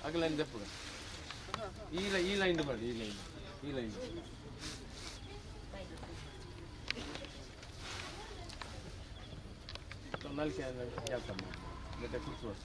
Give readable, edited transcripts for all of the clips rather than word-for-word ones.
ಅಗಲೈನ್ ದೆಪ್ಪುಗ ಈ ಈ ಲೈನ್ ಬರಲಿ, ಈ ಲೈನ್, ಈ ಲೈನ್. ನಲ್ಕೆ ಕೆಲಸ ಮತ್ತೆ ಕುರ್ಚಿ ವರ್ಷ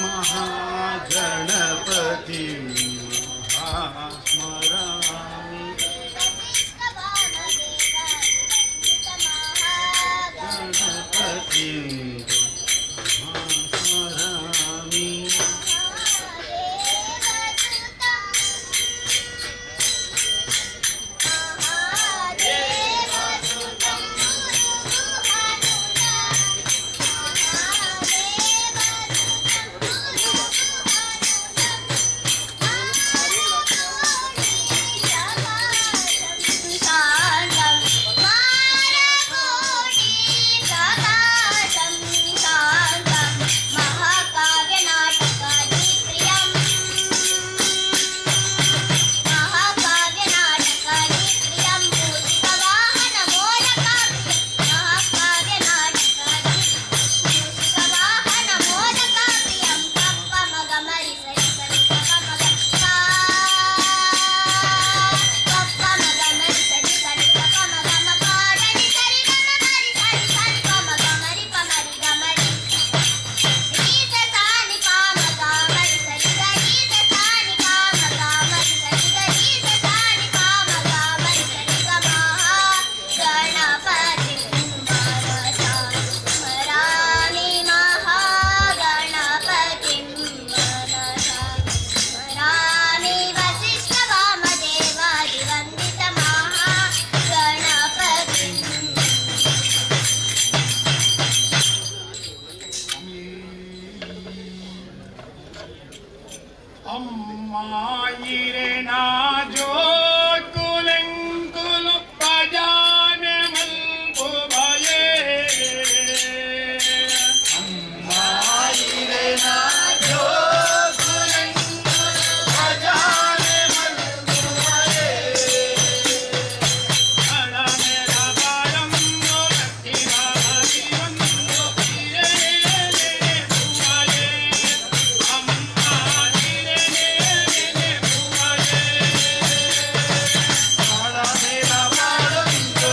ಮಹಾಗಣಪತಿ ಸ್ಮರಾಮಿ. ಗಣಪತಿ ಸ್ಮರಾಮಿ. ಮಹಾಕಾವ್ಯ ನಾಟಕಾದಿ ಪ್ರಿಯಂ, ಮಹಾಕಾವ್ಯ ನಾಟಕಾದಿ ಪ್ರಿಯಂ, ಮೂಷಿಕವಾಹನ ಮೋದಕಾಪ್ರಿಯಂ, ಮಹಾಕಾವ್ಯ ನಾಟಕಾದಿ ಮೂಷಿಕವಾಹನ ಮೋದಕಾಪ್ರಿಯಂ. ಪಪ್ಪ ಮಗ ಮರಿ ಸರಿ ಸರಿ ಪಪ ಮಗ ಪಾ, ಪಪ್ಪ ಮಗ ಮರಿ ಸರಿ ಸರಿ ಪಪ ಮಗ ಮ ಪಾಡನಿ ಸರಿ ಗಮ ಮರಿ ಸರಿ ಸರಿ ಪ ಮಗ ಮರಿ ಪ ಮರಿ ಗ ಮರಿ ರೀ ಸ ಸಾನಿ ಪ ಮ ಗ ಮರಿ ಸರಿ ಗ ರೀ ಸ ಸಾನಿ ಪ ಮ ಗ ಮರಿ ಸರಿ ಗ ರೀ ಸ ಸಾನಿ ಪ ಮ ಗ ಮರಿ ಸರಿ ಗ. ಮಹಾ ಗಣಪತಿ ಮನಸಾ ಸ್ಮರಾಮಿ, ಮಹಾಗಣಪತಿ ಮನಸಾ ಸ್ಮರಾಮಿ. ವಸಿಷ್ಠ ವಾಮದೇವಾದಿ ವಂದಿತ ಮಹಾಗಣಪತಿ. ಅಮ್ಮಾಯಿರೆ ಜೋಕುಲೆಂಕುಲು ಭಜಾನೆ ಮಲ್ಪು ಭಯೇ. ಅಮ್ಮಾಯಿರೆ ಜೋಕುಲೆಂಕುಲು ಭಜಾನೆ ಮಲ್ಪು ಭಯೇ. ಅಳಮೆರ ಬಾಳಂದು ಭಕ್ತಿ ಭಾವದಿವಂದು ಹಿರೇನೆ ಪೂವಯೇ. ಅಮ್ಮ ಹಿರೇನೆ ಪೂವಯೇ. ಅಳಮೆರ ಬಾಳಂದು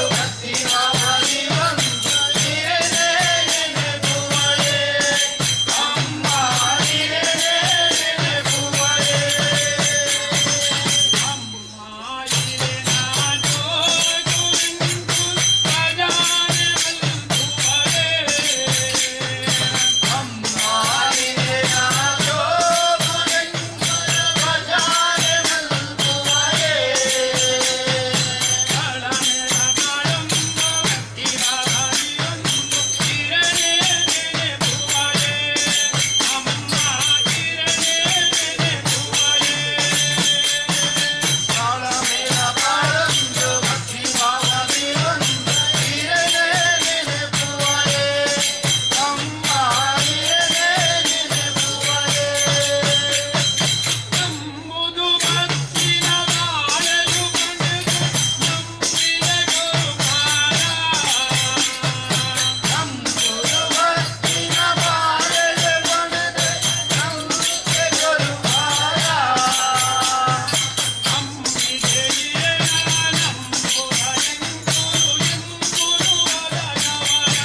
ಭಕ್ತಿ ಭಾವದಿವಂದು ಹಿರೇನೆ ಪೂವಯೇ. ಅಮ್ಮ ಹಿರೇನೆ ಪೂವಯೇ. ನಂಬುದು ಭಕ್ತಿನ ಬಾಳೆಯು ಪಡೆದು ನಂಬಿದ ಗುರುಪಾದ. ನಂಬುದು ಭಕ್ತಿನ ಬಾಳೆಯು ಪಡೆದು ನಂಬಿದ ಗುರುಪಾದ. ಅಂಬಿಗೆ ನಂಬುದ ಎಂಕುಲು ಎಂಬುದು ಒದಗವರ.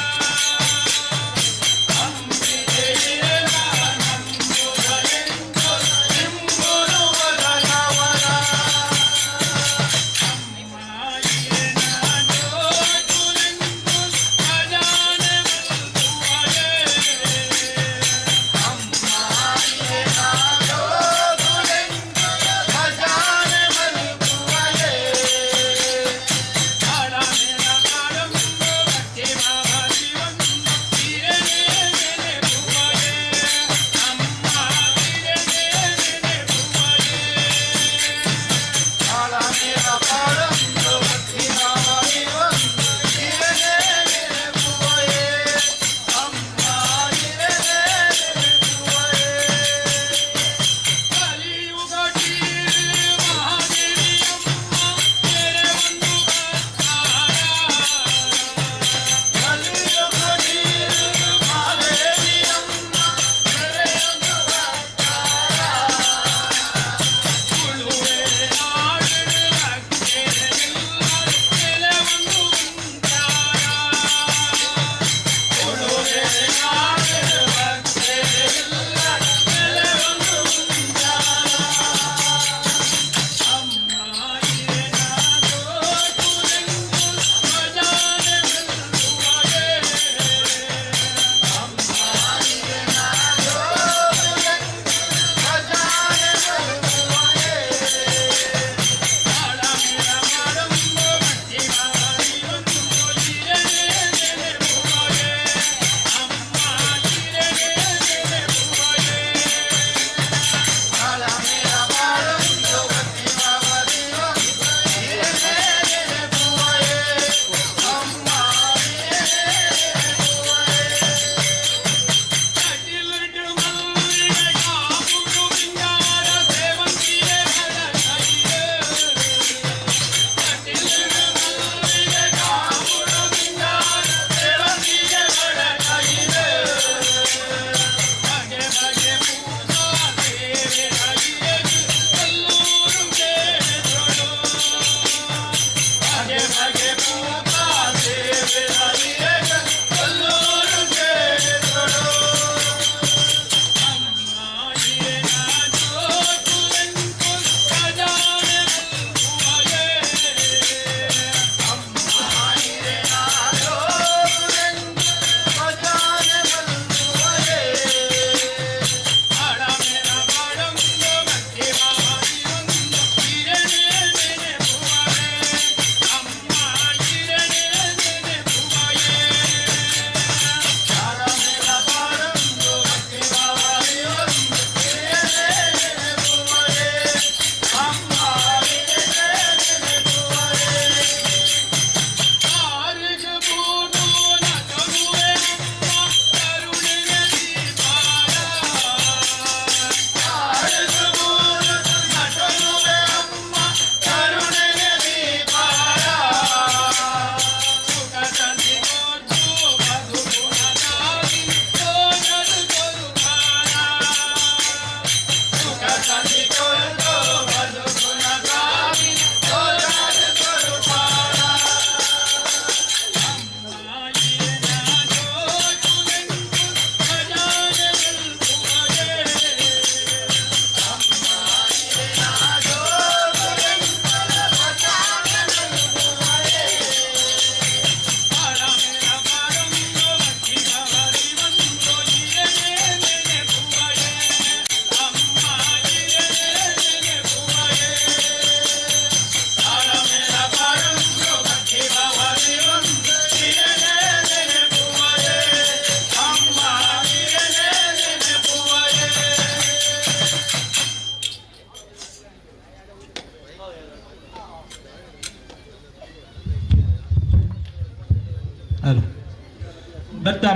ಅಂಬಿಗೆ ನಂಬುದ ಎಂಕುಲು ಎಂಬುದು ಒದಗವರ.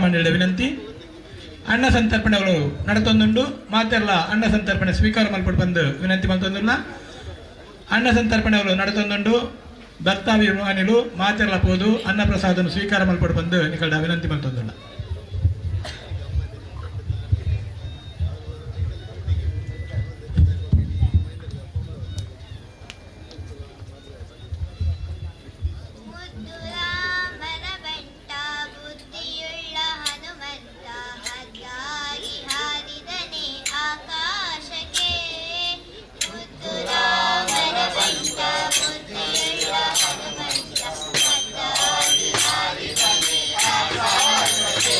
ಮಂಡಳಿಯ ವಿನಂತಿ. ಅನ್ನ ಸಂತರ್ಪಣೆಗಳು ನಡತೊಂದುಂಡು. ಮಾತೆರ್ಲ ಅನ್ನ ಸಂತರ್ಪಣೆ ಸ್ವೀಕಾರ ಮಲ್ಪೊಡು ಬಂದು ವಿನಂತಿ ಮಲ್ತೊಂದುಲ್ಲ. ಅನ್ನ ಸಂತರ್ಪಣೆಗಳು ನಡತೊಂದುಂಡು. ಭಕ್ತಾಭಿಮಾನಿಲು ಮಾತೆರ್ಲ ಪೋದು ಅನ್ನ ಪ್ರಸಾದನು ಸ್ವೀಕಾರ ಮಲ್ಪೊಡು ಬಂದು ನಿಕಲ್ಡ ವಿನಂತಿ ಮಲ್ತೊಂದುಲ್ಲ. ಮುದ್ದು ರಾಮನ ಬಂಟ, ಬುದ್ಧಿಯುಳ್ಳ ಹನುಮಂತ, ಹದ್ದಾಗಿ ಹಾರಿದನೆ ಆಕಾಶಕ್ಕೆ. ಮುದ್ದು ರಾಮನ ಬಂಟ, ಬುದ್ಧಿಯುಳ್ಳ ಹನುಮಂತ, ಹದ್ದಾಗಿ ಹಾರಿದನೆ ಆಕಾಶಕ್ಕೆ.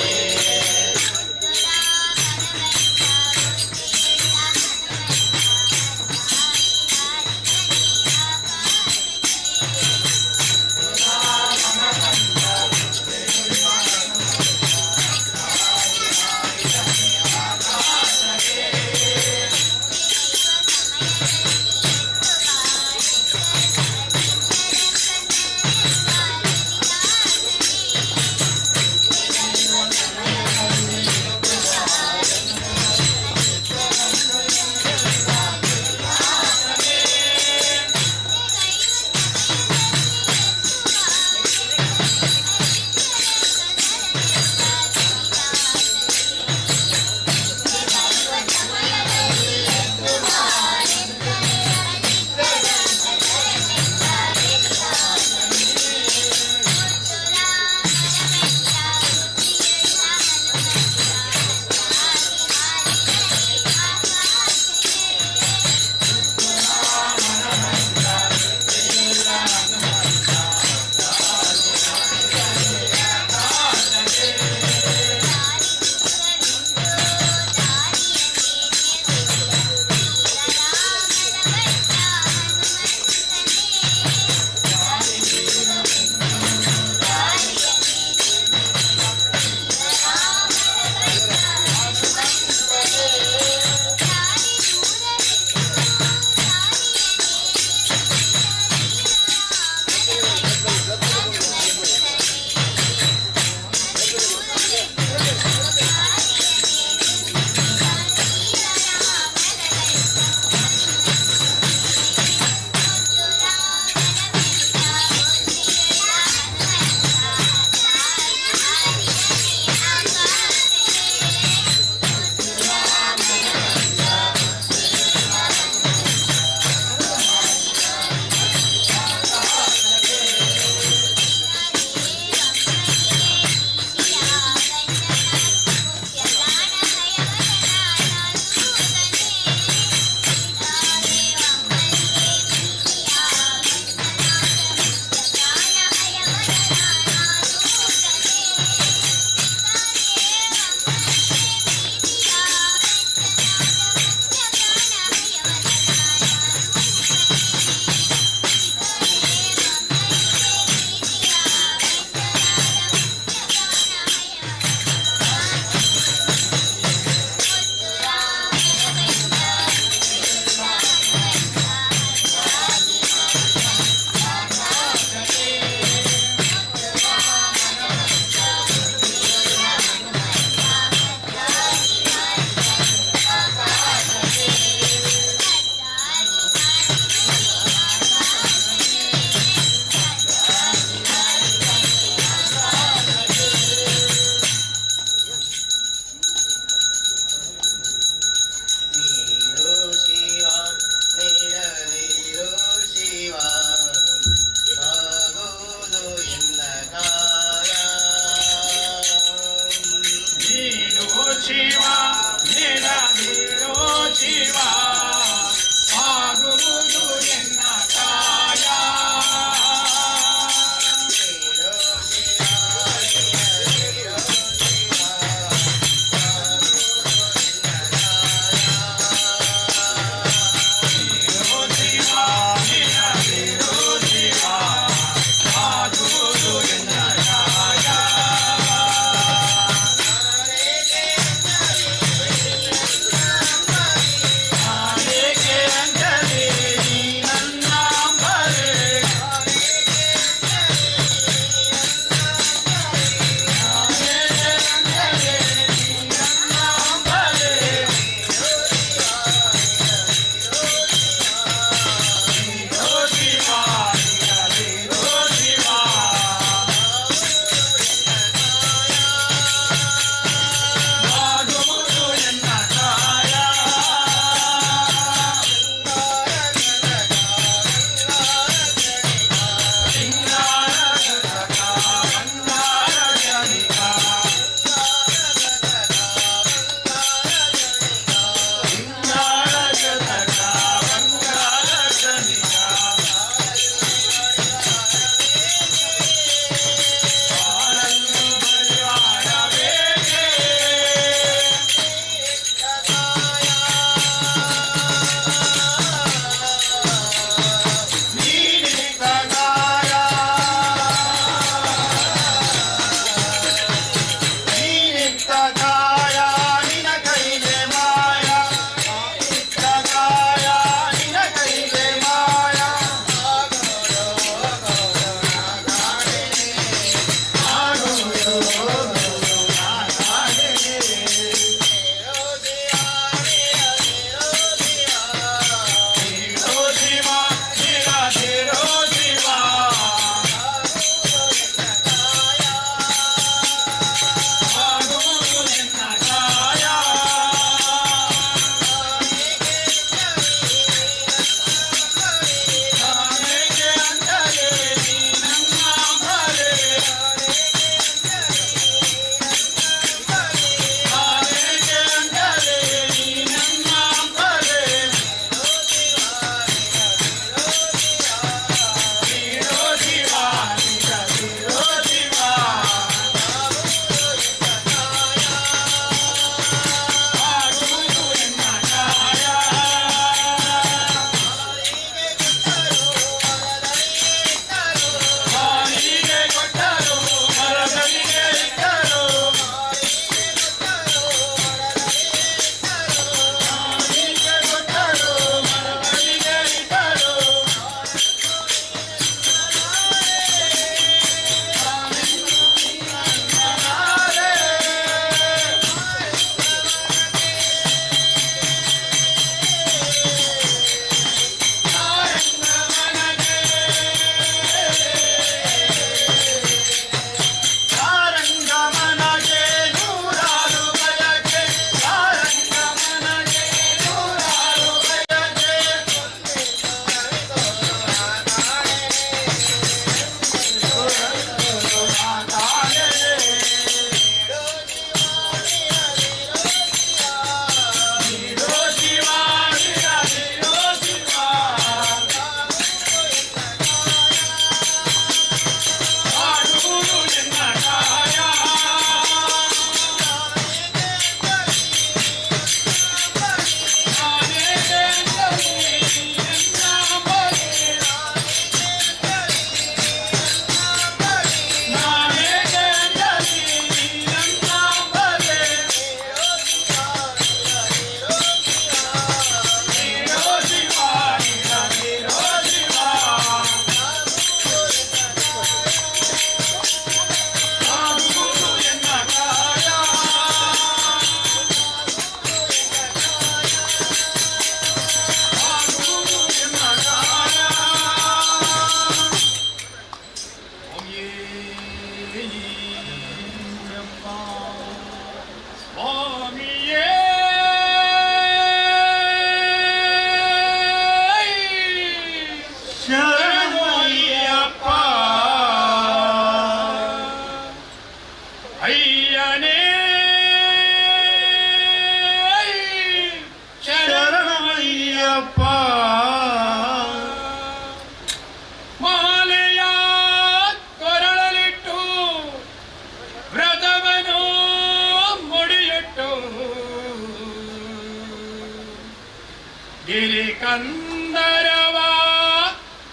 ಗಿರಿ ಕಂದರವ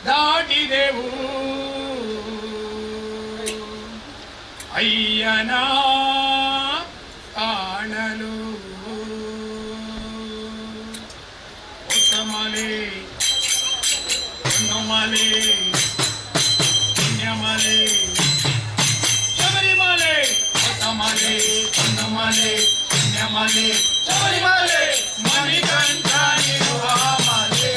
ದಾಟಿದೆವು ಅಯ್ಯನ ಕಾಣಲು. ಹೊಸಮಲೆ, ಹೊನ್ನಮಲೆ, ಪುಣ್ಯಮಲೆ, ಶಬರಿಮಲೆ. ಹೊಸಮಲೆ, ಹೊನ್ನಮಲೆ, ಪುಣ್ಯಮಲೆ, ಶಬರಿಮಲೆ, ಮಣಿಕಂಠ ಇರುವ ಮಲೆ.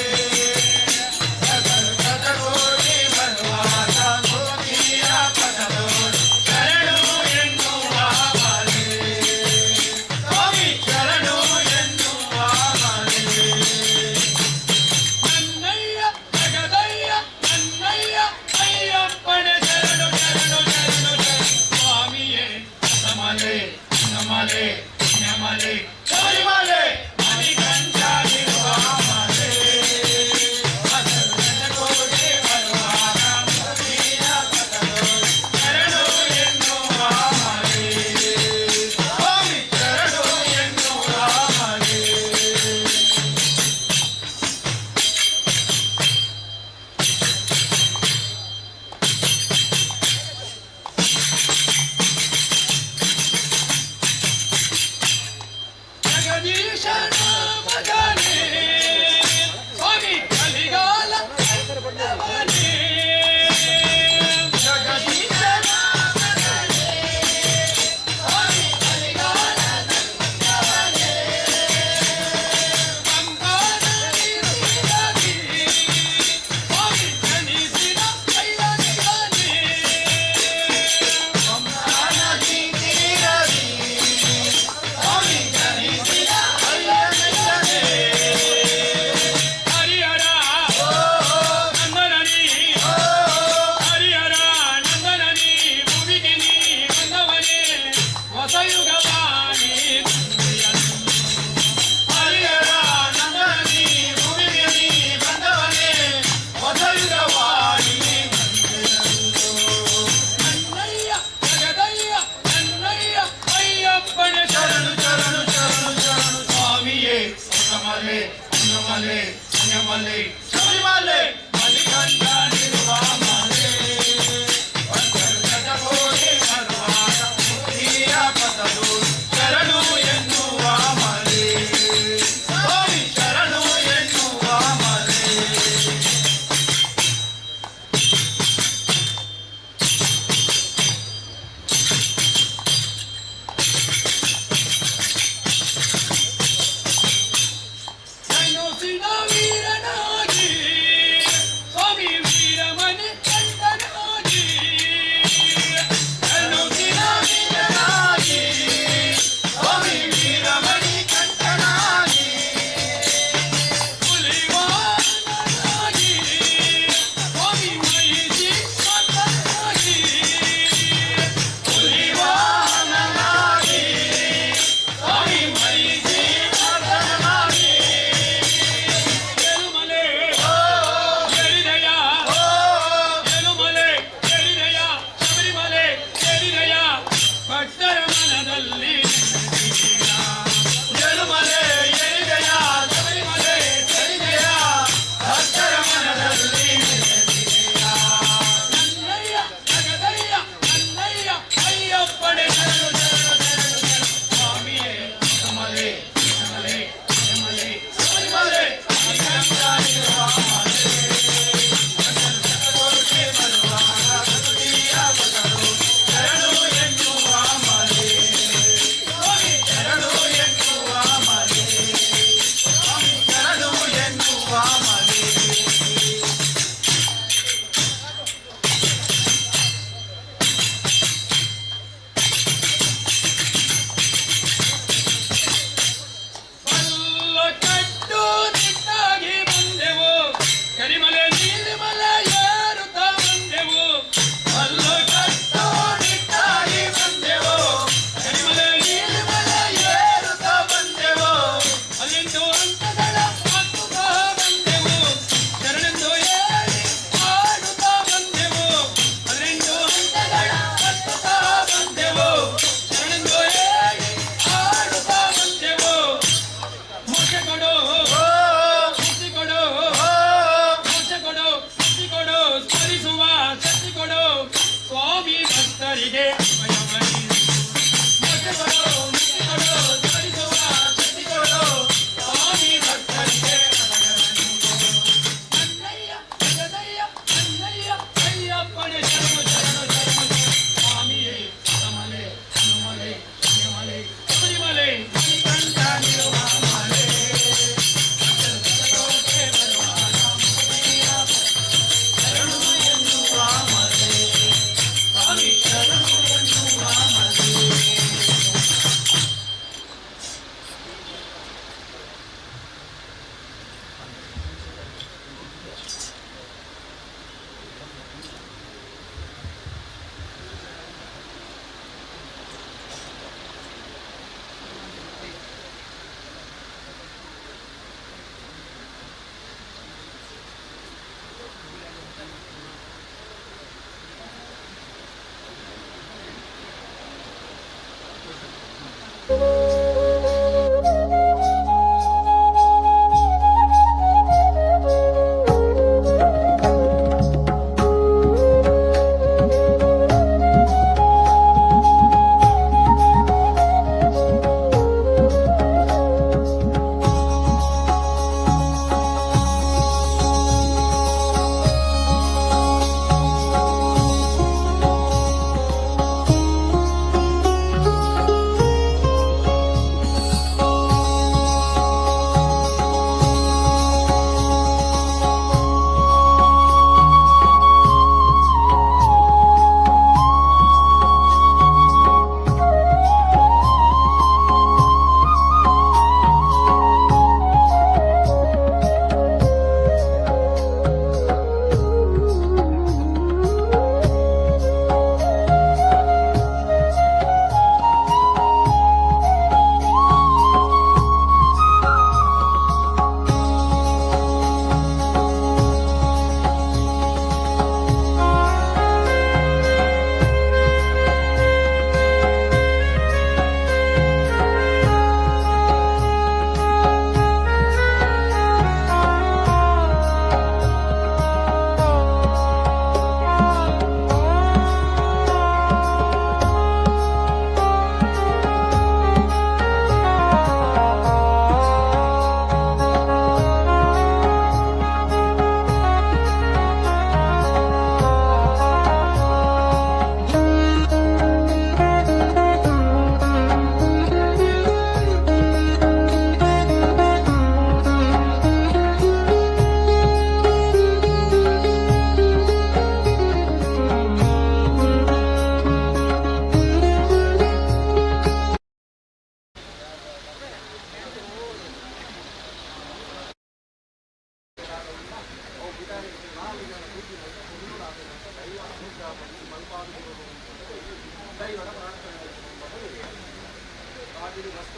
ಶತಕೋಟಿ ಬರುವಾಗ ಗೋತಿಯ ಪದದೋಳು ಶರಣು ಎನ್ನುವ ಮಲೆ. ಸ್ವಾಮಿ ಶರಣು ಎನ್ನುವ ಮಲೆ. ನನ್ನಯ್ಯ ಜಗದಯ್ಯ ನನ್ನಯ್ಯ ಅಯ್ಯಪ್ಪನ ಶರಣು ಶರಣು ಶರಣು ಶರಣು ಸ್ವಾಮಿಯೇ. ಹೊಸಮಲೆ, ಹೊನ್ನಮಲೆ, ಪುಣ್ಯಮಲೆ, ಶಬರಿಮಲೆ, ಮಣಿಕಂಠ ಇರುವ ಮಲೆ. ಶತಕೋಟಿ ಬರುವಾಗ ಮುಕ್ತಿಯ ಪದದೋಳು ಶರಣು ಎನ್ನುವ ಮಲೆ. ಸ್ವಾಮಿ ಶರಣು ಎನ್ನುವ ಮಲೆ. ಜಗದೀಶನ ಮಗನೇ, ಸ್ವಾಮಿ ಕಲಿಗಾಲ ಕಂದವನೇ. ಜಗದೀಶನ ಮಗನೇ, ಸ್ವಾಮಿ ಕಲಿಗಾಲ ಕಂದವನೇ. ಪಂಪಾ ನದಿ ತೀರದಿ, ಸ್ವಾಮಿ ಜನಿಸಿದ ಅಯ್ಯನಿಗನೇ. ಪಂಪಾ ನದಿ ತೀರದಿ, ಸ್ವಾಮಿ ಜನಿಸಿದ ಅಯ್ಯನಿಗನೇ. ಹರಿಹರ ನಂದನನಿ, ಹರಿಹರ ನಂದನನಿ, ಭುವಿಗೆ ನೀ ಬಂದವನೇ, ಹೊಸಯುಗವಾಣಿ. ಹರಿಹರ ನಂದನನಿ, ಭುವಿಗೆ ನೀ ಬಂದವನೇ, ಹೊಸಯುಗವಾಣಿ. ನನ್ನಯ್ಯ ಜಗದಯ್ಯ ನನ್ನಯ್ಯ ಅಯ್ಯಪ್ಪನ ಶರಣು ಶರಣು ಶರಣು ಶರಣು ಸ್ವಾಮಿಯೇ. ಹೊಸಮಲೆ, ಹೊನ್ನಮಲೆ, ಪುಣ್ಯಮಲೆ, ಶಬರಿಮಲೆ, ಮಣಿಕಂಠ ಇರುವ ಮಲೆ. ಶತಕೋಟಿ ಬರುವಾಗ ಮುಕ್ತಿಯ ಪದದೋಳು ಶರಣು ಎನ್ನುವ ಮಲೆ. ಸ್ವಾಮಿ ಶರಣು ಎನ್ನುವ ಮಲೆ. ಧನುಸಿನ ವೀರನಾಗಿ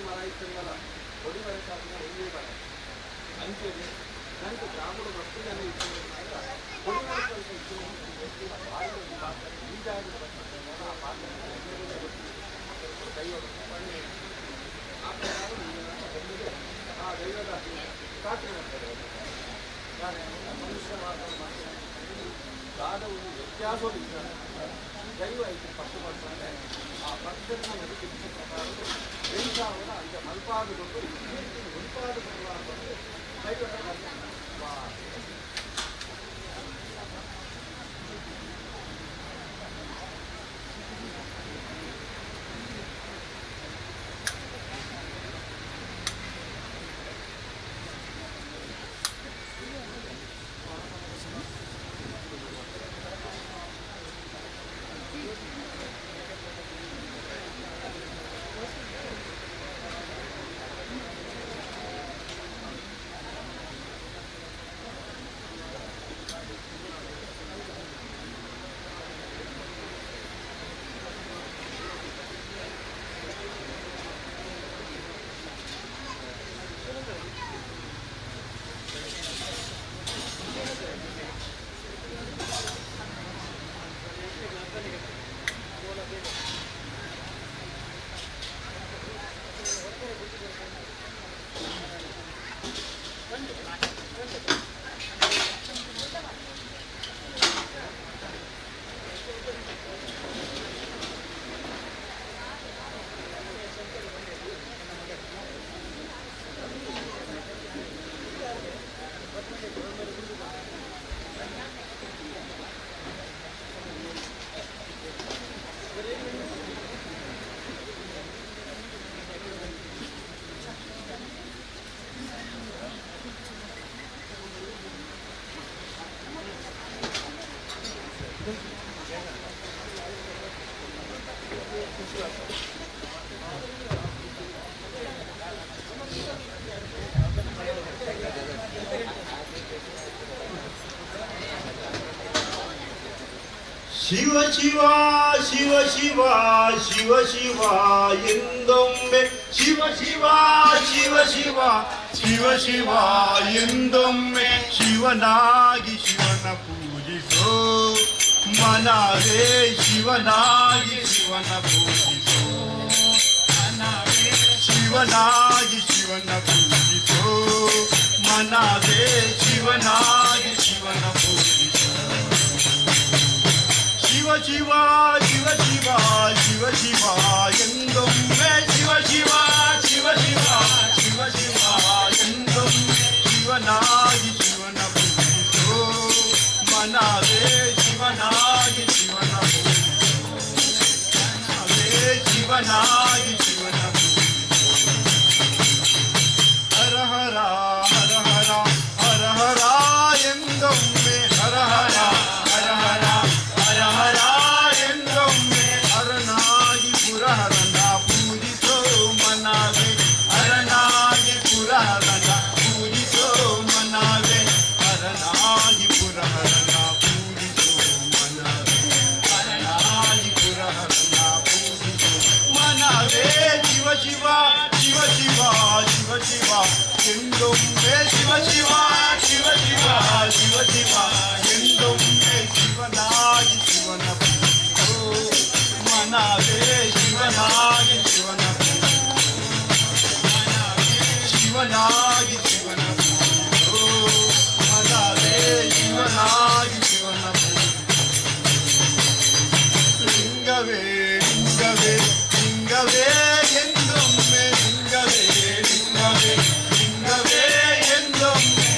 ಮರ ಇತ್ತಂದಲ ಕೊಡಿ ಮರಕ್ಕಾಗಿನ ಒಂದೇ ಮರ. ಅಂಚೆನೆ ನಂಗೆ ಗ್ರಾಮದ ಮಸ್ತು ಜನ ಇತ್ತು, ಕೊಡಿ ಮರಕ್ಕೆ ಇತ್ತು. ಬಾರಿ ಒಂದು ಪಾತ್ರ ಈ ಜಾಗದ ಬರ್ತದೆ. ಆ ಪಾತ್ರ ದೈವದ ಆ ಪ್ರಕಾರ ಬಂದಿದೆ. ಆ ದೈವದ ಚಾಕ್ರಿ ಮಾಡ್ತಾರೆ. ಮನುಷ್ಯ ಮಾತ್ರ ದಾದ ಒಂದು ವ್ಯತ್ಯಾಸ. ದೈವ ಐತೆ ಪಟ್ಟು ಪಡ್ತಾರೆ. ಆ ಪಟ್ಟಣ ನಡಿಕೆ ಪ್ರಕಾರ ದೈವನ ಅಂಚ ಮಲ್ಪಾದ ಕೊಟ್ಟು ಉಲ್ಪಾದ ಕೊಡುವ ದೈವದ. ಶಿವ ಶಿವ ಶಿವ ಶಿವ ಶಿವ ಶಿವ ಎಂದೊಮ್ಮೆ, ಶಿವ ಶಿವ ಶಿವ ಶಿವ ಶಿವ ಶಿವ ಎಂದೊಮ್ಮೆ, ಶಿವನಾಗಿ ಶಿವನ ಪೂಜಿಸೋ ಮನವೇ, ಶಿವನಾಗಿ ಶಿವನ ಪೂಜಿಸೋ ಮನವೇ, ಶಿವನಾಗಿ ಶಿವನ ಪೂಜಿಸೋ ಮನವೇ, ಶಿವನಾಗಿ ಶಿವನ ಪೂಜಿಸೋ. ಶಿವ ಶಿವ ಶಿವ ಶಿವ ಶಿವ ಶಿವ ಎಂದೊಮ್ಮೆ, ಶಿವ ಶಿವ ಶಿವ ಶಿವ ಶಿವ ಶಿವ ಎಂದೊಮ್ಮೆ, ಶಿವನಾಗಿ ಶಿವನ ಪೂಜಿಸೋ ಮನವೇ, ಶಿವನಾಗಿ ಶಿವನ ಪೂಜಿಸೋ ಮನವೇ, ಶಿವನಾಗಿ ಶಿವನ ಪೂಜಿಸೋ. ಹರ ಹರ ಹರ ಹರ ಹರ ಹರ ಎಂದೊಮ್ಮೆ, ಹರ ಹರ ಹರ ಹರ ಹರ ಹರ ಎಂದೊಮ್ಮೆ, ಹರನಾಗಿ ಪುರಹರನ ಪೂಜಿಸೋ ಮನವೇ, ಹರನಾಗಿ ಪುರಹರನ ಪೂಜಿಸೋ ಮನವೇ, ಹರನಾಗಿ ಪುರಹರನ ಪೂಜಿಸೋ ಮನವೇ, ಹರನಾಗಿ ಪುರಹರನ ಪೂಜಿಸೋ ಮನವೇ. ಶಿವ ಶಿವ ಶಿವ ಶಿವ ಶಿವ ಶಿವ ಎಂದೊಮ್ಮೆ, ಶಿವ ಶಿವ ಶಿವ ಶಿವ ಶಿವ ಶಿವ ಎಂದೊಮ್ಮೆ, ಶಿವನಾಗಿ ಶಿವನ ಪೂಜಿಸೋ ಮನವೇ, ಶಿವನಾಗಿ ಶಿವನ ಪೂಜಿಸೋ ಮನವೇ, ಶಿವನಾಗಿ ಶಿವನ ಪೂಜಿಸೋ ಮನವೇ, ಶಿವನಾಗಿ ಶಿವನ ಪೂಜಿಸೋ. ಲಿಂಗವೇ ಲಿಂಗವೇ ಲಿಂಗವೇ ಎಂದೊಮ್ಮೆ, ಲಿಂಗವೇ ಲಿಂಗವೇ ಲಿಂಗವೇ ಎಂದೊಮ್ಮೆ.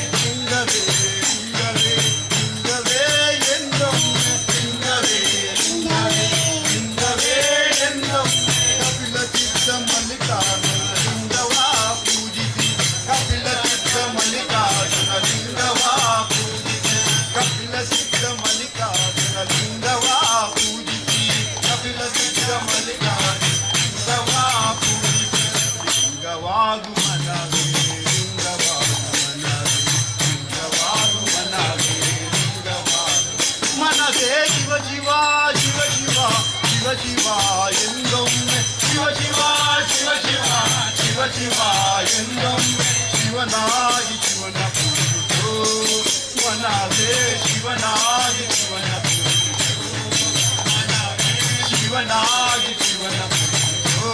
ಶಿವ ಎಂದೊಮ್ಮೆ ಶಿವನಾಗಿ ಶಿವನ ಪೂಜಿಸು ಮನವೇ ಶಿವನಾಗಿ ಶಿವನ ಪೂಜಿಸು ಶಿವನಾಗಿ ಶಿವನ ಪೂಜಿಸು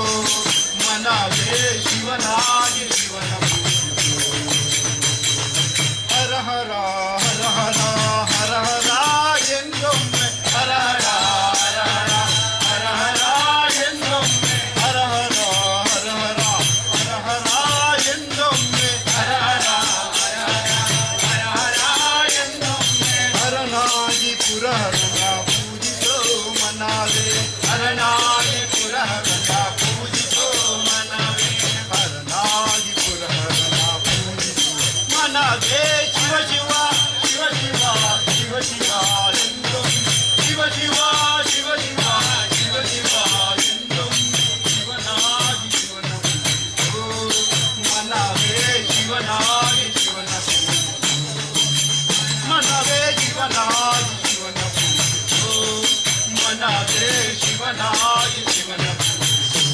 ಮನವೇ ಶಿವನಾಗಿ ಶಿವನ ಪೂಜಿಸು. ಹರ ಹರ ಹರ ಹರ ಹರ ಹರ ಎಂದೊಮ್ಮೆ ಹರ ಹರ ಹರ ಹರ ಹರ ಹರ ಎಂದೊಮ್ಮೆ ಹರ ಹರ ಹರ ಹರ ಹರ ಹರ ಎಂದೊಮ್ಮೆ ಹರ ಹರ ಹರ ಹರ ಹರ ಹರ ಎಂದೊಮ್ಮೆ ಹರನಾಗಿ ಪುರಹರನ ಪೂಜಿಸೋ ಮನವೇ ಹರನಾಗಿ ಪುರಹರನ ಪೂಜಿಸೋ ಮನವೇ ಹರನಾಗಿ ಪುರಹರನ ಪೂಜಿಸೋ ಮನವೇ ಶಿವ ಶಿವ ಶಿವ ಶಿವ ಶಿವ ಶಿವ ಎಂದೊಮ್ಮೆ ಶಿವ ಶಿವ ಶಿವ ಶಿವ ಶಿವ ಶಿವ ಎಂದೊಮ್ಮೆ ಶಿವನಾಗಿ ಶಿವನ ಪೂಜಿಸೋ ಮನವೇ ಶಿವನಾಗಿ ಶಿವನ ಪೂಜಿಸೋ ಮನವೇ ಶಿವನಾಗಿ ಶಿವನ ಪೂಜಿಸೋ ಮನವೇ ಶಿವನಾಗಿ ಶಿವನ ಪೂಜಿಸೋ.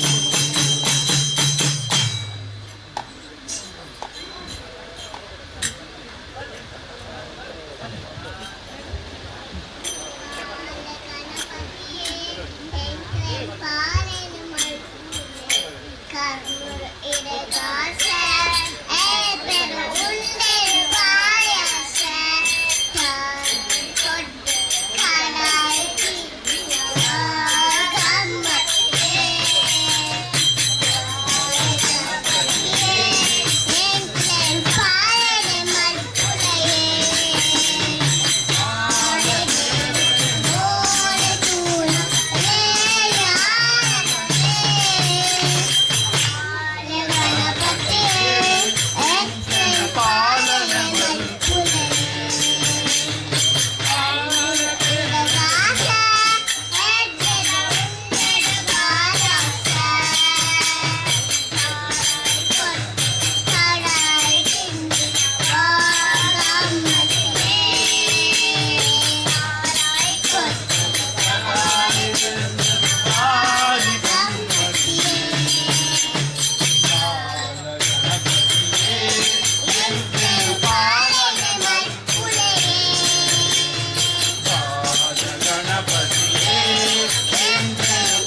ಪಾಲನೆ ಗಣಪತಿಯೇ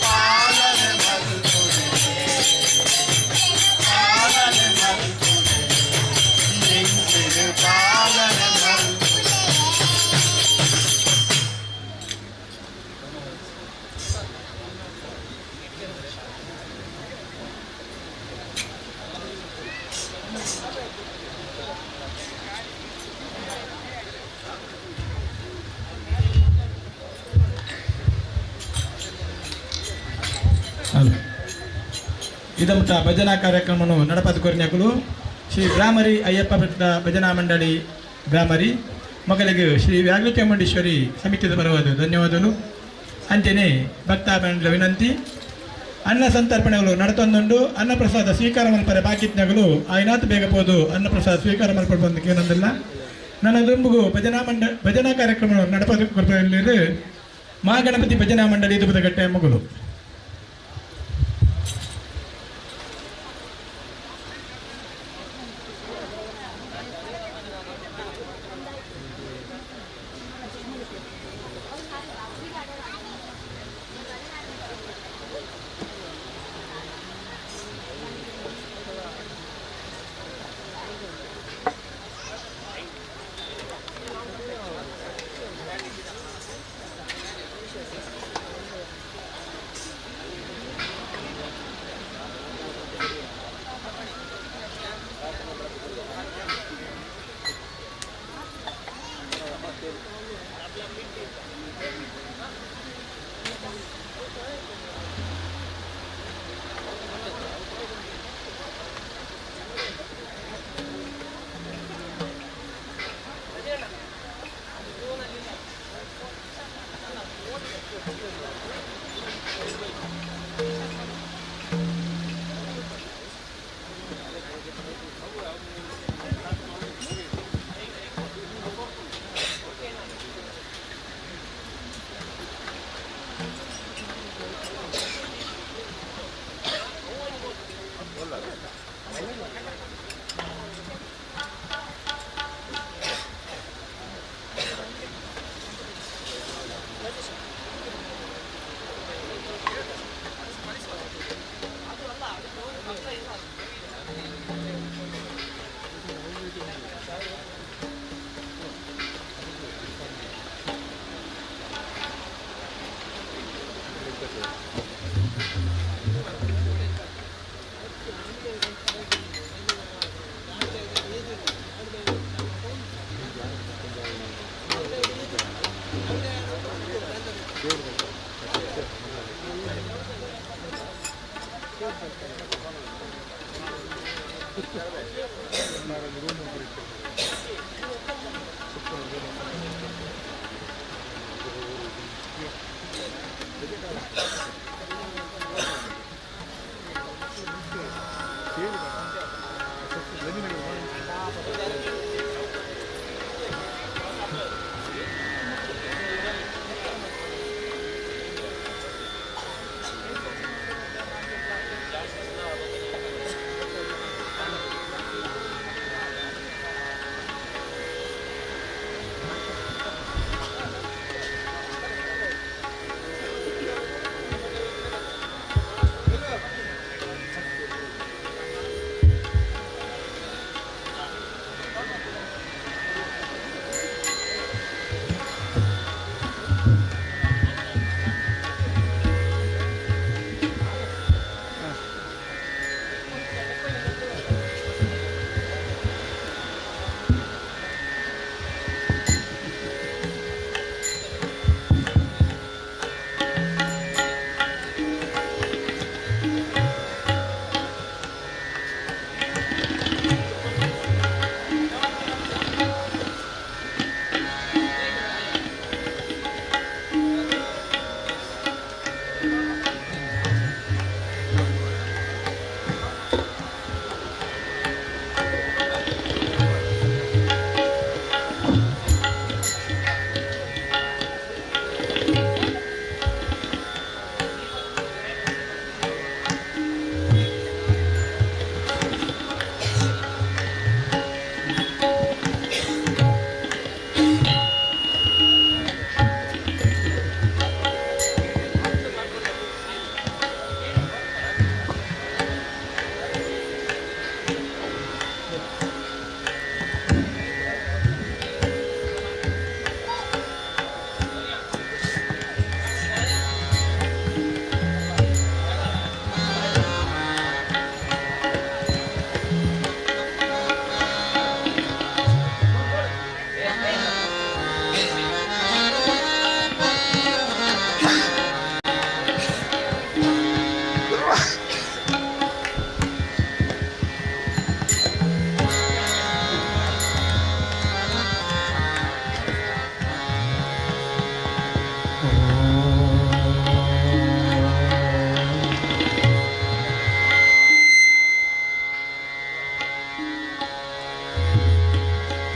ಪಾಲನೆ ಪಾಲನೆ ಪಾಲನೆ. ಹಲೋ. ಇದಮುಟ್ಟ ಭಜನಾ ಕಾರ್ಯಕ್ರಮವನ್ನು ನಡಪದ ಕೊರಿನಕುಲು ಶ್ರೀ ಬ್ರಾಹ್ಮರಿ ಅಯ್ಯಪ್ಪ ಭಟ್ಟ ಭಜನಾ ಮಂಡಳಿ ಬ್ರಾಹ್ಮರಿ ಮಗಳಿಗೆ ಶ್ರೀ ವ್ಯಾಘ್ರಚಾಮುಂಡೇಶ್ವರಿ ಸಮಿತಿಯ ಪರವಾದ ಧನ್ಯವಾದಗಳು. ಅಂಚನೆ ಭಕ್ತ ಮಂಡಲ ವಿನಂತಿ, ಅನ್ನ ಸಂತರ್ಪಣೆಗಳು ನಡತೊಂದುಂಡು. ಅನ್ನಪ್ರಸಾದ ಸ್ವೀಕಾರ ಮಲ್ಪರೆ ಬಾಕಿತ್ನಗಳು ಆಯ್ನಾತ್ ಬೇಗ ಪೋದು ಅನ್ನಪ್ರಸಾದ ಸ್ವೀಕಾರ ಮಲ್ಪಡ್ ಬಂದು ಕೇನೊಂದಿಲ್ಲ. ನನ್ನ ದುಂಬುಗು ಭಜನಾ ಕಾರ್ಯಕ್ರಮ ನಡಪದ ಕೊರ್ಪಲ್ಲಿ ಮಹಾಗಣಪತಿ ಭಜನಾ ಮಂಡಳಿ ದುಬದಗಟ್ಟೆ ಮಗಳು.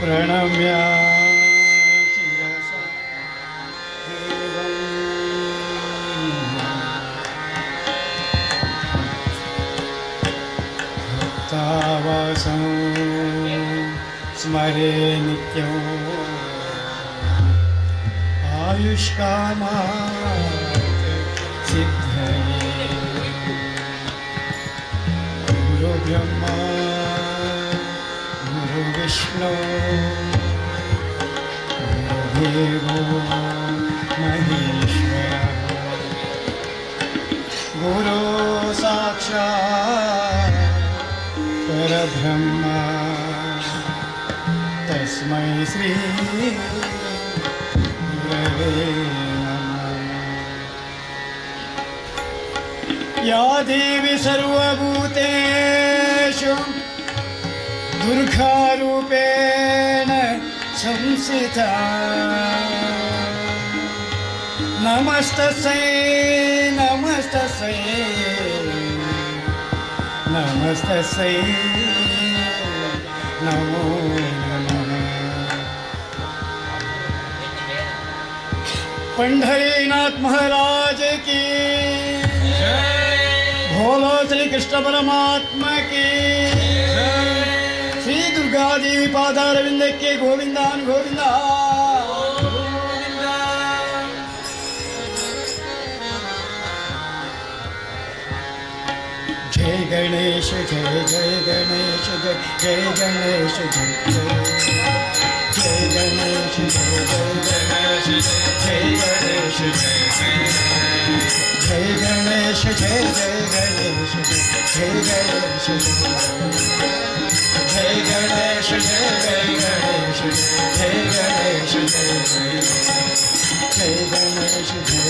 प्रणम्य शिरसा देवं भक्तावासं स्मरे नित्यं आयुष्कामात् सिद्धये गुरु ब्रह्मा गुरु विष्णु गुरुदेवो महेश्वरः गुरु साक्षात् परब्रह्म तस्मै श्री गुरवे नमः। या देवी सर्वभूतेषु दुर्गारूपेण संस्थिता नमस्तस्यै नमस्तस्यै नमस्तस्यै नमो नमः। पंढरीनाथ महाराज की भोलो श्री कृष्ण परमात्मा की श्री दुर्गा देवी पादारविंदಕ್ಕೆ ಗೋವಿಂದಾನ್ ಗೋವಿಂದ. जय गणेश जय जय गणेश जय जय गणेश जय जय जय गणेश जय जय गणेश जय गणेश जय गणेश जय जय गणेश जय गणेश जय गणेश जय जय गणेश जय गणेश जय जय गणेश जय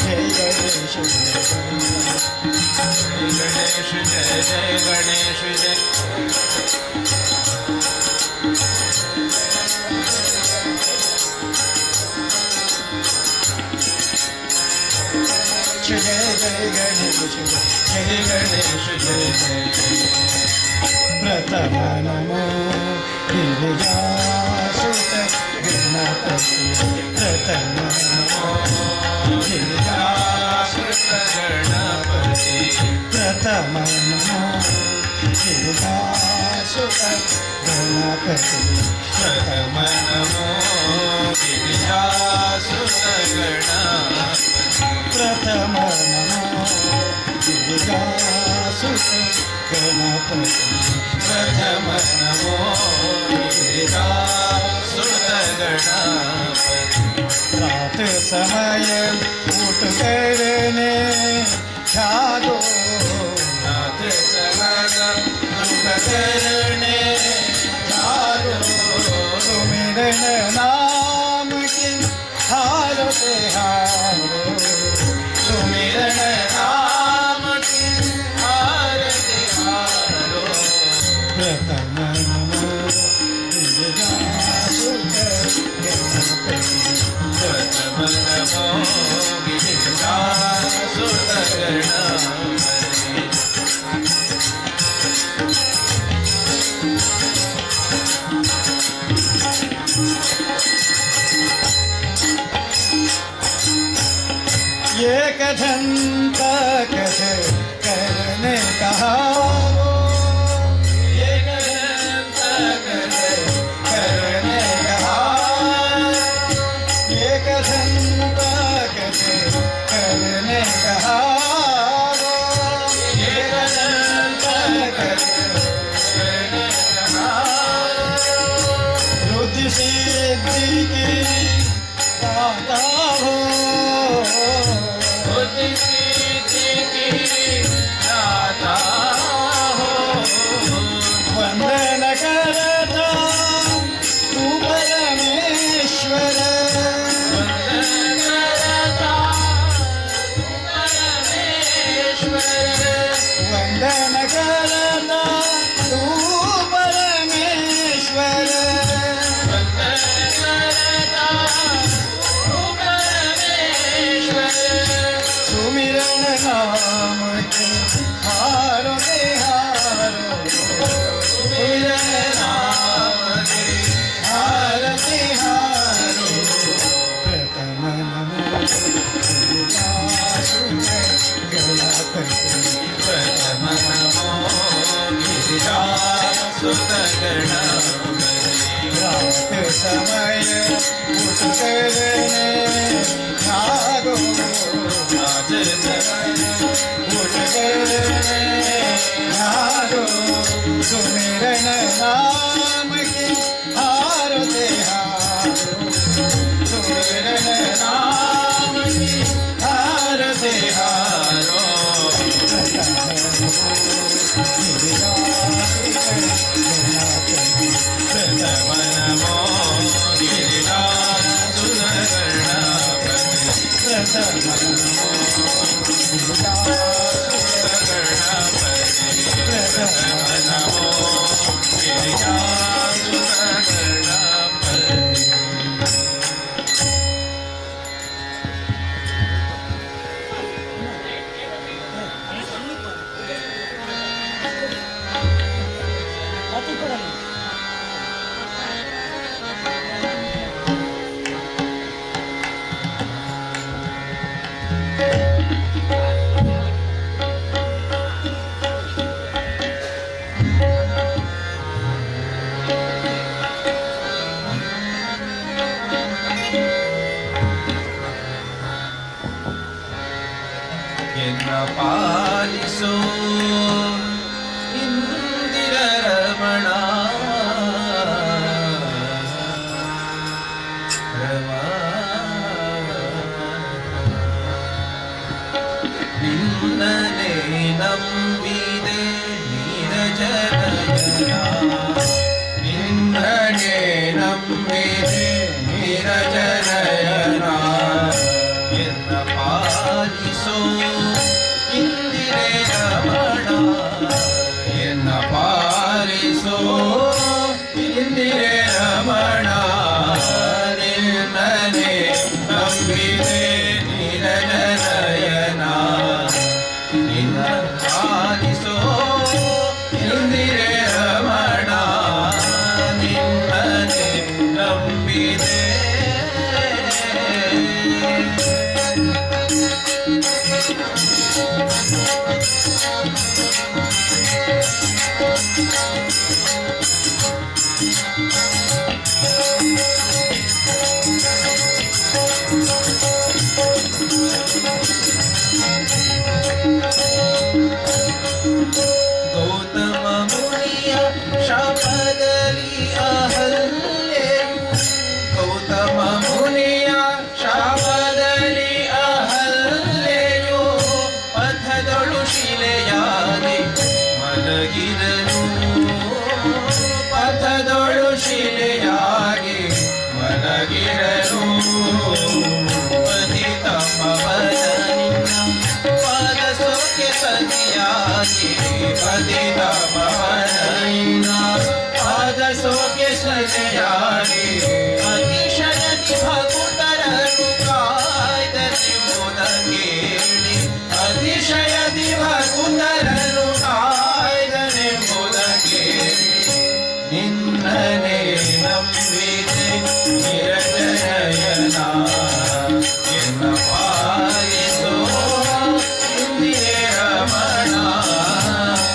जय गणेश जय गणेश। गणेश जय जय गणेश जय। जय जय गणेश जय गणेश जय जय। प्रथम नमो गिरिजासुत गणपति। प्रथम नमो गिरिजासुत गणपति। प्रथम नमो गिरिजासुत गणपति। प्रथम नमो गिरिजासुत गणपति। प्रथम नमो गिरिजासुत गणपति। प्रथम नमो गिरिजासुत गणपति। रात समय उठ करने जागो। रात समय उठ करने जागो। सुमिरन नाम के हारो ते हारो। सुमिरन नाम के हार ते हारो। प्रथम नमो गिरिजासुत गणपति। प्रथम नमो गिरिजासुत गणपति। ये कथन कथ करने कहा। ये कथन कथ करने कहा। ये कथन कथ करने कहा। ये कथन कथ करने कहा। रुद्धि सिद्धि की दाता हो। बुद्धि सिद्धि की दाता हो। वंदन करता तू परमेश्वर। वंदन करता तू परमेश्वर। वंदन करता तू परमेश्वर। वंदन करता तू परमेश्वर। सुमिरन नाम के हारो के हारो। सुमिरन नाम के हार के हारो। प्रथम नमो गिरिजासुत गणपति। प्रथम नमो गिरिजासुत गणपति। रात समय उठ करने जागो। रात समय उठ करने जागो। सुमिरन नाम के हारो ते हारो। सुमिरन नाम के हार ते हारो। प्रथम नमो गिरिजासुत गणपति। प्रथम नमो गिरिजासुत गणपति। प्रथम नमो गिरिजासुत गणपति। ಎನ್ನ ಪಾಲಿಸೋ ಇಂದಿರ ರಮಣ ರಮ ನಿನ್ನನೆ ನಂಬಿದೆ ನೀರಜನಯನ ನಿನ್ನನೆ ನಂಬಿದೆ ನೀರಜನಯನ ಎನ್ನ ಪಾಲಿಸೋ ಇಂದಿರೆ. ಮಲಗಿರನು ಪಥದೊಳು ಶಿಲೆಯಾಗಿ ಮಲಗಿರನು ಪತಿತ ಪವನ ನಿನ್ನ ಪಾದ ಸೋಕೆ ಸತಿಯಾಗಿ ಪತಿತ ಪವನ ನಿನ್ನ ಪಾದ ಸೋಕೆ ಸತಿಯಾಗಿ ಅತಿಶಯದಿ ಭಕುತರನು ಕಾಯ್ದನೆಂಬುದ ಕೇಳಿ ಅತಿಶಯದಿ ಭಕುತರನು ಕಾಯ್ದನೆಂಬುದ ಕೇಳಿ ನಿನ್ನನೆ ನಂಬಿದೆ ನಿರಜನಯನ ಎನ್ನ ಪಾಲಿಸೋ ಇಂದಿರೆ ರಮಣ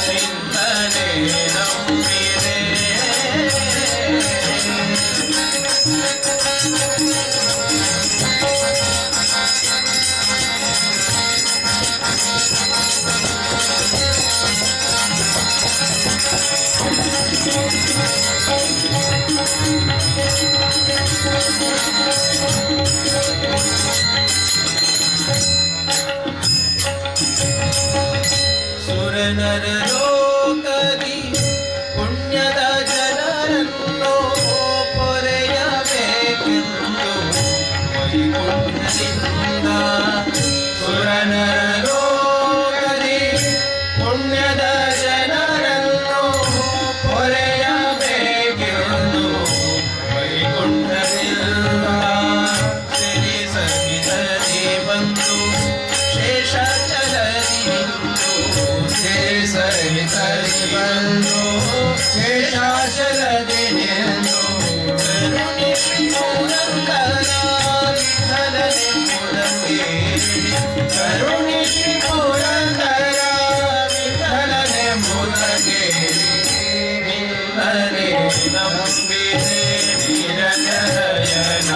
ನಿನ್ನನೆ ನಂಬಿದೆ. ಸುರನರ ಲೋಕದಿ ಪುಣ್ಯದ ಜನರನ್ನು ಪೊರೆಯಬೇಕೆಂದು ವೈಕುಂಠದಿಂದ ಸುರನರ ಲೋಕದಿ ಪುಣ್ಯದ ಜನರನ್ನು ಪೊರೆಯಬೇಕೆಂದು ವೈಕುಂಠದಿಂದ ಸಿರಿ ಸಹಿತದಿ ಬಂದು ಶೇಷಾಚಲದಿ ನಿಂತು ಸಿರಿ ಸಹಿತದಿ ಬಂದು ಶೇಷಾಚಲದಿ ನಿಂತು ಕರುಣಿಸಿ ಪುರಂದರ ವಿಠಲನೆಂಬುದಕ್ಕೆ ಕರುಣಿಸಿ ಪುರಂದರ ವಿಠಲನೆಂಬುದಕ್ಕೆ ನಿನ್ನನೆ ನಂಬಿದೆ ನಿರಜನಯನ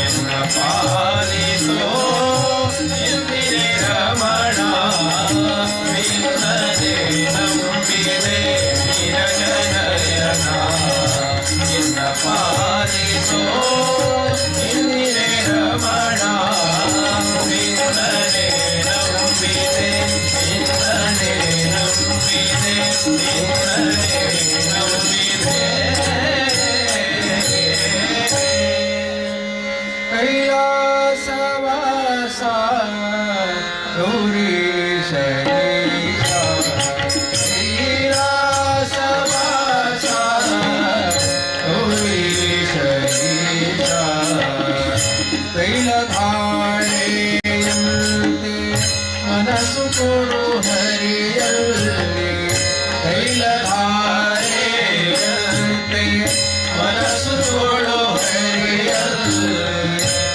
ಎನ್ನ ಪಾಲಿಸೋ ಇಂದಿರೆ ರಮಣ ನಿನ್ನನೆ ನಂಬಿದೆ ನಿರಜನಯನ ಎನ್ನ ಪಾಲಿಸೋ ಇಂದಿರೆ ರಮಣ ನಿನ್ನನೆ ನಂಬಿದೆ ನಿನ್ನನೆ ನಂಬಿದೆ ನಿನ್ನನೆ ನಂಬಿದೆ. ಕೈಲಾಸವಾಸ ಗೌರೀಶ ಕೈಲಾಸವಾಸ ಗೌರೀಶ ತೈಲಧಾರೆಯಂತೆ ಮನಸ್ಸು ಕೊಡು ಹರಿಯಲ್ಲಿ ತೈಲಧಾರೆಯಂತೆ ಮನಸ್ಸು ಕೊಡು ಹರಿಯಲ್ಲಿ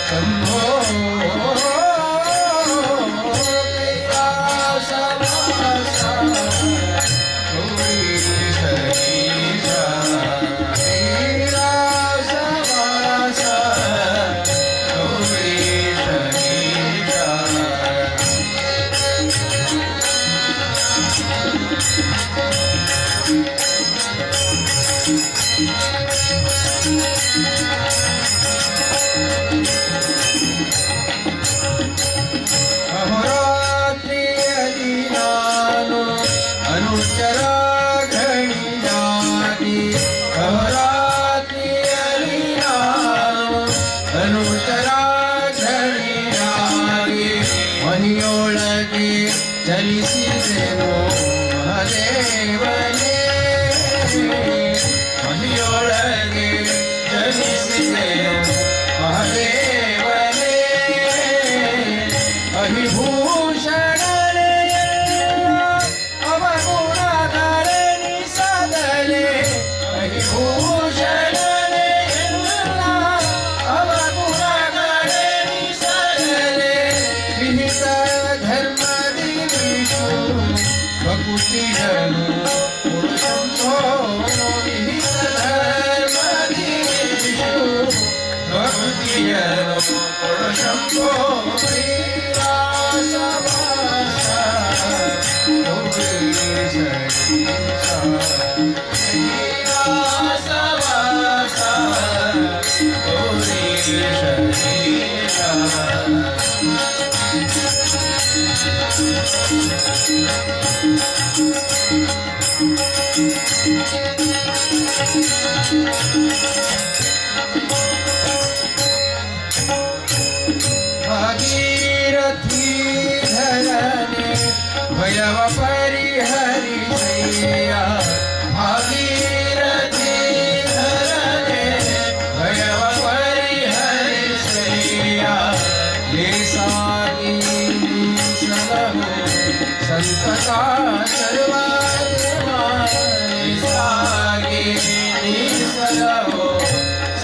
ಶಂಭೋ ಕೈಲಾಸವಾಸ ಗೌರೀಶ ಕೈಲಾಸವಾಸ ಗೌರೀಶ. ಅಹೋರಾತ್ರಿಯಲಿ ನಾನು ಅನುಚರಾಗಣಿಯಾಗಿ ಅಹೋರಾತ್ರಿಯಲಿ ನಾನು ಅನುಚರಾಗಣಿಯಾಗಿ ಮಹಿಯೊಳಗೆ ಚಲಿಸಿದೆನು ಮಹದೇವನೇ ಮಹಿಯೊಳಗೆ ಚಲಿಸಿದೆನು ಮಹದೇವನೇ ಅಹಿಭೂಷಣನೆಯಲ್ಲ ಅವಗುಣಧರಣಿಸದಲೆ ಅಹಿಭೂಷಣನೆಯಲ್ಲ ಅವಗುಣಧರಣಿಸದಲೆ ವಿಹಿತ ಧರ್ಮದಿ ವಿಷ್ಣು ಭಕುತಿಯನು ಶಂಭೋ ವಿಹಿತ ಧರ್ಮದಿ ವಿಷ್ಣು ಭಕ್ತಿಯನು ಕೊಡು ಶಂಭೋ ಕೈಲಾಸವಾಸ ಗೌರೀಶ ಕೈಲಾಸವಾಸ ಗೌರೀಶ.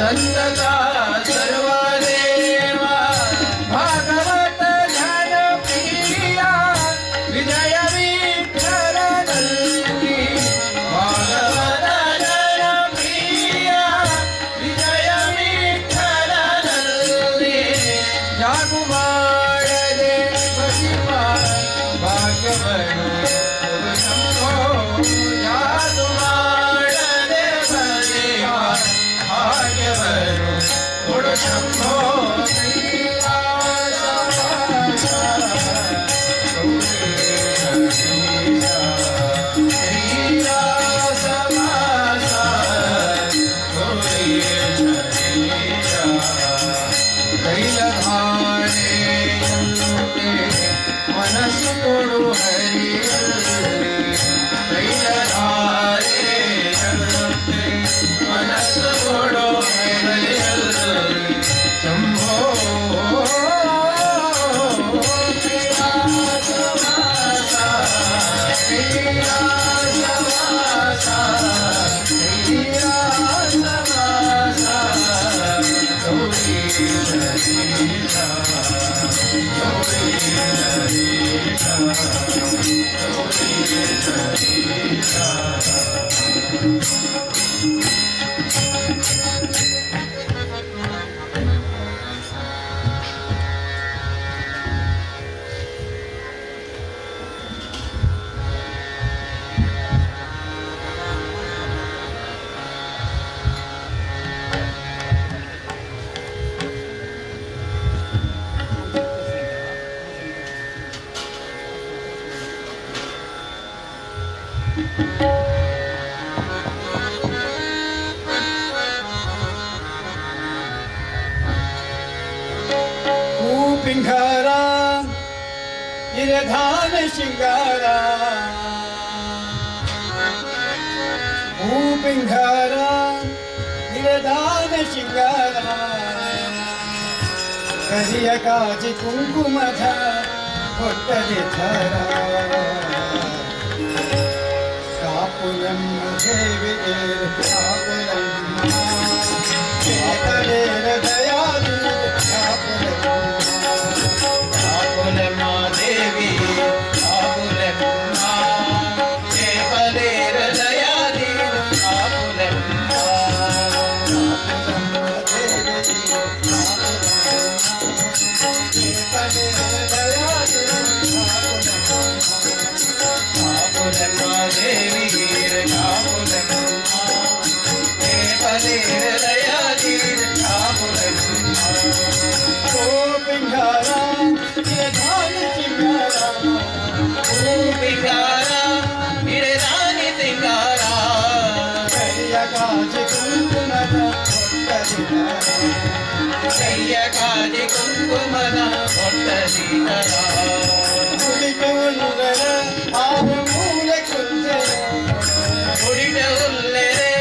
ಸಂತತ ಸರ್ವದೇವ ಭಾಗವತ ಜನ ಪ್ರಿಯ ವಿಜಯ ವಿಠಲನಲ್ಲಿ ಭಾಗವತ ಜನ ಪ್ರಿಯ ವಿಜಯ ವಿಠಲನಲ್ಲಿ ಜಾಗು ಮಾಡದೆ ಭಜಿಪ ಭಾಗ್ಯವನ್ನು ಶಂಭೋ ಜಾದು ಮಾಡದೆ ಭಜಿಪ ಭಾಗ್ಯವನ್ನು ಕೊಡು ಶಂಭೋ ಕೈಲಾಸ ಕೈಲಾಸ ವಾಸ ಕೈಲಧಾರೆಯಂತೆ ಮನಸ್ಸು ಕೊಡು ಹರಿಯಲ್ಲಿ ಕೈಲಧಾರೆಯಂತೆ ಮನಸ್ಸು ಕೊಡು ಹರಿಯಲ್ಲಿ ಶಂಭೋ ಕೈಲಾಸ ವಾಸ ಕೈಲಾಸ ವಾಸ ಕೈಲಾಸ ವಾಸ ಪಿಂಗಾರ ಇರಧಾನ ಶಿಂಗಾರ ಹೂ ಪಿಂಗಾರ ಇರಧಾನ ಶಿಂಗಾರ ಕರಿಯ ಕಾಜಿ ಕುಂಕುಮಧ ಕೊಟ್ಟದೆ ಥರ ಕಾಪುಲಮ್ಮ ದೇವಿ ಕಾಪುಲಮ್ಮ ಚೇತನೇರ ದಯಾದಿ ಕಾಪುಲಮ್ಮ ಕಾಪುಲಮ್ಮ ದೇವಿ ಕಾಪುಲಮ್ಮ ಚೇಪಲೇರ ದಯಾದಿ ಕಾಪುಲಮ್ಮ ಕಾಪುಲಮ್ಮ ದೇವಿ ಕಾಪುಲಮ್ಮ ಚೇಪಲೇರ ದಯಾದಿ ಕಾಪುಲಮ್ಮ ಪಿಂಗಾರ ಹಿರದಾನಿ ಸಿಂಗಾರ ಕೈಯ ಕಾಜಿ ಕುಂಕುಮದ ಹೊಟ್ಟಲಿದರ ಕುಡಿಟ ಉಲ್ಲೆರೆ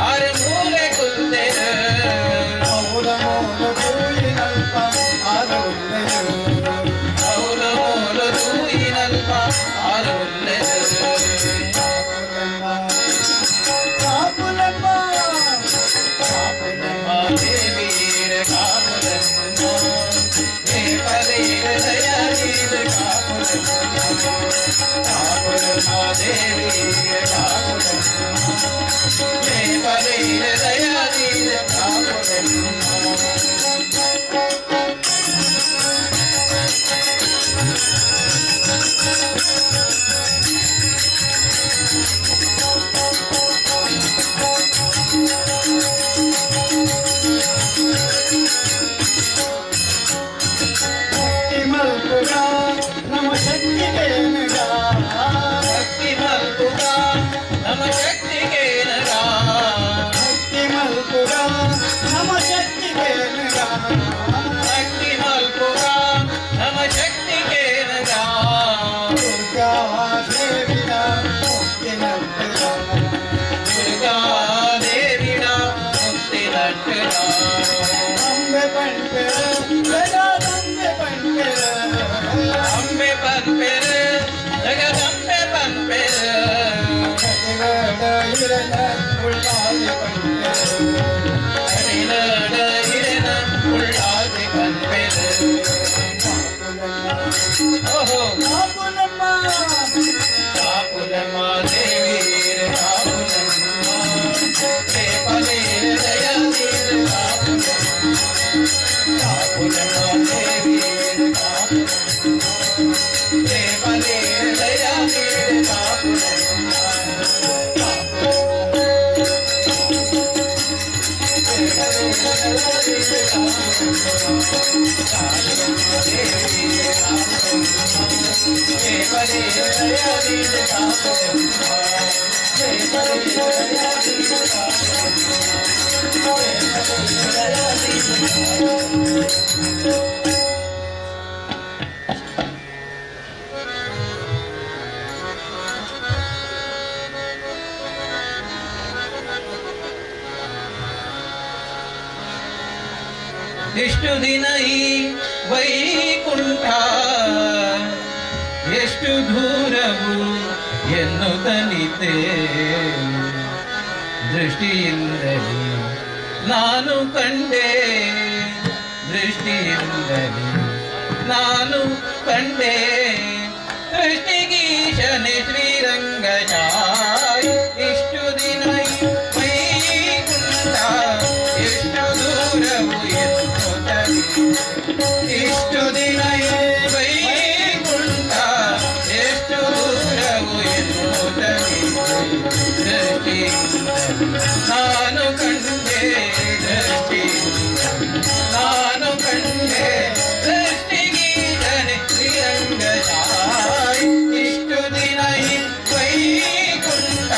ಆರು ಮೂಲೆ ಕುಲ್ದೆರ ಅವಲ ಮೂಲ ತೂಯಿನಲ್ಪ ಆರು ಉಲ್ಲೆರೆ ದೇವೀರ ಕಾಪುಲಮ್ಮ ಹೇ ಪದೇರ ದಯಾಧೀರ ಕಾಪುಲಮ್ಮ ಕಾಪುಲಮ್ಮ ದೇವೀರ ಕಾಪುಲಮ್ಮ ಹೇ ಪದೇರ ದಯಾಧೀರ ಕಾಪುಲಮ್ಮ. ನಮ ಶಕ್ತಿಗೇನುಗ ಭಕ್ತಿ ಮಲ್ಪುಗ ನಮ ಶಕ್ತಿಗೇನಗ ಭಕ್ತಿ ಮಲ್ಪುಗ ನಮ ಶಕ್ತಿಗೇನುಗ ಭಕ್ತಿ ಮಲ್ಪುಗ ನಮ ಶಕ್ತಿಗೇನಗ ದುರ್ಗಾ ದೇವಿನ ಮುಕ್ತಿ ನಟ್ಟುಗ ದುರ್ಗಾ ದೇವಿನ ಮುಕ್ತಿ ನಟ್ಟುಗ ಅಂಬೆ ಪಂಪೆರ ಜಗದಂಬೆ ಪಂಪೆರ ಅಂಬೆ ಪನ್ಪೆರು ಜಗದಂಬೆ ಪನ್ಪೆರು ಕಟಿಗಡ ಇರನ ಉಳ್ಳಾಲಿ ಪಂಪೆರ ಕಡಿಲ ಎಷ್ಟು ದಿನ ಈ ವೈಕುಂಠ ಎಷ್ಟು ದೂರವು ಎನ್ನುತ್ತಲಿತೆ ದೃಷ್ಟಿಯಿಂದಲೇ ನಾನು ಕಂಡೆ, ದೃಷ್ಟಿಯಿಂದಲೇ ನಾನು ಕಂಡೆ. ದೃಷ್ಟಿಗೀಶನೆ ಶ್ರೀರಂಗಶಾಯಿ. ಇಷ್ಟು ದಿನ ಈ ವೈಕುಂಠ ಎಷ್ಟು ದೂರವು ಎನ್ನುತ್ತಲಿತೆ, ಇಷ್ಟು ದಿನ ಈ ವೈಕುಂಠ ಎಷ್ಟು ದೂರವು ಎನ್ನುತ್ತಲಿತೆ. ದೃಷ್ಟಿ ನಾನು ಕಂಡೆ, ದೃಷ್ಟಿ ನಾನು ಕಂಡೆ. ದೃಷ್ಟಿಗೀಶನೆ ಶ್ರೀರಂಗಶಾಯಿ. ಇಷ್ಟು ದಿನ ಈ ವೈಕುಂಠ.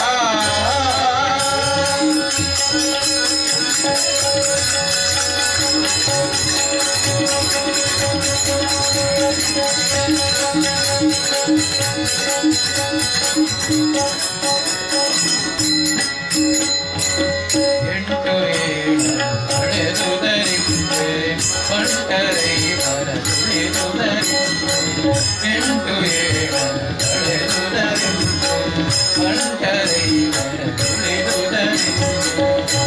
ಎಂಟು ಏಳು ಪಡೆದುದರಿಂದೆ ಪಂಟರೈವರ ತುಳಿದುದರಿಂದೆ. ಎಂಟು ಏಳು ಪಡೆದುದರಿಂದೆ ಪಂಟರೈವರ ತುಳಿದುದರಿಂದೆ.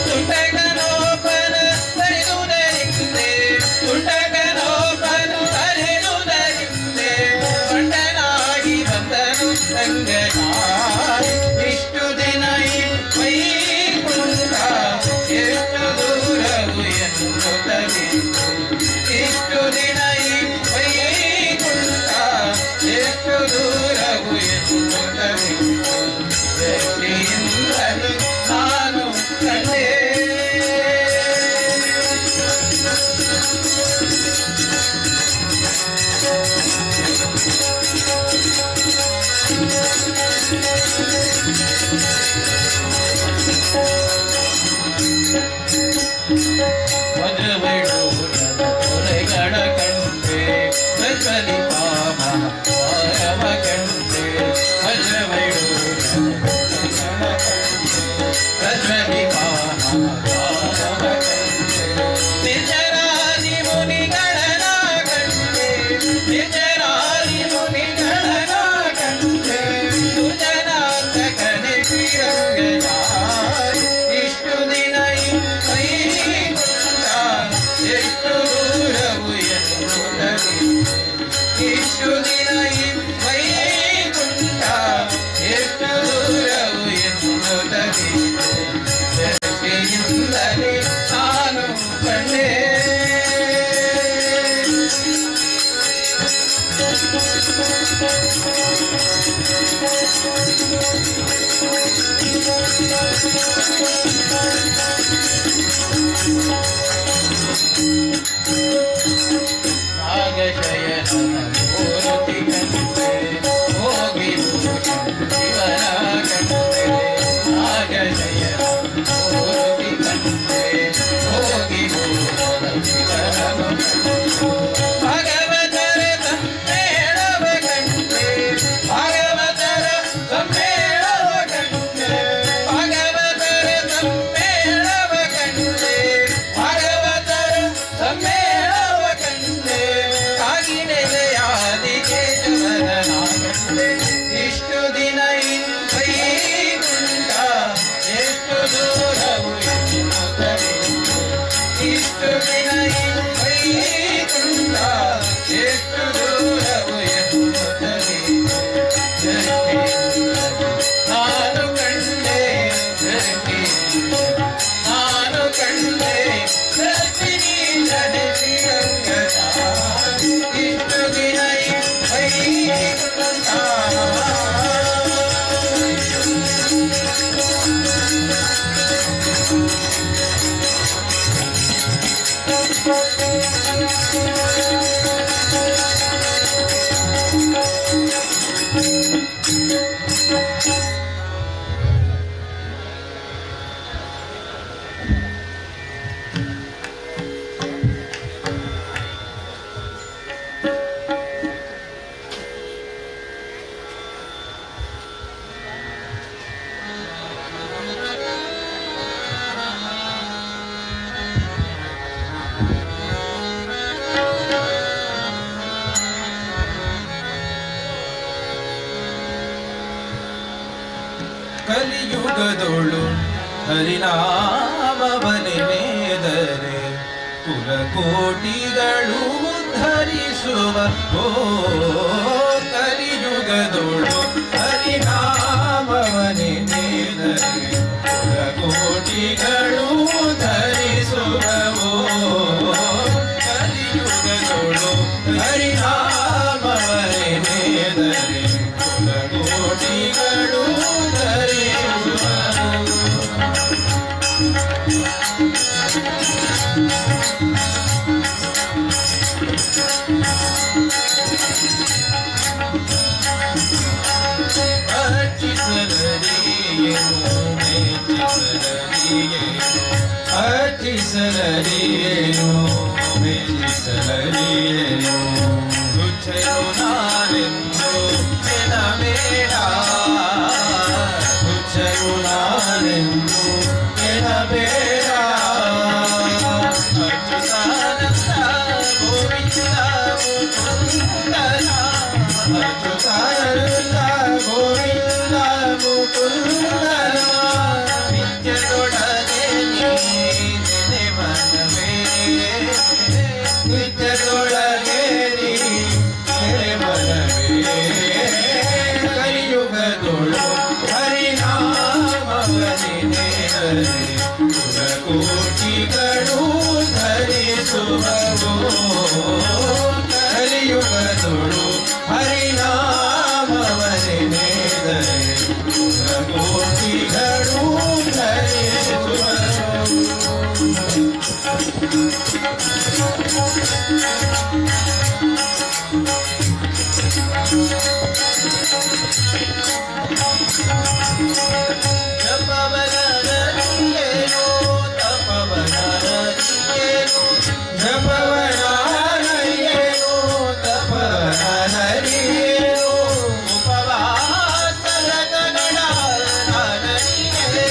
ತುಂಟಕನೋಪನ ಸರಿದುದರಿಂದೆ, ತುಂಟಕನೋಪನ ಸರಿದುದರಿಂದೆ. ಬಂಟನಾಗಿ ಬಂದನು ರಂಗನಾಯಿ. ಇಷ್ಟು ದಿನ ಈ ವೈಕುಂಠ ಎಷ್ಟು ದೂರವು ಎನ್ನುತ್ತಲಿದೆ, ಇಷ್ಟು ದಿನ ಈ ವೈಕುಂಠ ಎಷ್ಟು ದೂರವು ಎನ್ನುತ್ತಲಿದೆ. ದೃಷ್ಟಿಯಿಂದಲೇ ನಾನು ಕಂಡೆ. ವಜ್ರವೈಡೂರ್ಯದ ತೊರೆಗಳ ಕಂಡೆ, ಪ್ರಜ್ವಲಿ ಪಾಪ ವಾರವ ಕಂಡೆ. ವಜ್ರವೈಡೂರ್ಯದ ತೊರೆಗಳ ಕಂಡೆ, ಪ್ರಜ್ವಲಿ ಪಾಪ ವಾರವ ಕಂಡೆ. ನಿಜರಾದಿ ಮುನಿಗಳನ ಕಂಡೆ, ನಿಜರಾದಿ ಮುನಿಗಳನ ಕಂಡೆ. ಸುಜನಾಂತಕನೆ ಶ್ರೀರಂಗನಾಯಿ. ಇಷ್ಟು ದಿನ ಈ ವೈಕುಂಠ ಎಷ್ಟು ದೂರವು ಎನ್ನುತ್ತಲಿದೆ, ಇಷ್ಟು ದಿನ ಈ ವೈಕುಂಠ ಎಷ್ಟು ದೂರವು ಎನ್ನುತ್ತಲಿದೆ. ದೃಷ್ಟಿಯಿಂದಲೇ ನಾನು ಕಂಡೆ. ನಾಗಶಯನನ ಮೂರ್ತಿ ಕಂಡೆ, ಹೋಗಿ ಶಿವನ ಕಂಡೆ. ನಾಗಶಯನ ಮೂರ್ತಿ ಕಂಡೆ, ಹೋಗಿ ಶಿವನ ಕಂಡೆ. ಭಾಗವತರ ಸಮ್ಮೇಳವ ಕಂಡೆ, ಭಾಗವತರ ಸಮ್ಮೇಳವ ಕಂಡೆ. ಭಾಗವತರ ಸಮ್ಮೇಳವ ಕಲಿಯುಗದೊಳು ಹರಿನಾಮವನೆನೆದರೆ ಕುಲಕೋಟಿಗಳು ಉದ್ಧರಿಸುವ ಓ ಕಲಿಯುಗದೊಳು ಹರಿನಾಮವನೆನೆದರೆ ಕುಲಕೋಟಿಗಳು ಉದ್ಧರಿಸುವ ಓ ಕಲಿಯುಗದೊಳು ಹರಿನಾಮವನೆನೆದರೆ ಕುಲಕೋಟಿಗಳು ಧರಿಸುವ. ಅರ್ಚಿಸಲರಿಯೇನು ಮೆಚ್ಚಿಸಲರಿಯೇನು, ಅರ್ಚಿಸಲರಿಯೇನು ಮೆಚ್ಚಿಸಲರಿಯೇನು, ತುಚ್ಛನು ನಾನೆಂದು ಎನಬೇಡ, ತುಚ್ಛನು ನಾನೆಂದು ಎನಬೇಡ. ಅಚ್ಯುತಾನಂದ ಗೋವಿಂದ ಮುಕುಂದನ, ಅಚ್ಯುತಾನಂದ ಗೋವಿಂದ ಮುಕುಂದನ, ನಿತ್ಯದೊಡನೆ ನೀನೆ ಮನವೇ, ನಿತ್ಯದೊಳಗೆ ನೀನೆ ಮನವೇ. ಕಲಿಯುಗದೊಳು ಹರಿನಾಮವನೆನೆದರೆ ಕುಲಕೋಟಿಗಳು ಧರಿಸುವವು. ಕಲಿಯುಗದೊಳು ಹರಿನಾಮವನೆನೆದರೆ ಕುಲಕೋಟಿಗಳು ಧರಿಸುವವು. ಜಪವನರಿಯೇನು ತಪವನರಿಯೇನು, ಜಪವನರಿಯೇನು ತಪವನರಿಯೇನು, ಉಪವಾಸವ್ರತಗಳ ನಾನರಿಯೇ,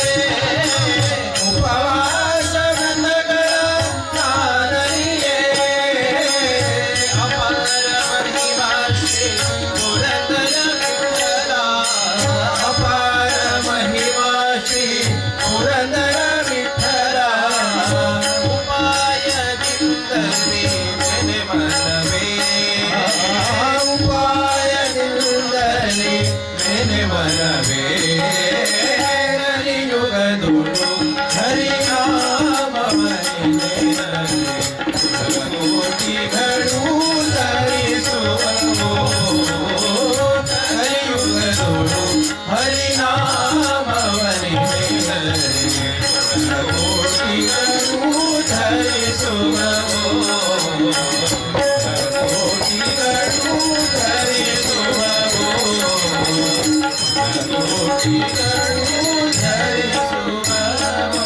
ಉಪವಾಸವ್ರತಗಳ ನಾನರಿಯೇ. ಅಪಾರ ಮಹಿಮಾ ಶ್ರೀ ಪುರಂದರ ವಿಠಲ, ಅಪಾರ ಮಹಿಮಾ ಶ್ರೀ ಪುರಂದರ ವಿಠಲ, ಉಪಾಯದಿಂದಲೇ ನೆನೆ ಮನವೇ, ಉಪಾಯದಿಂದಲೇ ನೆನೆ ಮನವೇ. ಕಲಿಯುಗದೊಳು ಹರಿನಾಮವನೆನೆದರೆ ಕೋಟಿಗಳು ಧರಿಸುವವು. ಕಲಿಯುಗದೊಳು ಹರಿನಾಮವನೆನೆದರೆ ಕೋಟಿಗಳು ಧರಿಸುವವು, ಕೋಟಿಗಳು ಧರಿಸುವವು, ಕೋಟಿಗಳು ಧರಿಸುವವು.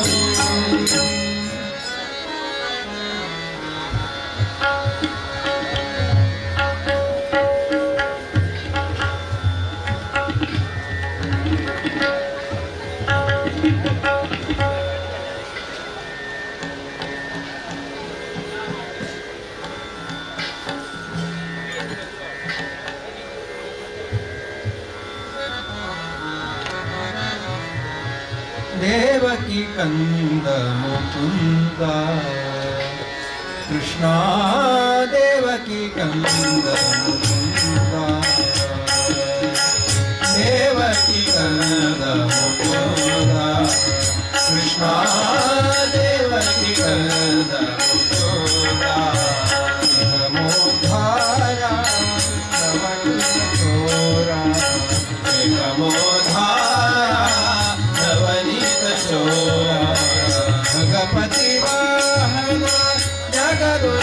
ದೇವಕಿ ಕಂದ ಮುಕುಂದ ಕೃಷ್ಣ, ದೇವಕಿ ಕಂದ ಮುಕುಂದ, ದೇವಕಿ ಕಂದ ಮುಕುಂದ ಕೃಷ್ಣ, ದೇವಕಿ ಕಂದ ಮುಕುಂದ, ನಿಗಮೋದ್ಧಾರ ನವನೀತ ಚೋರ, ನಿಗಮೋದ್ಧಾರ ನವನೀತ ಚೋರ, ಜಗಪತಿ ವಾಹನ ಜಗದುದ್ಧಾರ.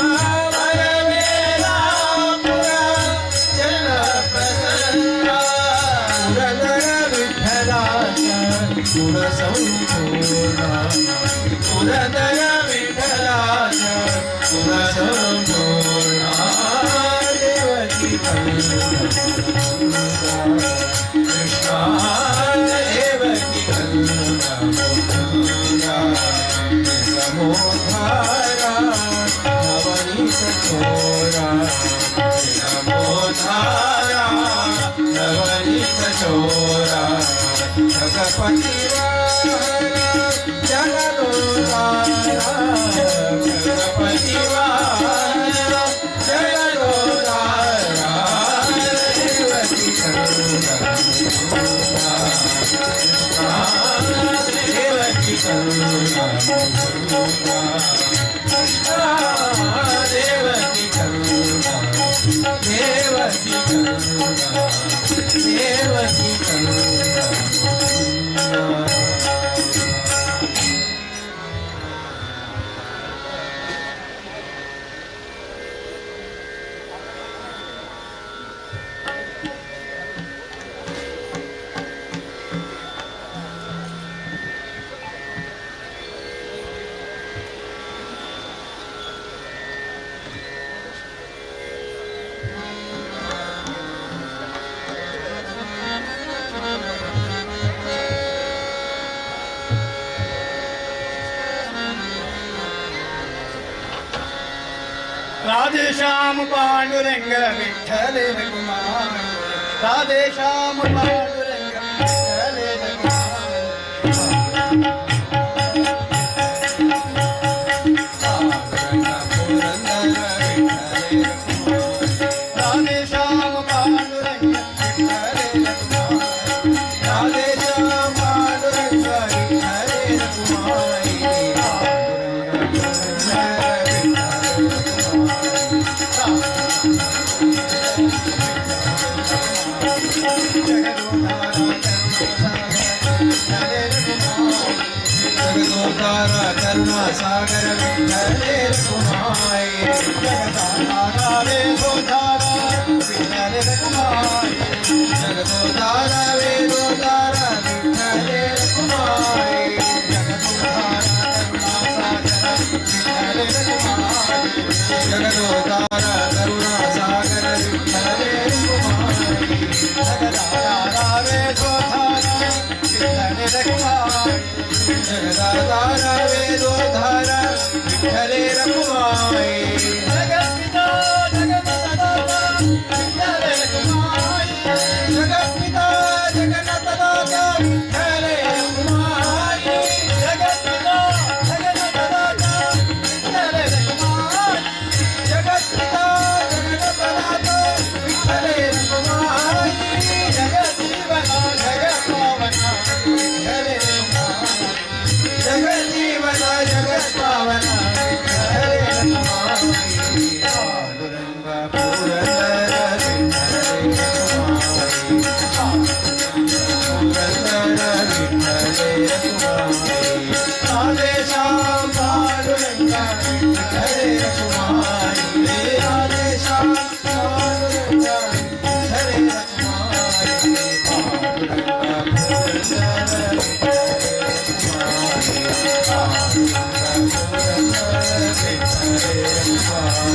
ವರವೇಲಾಪುರ ಜನ ಪ್ರಸನ್ನ ಪುರಂದರ ವಿಠಲಾಚ ಗುಣ ಸಂಪೂರ್ಣ ಪುರಂದರ ವಿಠಲಾಚ ಗುಣ ಸಂಪೂರ್ಣ ದೇವಕಿ ಕೃಷ್ಣ ದೇವಕಿ ನಮೋಧಾರ ನವನೀತ ಚೋರ ನಮೋಧಾರ ನವನೀತ ಚೋರ ಜಗಪತಿ ಜಗದೋಧಾರ ಜಗಪತಿ ಜಗದೋಧಾರ ದೇವಕಿ ದೇವಕಿ ದೇವಕಿ ದೇವಕಿ ದೇವಕಿ. राधे श्याम पांडुरंग विठ्ठल रघुमाई, राधे श्याम पांडुरंग विठ्ठल रघुमाई. राधे श्याम पांडुरंग विठ्ठल रघुमाई, राधे श्याम पांडुरंग विठ्ठल रघुमाई. जगदोद्धार करुणा सागर विठ्ठल रघुमाई. जगदाधारा वेदोद्धारा विठ्ठल रघुमाई. जगदोद्धार वेदोद्धार विठ्ठल रघुमाई. जगदोद्धारा करुणा सागर विठ्ठल रघुमाई. जगदोद्धार करुणा सागर विठ्ठल रघुमाई. जगदाधारा वेदोद्धारा विठ्ठल रघुमाई. जगदाधार वेदोद्धार विठ्ठल रघुमाई. जगत्पिता जगन्नाथ विठ्ठल रघुमाई. जगत्पिता जगन्नाथ दाता विठ्ठल रघुमाई. जगत्पिता जगन्नाथ विठ्ठल रघुमाई. जगत्पिता जगन्नाथ दाता विठ्ठल रघुमाई. जगजीवन जगत्पावन विठ्ठल रघुमाई. जगजीवन जगत्पावन विठ्ठल रघुमाई. पांडुरंग पुरंदर विठ्ठल रघुमाई. पुरंदर विठ्ठल रघुमाई. राधे श्याम पांडुरंग विठ्ठल रघुमाई. राधे श्याम पांडुरंग विठ्ठल रघुमाई. पांडुरंग पुरंदर विठ्ठल रघुमाई. पांडुरंग पुरंदर विठ्ठल रघुमाई.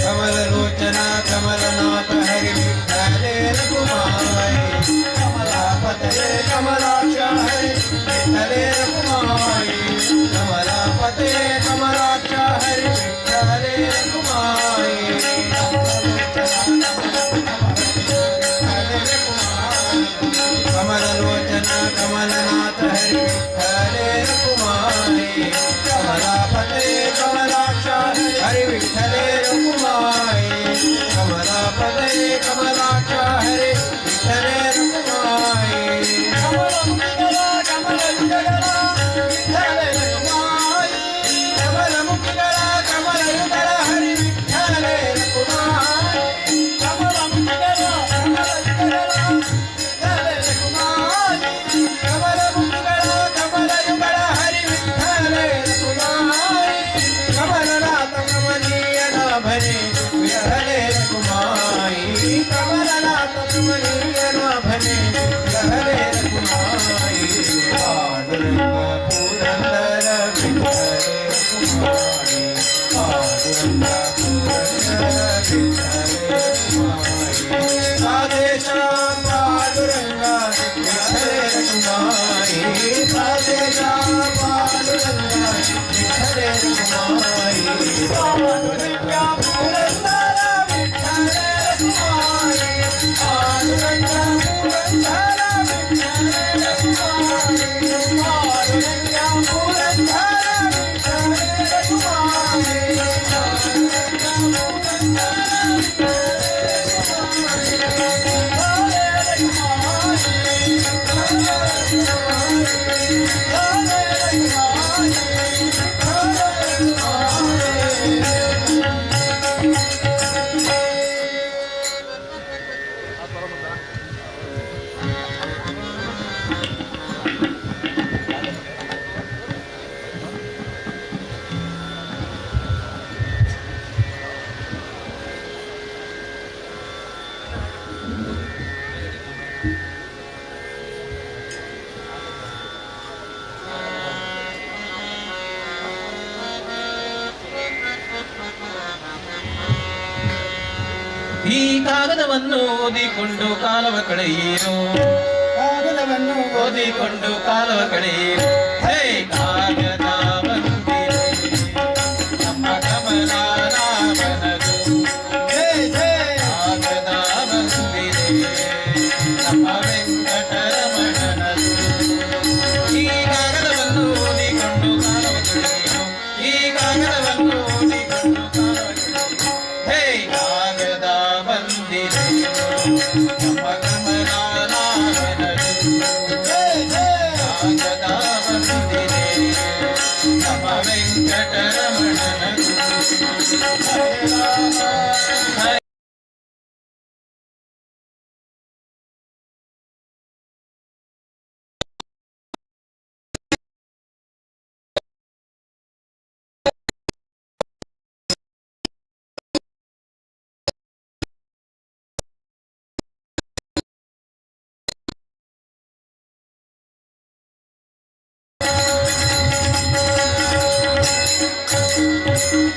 कमललोचन कमलनाथ हरि विठ्ठल रघुमाई. कमलापतये कमला ರಘುಮಾಯಿ ಪಾಂಡುರಂಗ ಪುರಂದರ ವಿಠ್ಠಲೆ ರಘುಮಾಯಿ ರಾಧೇಶ್ಯಾಮ ಪಾಂಡುರಂಗ ವಿಠ್ಠಲೆ ರಘುಮಾಯಿ ರಾಧೇಶ್ಯಾಮ ಪಾಂಡುರಂಗ ವಿಠ್ಠಲೆ ರಘುಮಾಯಿ ಪಾಂಡುರಂಗ ಪುರಂದರ ವಿಠ್ಠಲೆ ರಘುಮಾಯಿ ಪಾಂಡುರಂಗ ಪುರಂದರ ವಿಠ್ಠಲೆ ರಘುಮಾಯಿ ಪಾಂಡುರಂಗ ಪುರಂದರ ವಿಠ್ಠಲೆ ರಘುಮಾಯಿ ಪಾಂಡುರಂಗ ಪುರಂದರ ಈ ಕಾಗದವನ್ನು ಓದಿಕೊಂಡು ಕಾಲವ ಕಳೆಯಿರು, ಕಾಗದವನ್ನು ಓದಿಕೊಂಡು ಕಾಲವ ಕಳೆಯಿರು. ಹೇ ಕಾಗದ ಬಂದಿದೆ ನಮ್ಮ ಕಮಲನಾಭನದು, ಜಯ ಜಯ ಕಾಗದ ಬಂದಿದೆ ನಮ್ಮ ವೆಂಕಟರಮಣನದು. ಈ ಕಾಗದವನ್ನು ಓದಿಕೊಂಡು ಕಾಲವ ಕಳೆಯಿರು, ಈ ಕಾಗದವನ್ನು ಓದಿಕೊಂಡು ಕಾಲವ ಕಳೆಯಿರು. ಹೇ ಕಾಗದ ಬಂದಿದೆ ನಮ್ಮ ಕಮಲನಾಭನದು, ಜಯ ಜಯ ಕಾಗದ ಬಂದಿದೆ ನಮ್ಮ ವೆಂಕಟರಮಣನದು. ಹರೇ ರಾಮ ಹರೇ.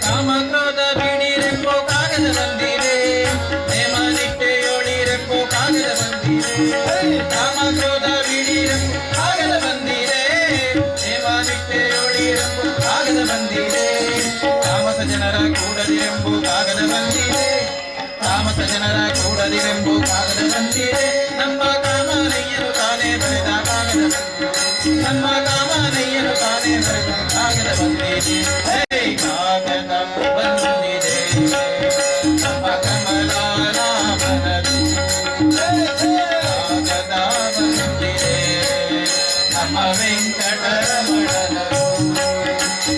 ಕಾಮಕ್ರೋಧ ಬಿಡಿರೆಂಬೋ ಕಾಗದ ಬಂದಿದೆ, ನೇಮ ನಿಷ್ಠೆಯೊಳಿರೆಂಬೋ ಕಾಗದ ಬಂದಿದೆ. ಕಾಮಕ್ರೋಧ ಬಿಡಿರೆಂಬೋ ಕಾಗದ ಬಂದಿದೆ, ನೇಮ ನಿಷ್ಠೆಯೊಳಿರೆಂಬೋ ಕಾಗದ ಬಂದಿದೆ. ತಾಮಸ ಜನರ ಕೂಡದಿರೆಂಬೋ ಕಾಗದ ಬಂದಿದೆ, ತಾಮಸ ಜನರ ಕೂಡದಿರೆಂಬೋ ಕಾಗದ ಬಂದಿದೆ. ನಮ್ಮ ಕಾಮನಯ್ಯನು ತಾನೇ ಬರೆದ ಕಾಗದ ಬಂದಿದೆ, ನಮ್ಮ ಕಾಮನಯ್ಯನು ತಾನೇ ಬರೆದ ಕಾಗದ ಬಂದಿದೆ. ಹೇ ಕಾಗದ ಬಂದಿದೆ ನಮ್ಮ ಕಮಲನಾಭನದು, ಕಾಗದ ಬಂದಿದೆ ನಮ್ಮ ವೆಂಕಟರಮಣನದು.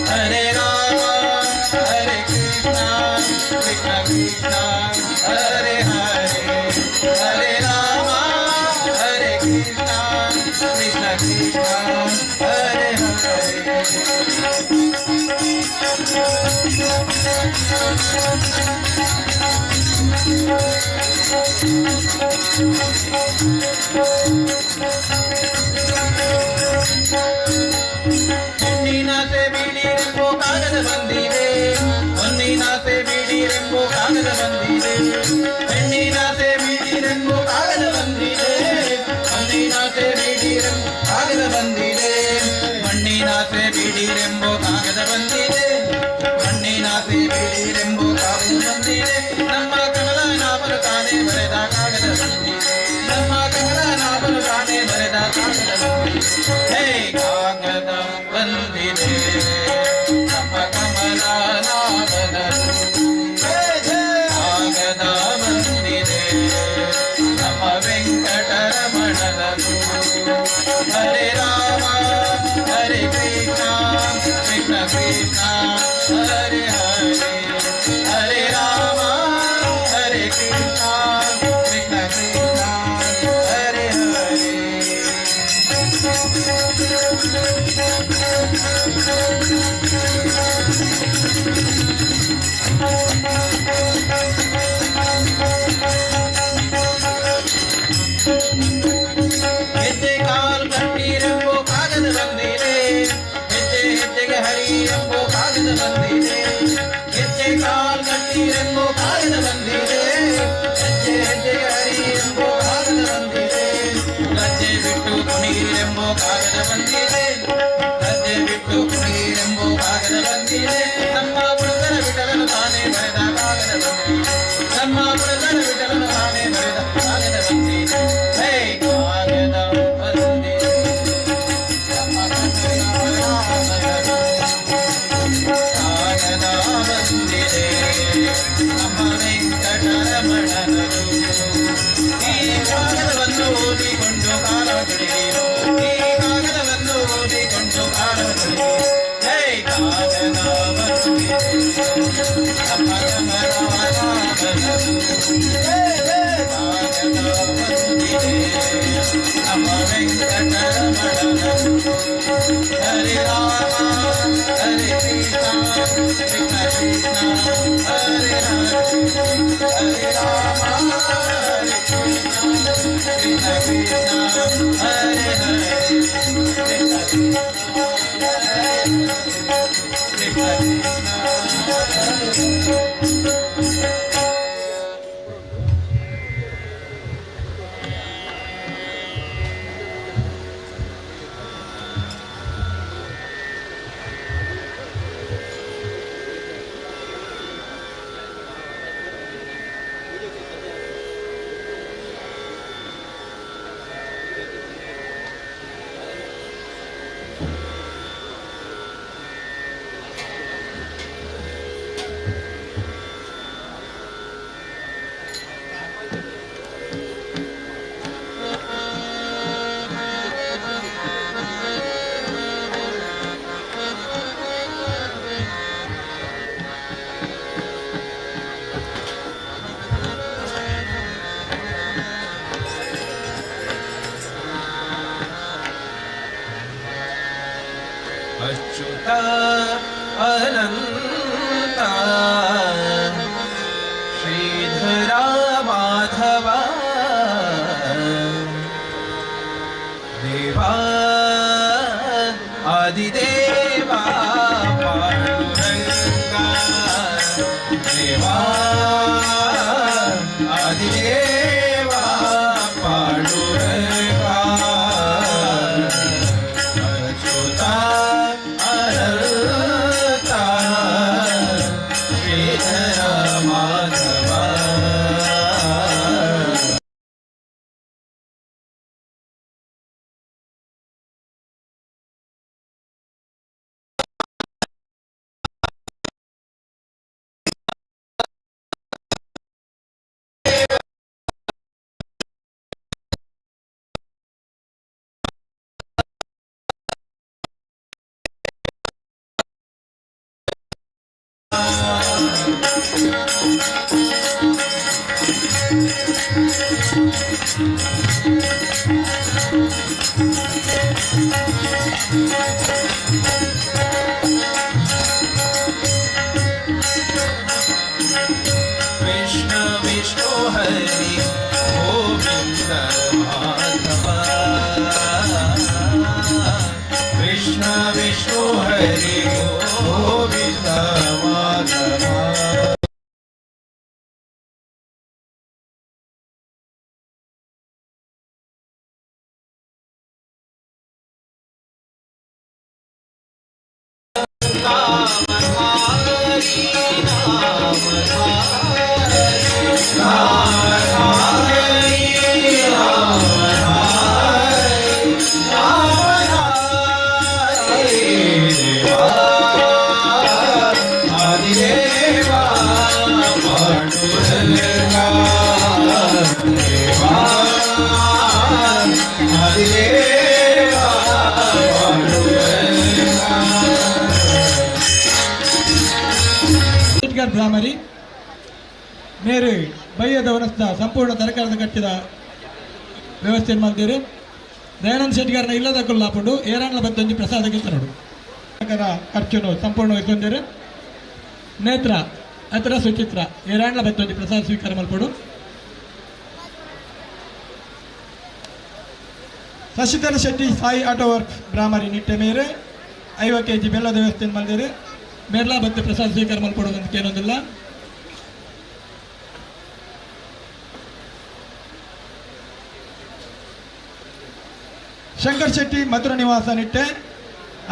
ಹರೇ ರಾಮ ಹರೇ ಕೃಷ್ಣ ಕೃಷ್ಣ ಕೃಷ್ಣ ಹರೇ ಹರೇ, ಹರೇ ರಾಮ ಹರೇ ಕೃಷ್ಣ ಕೃಷ್ಣ ಕೃಷ್ಣ ಹರೇ ಹರೇ. ಹೆಣ್ಣಿನಾಸೆ ಬಿಡಿರೆಂಬೋ ಕಾಗದ ಬಂದಿದೆ, ಹೊನ್ನಿನಾಸೆ ಬಿಡಿರೆಂಬೋ ಕಾಗದ ಬಂದಿದೆ. ಹೆಣ್ಣಿನಾಸೆ ಬಿಡಿರೆಂಬೋ ಕಾಗದ ಬಂದಿದೆ, ಹೊನ್ನಿನಾಸೆ ಬಿಡಿರೆಂಬೋ ಕಾಗದ ಬಂದಿದೆ. ಮಣ್ಣಿನಾಸೆ ಬಿಡಿರೆಂಬೋ ಕಾಗದ ಬಂದಿದೆ, ಮಣ್ಣಿನಾಸೆ ಬಿಡಿರೆಂಬೋ ಕಾಗದ ಬಂದಿದೆ. ನಮ್ಮ ಕಮಲನಾಭನು ತಾನೇ ಬರೆದ ಕಾಗದ ಬಂದಿದೆ, ನಮ್ಮ ಕಮಲನಾಭನು ತಾನೇ ಬರೆದ ಕಾಗದ ಬಂದಿದೆ. ಹೇ ಕಾಗದ ಬಂದಿದೆ ನಮ್ಮ ಕಮಲನಾಭನದು, ಕಾಗದ ಬಂದಿದೆ ನಮ್ಮ ವೆಂಕಟರಮಣನದು. ಹರೇ ರಾಮ ಹರೇ ಕೃಷ್ಣ ಕೃಷ್ಣ ಕೃಷ್ಣ ಹರೇ ಹರೇ, ಹರೇ ರಾಮ ಹರೇ ಕೃಷ್ಣ ಕೃಷ್ಣ ಕೃಷ್ಣ ಹರೇ ಹರೇ. ಹೆಜ್ಜೆ ಕಾಲ್ ಕಟ್ಟಿರೆಂಬೋ ಕಾಗದ ಬಂದಿದೆ, ಹೆಜ್ಜೆ ಹೆಜ್ಜೆಗೆ ಹರಿ ಎಂಬೋ ಕಾಗದ ಕಾಗದ ಬಂದಿದೆ. ಹೆಜ್ಜೆ ಕಾಲ್ ಕಟ್ಟೀರೆಂಬೋ ಕಾಗದ ಬಂದಿದೆ. ಹೆಜ್ಜೆ ಹೆಜ್ಜೆಗೆ ಹರಿ ಎಂಬೋ ಕಾಗದ ಬಂದಿದೆ. ಲಜ್ಜೆ ಬಿಟ್ಟು ಕುಣಿಯಿರೆಂಬೋ ಕಾಗದ ಬಂದಿದೆ. ಲಜ್ಜೆ ಬಿಟ್ಟು ಕುಣಿಯಿರೆಂಬೋ ಕಾಗದ ಬಂದಿದೆ. ನಮ್ಮ ಪುರಂದರ ವಿಠಲನು ತಾನೇ ಬರೆದ ಕಾಗದ ಬಂದಿದೆ. ನಮ್ಮ ಪುರಂದರ ವಿಠಲನು ತಾನೇ ಬರೆದ ಕಾಗದ ಬಂದಿದೆ. ಹೇ, ಕಾಗದ ಬಂದಿದೆ. ನಮ್ಮ ಕನ್ನಡ ಕಾಗದ ಬಂದಿದೆ. ನಮ್ಮ ವೆಂಕಟರಮಣನದು. ಈ ಕಾಗದವನ್ನು ಓದಿಕೊಂಡು ಕಾಲ ತುಳಿದಿರು. ಈ ಕಾಗದವನ್ನು ಓದಿಕೊಂಡು ಕಾಲ ತುಳಿದಿರು. ಹೇ, ಕಾಗದ ಬಂದಿದೆ. ನಮ್ಮ ಕಮಲಾರಾಮನದು. ಹೇ, ಹೇ, ಕಾಗದ ಬಂದಿದೆ. ನಮ್ಮ ವೆಂಕಟರಮಣನದು. ಹರೇ ರಾಮ ಹರೇ ಕೃಷ್ಣ ಕೃಷ್ಣ ಕೃಷ್ಣ ಹರೇ ಹರೇ. ಹರೇ ರಾಮ ಹರೇ ಕೃಷ್ಣ ಕೃಷ್ಣ ಕೃಷ್ಣ ಹರೇ ಹರೇ. ಕೃಷ್ಣ ಕೃಷ್ಣ ಕೃಷ್ಣ. ಅಚ್ಯುತ ಅನಂತ ಶ್ರೀಧರ ಮಾಧವ ದೇವಾ, ಆದಿದೇವ ಪಾಂಡುರಂಗ ದೇವಾ, ಆದಿದೇವ ಪಾಂಡುರಂಗ. ಅಚ್ಯುತ ಅನಂತ ಶ್ರೀಧರ ಮಾಧವ. ಕೃಷ್ಣ ವಿಷ್ಣು ಹರಿ ಗೋವಿಂದ ಮಾಧವ. ಕೃಷ್ಣ ವಿಷ್ಣು ಹರಿ ಗೋವಿಂದ ಮಾಧವ. ನಾಮಧಾರಿ ನಾಮಧಾರಿ ನಾಮಧಾರಿ ದೇವಾ, ಆದಿದೇವ ಪಾಂಡುರಂಗ ದೇವಾ, ಆದಿದೇವ ಪಾಂಡುರಂಗ. ಅಂಬೇಡ್ಕರ್ ಭ್ರಾಮರಿ ಮೇರು ಬಯ್ಯದ ವನಸ್ದ ಸಂಪೂರ್ಣ ತರಕಾರದ ಕಟ್ಟಿದ ವ್ಯವಸ್ಥೆಯನ್ನು ಮಲ್ದೇರು. ದಯಾನಂದ ಶೆಟ್ಟಿಗಾರನ ಇಲ್ಲದ ಕೊಲ್ಲಾಪುಂಡು ಏರಾನ್ಲ ಬತ್ತೊಂಜಿ ಪ್ರಸಾದ ಗೆತ್ತನೋಡು ಖರ್ಚುನು ಸಂಪೂರ್ಣ ವಹಿಸೊಂದೇರು. ನೇತ್ರ ಅತ್ರ ಸುಚಿತ್ರ ಏರಾನ್ಲ ಬತ್ತೊಂಜಿ ಪ್ರಸಾದ ಸ್ವೀಕಾರ ಮಲ್ಪಡು. ಶಶಿಧರ ಶೆಟ್ಟಿ ಸಾಯಿ ಆಟೋ ವರ್ಕ್ಸ್ ಬ್ರಾಹ್ಮರಿ ನಿಟ್ಟೆ ಮೇರೆ 50 ಕೆಜಿ ಬೆಲ್ಲದ ವ್ಯವಸ್ಥೆಯನ್ನು ಮಲ್ದೇರು. ಮೇರ್ಲಾ ಬತ್ತೆ ಪ್ರಸಾದ ಸ್ವೀಕಾರ ಮಲ್ಪಡೋದು ಅಂತ ಏನೊಂದಿಲ್ಲ. ಶಂಕರ್ ಶೆಟ್ಟಿ ಮಧುರ ನಿವಾಸ ನಿಟ್ಟೆ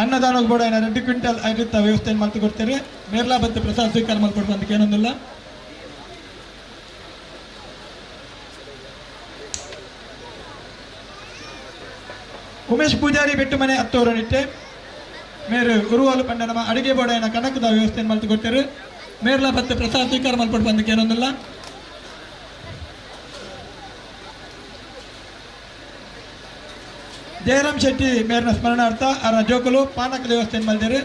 ಅನ್ನದಾನ ಬೋಡ 2 ಕ್ವಿಂಟಲ್ ಐರಿತ್ತ ವ್ಯವಸ್ಥೆಯನ್ನು ಮಲ್ತು ಕೊಡ್ತಾರೆ. ಮೇರ್ಲಾ ಬತ್ತೆ ಪ್ರಸಾದ ಸ್ವೀಕಾರ ಮಲ್ಪಡೋದು ಅಂತ ಏನೊಂದಿಲ್ಲ. ಉಮೇಶ್ ಪೂಜಾರಿ ಬೆಟ್ಟು ಮನೆ ಹತ್ತೋರ ನಿಟ್ಟೆ ಮೇರು ಉರುವಾಲು ಪಂಡನಮ ಅಡಿಗೆ ಬೋಡೈನ ಕನಕದ ವ್ಯವಸ್ಥೆಯನ್ನು ಮಲ್ತು ಕೊಡ್ತಾರೆ. ಮೇರ್ಲಾ ಬತ್ತೆ ಪ್ರಸಾದ ಸ್ವೀಕಾರ ಮಲ್ಪಡು ಬಂದಕ್ಕೆ ಏನೊಂದಿಲ್ಲ. ಜಯರಾಮ್ ಶೆಟ್ಟಿ ಮೇರಿನ ಸ್ಮರಣಾರ್ಥ ಅರ ಜೋಕುಲು ಪಾನಕದ ವ್ಯವಸ್ಥೆಯನ್ನು ಮಲ್ದೇರು.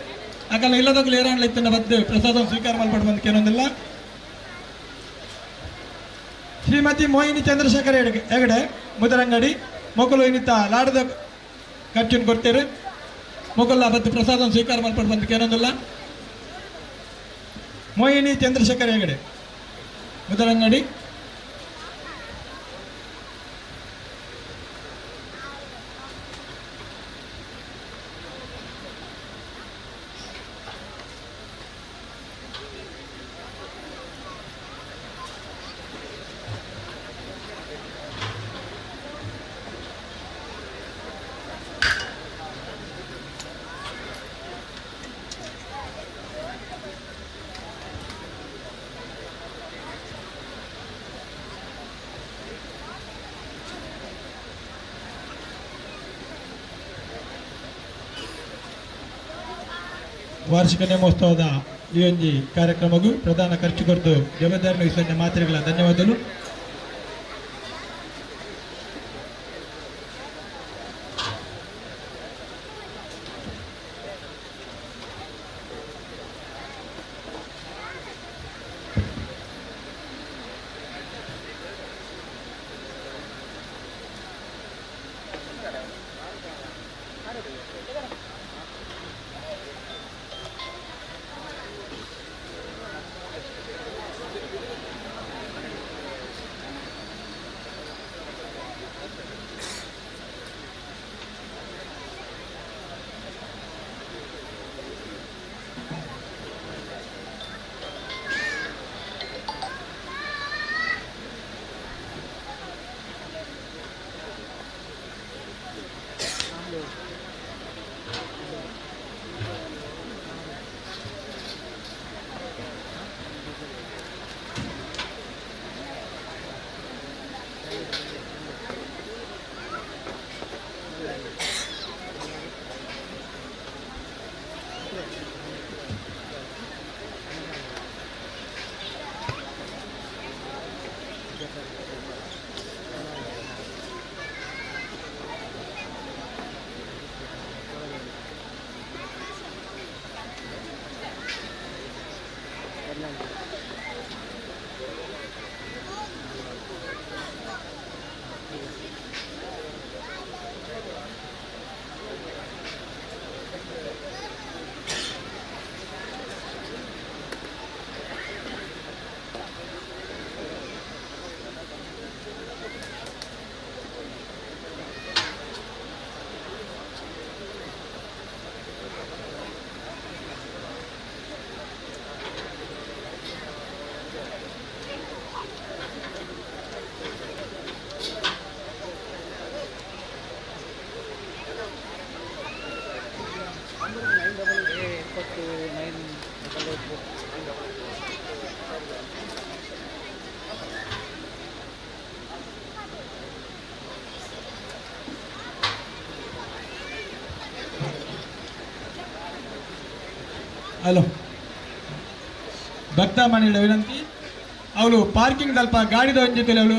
ಅಕಲ ಇಲ್ಲದಕ್ಕೂ ಏರಾಂಡ್ಲ ಇತ್ತಿನ ಬದ್ದು ಪ್ರಸಾದ ಸ್ವೀಕಾರ ಮಲ್ಪಡು ಬಂದಕ್ಕೆ ಏನೊಂದಿಲ್ಲ. ಶ್ರೀಮತಿ ಮೋಹಿನಿ ಚಂದ್ರಶೇಖರ್ ಹೆಗಡೆ ಮುದರಂಗಡಿ ಮೊಕಲು ಇನ್ನಿತ ಲಾಡದ ಖರ್ಚುನ್ ಕೊಡ್ತೇರು. ಮೊಕಲ್ಲ ಬದ್ದು ಪ್ರಸಾದ ಸ್ವೀಕಾರ ಮಲ್ಪಡು ಬಂದಕ್ಕೆ ಏನೊಂದಿಲ್ಲ. ಮೋಹಿನಿ ಚಂದ್ರಶೇಖರ್ ಹೆಗಡೆ ಮುದರಂಗಡಿ. ವಾರ್ಷಿಕ ನೇಮೋತ್ಸವದ ಈ ಒಂಜಿ ಕಾರ್ಯಕ್ರಮಗೂ ಪ್ರಧಾನ ಖರ್ಚು ಕೊರದು ಜವಾಬ್ದಾರಿ ವಹಿಸಿದ ಮಾತ್ರೆಗಳ ಧನ್ಯವಾದಗಳು. ಹಲೋ ಭಕ್ತ ಮನೆಗಳ ವಿನಂತಿ, ಅವಳು ಪಾರ್ಕಿಂಗ್ ದಲ್ಪ ಗಾಡಿದ ಒಂಜಿ ಅವಳು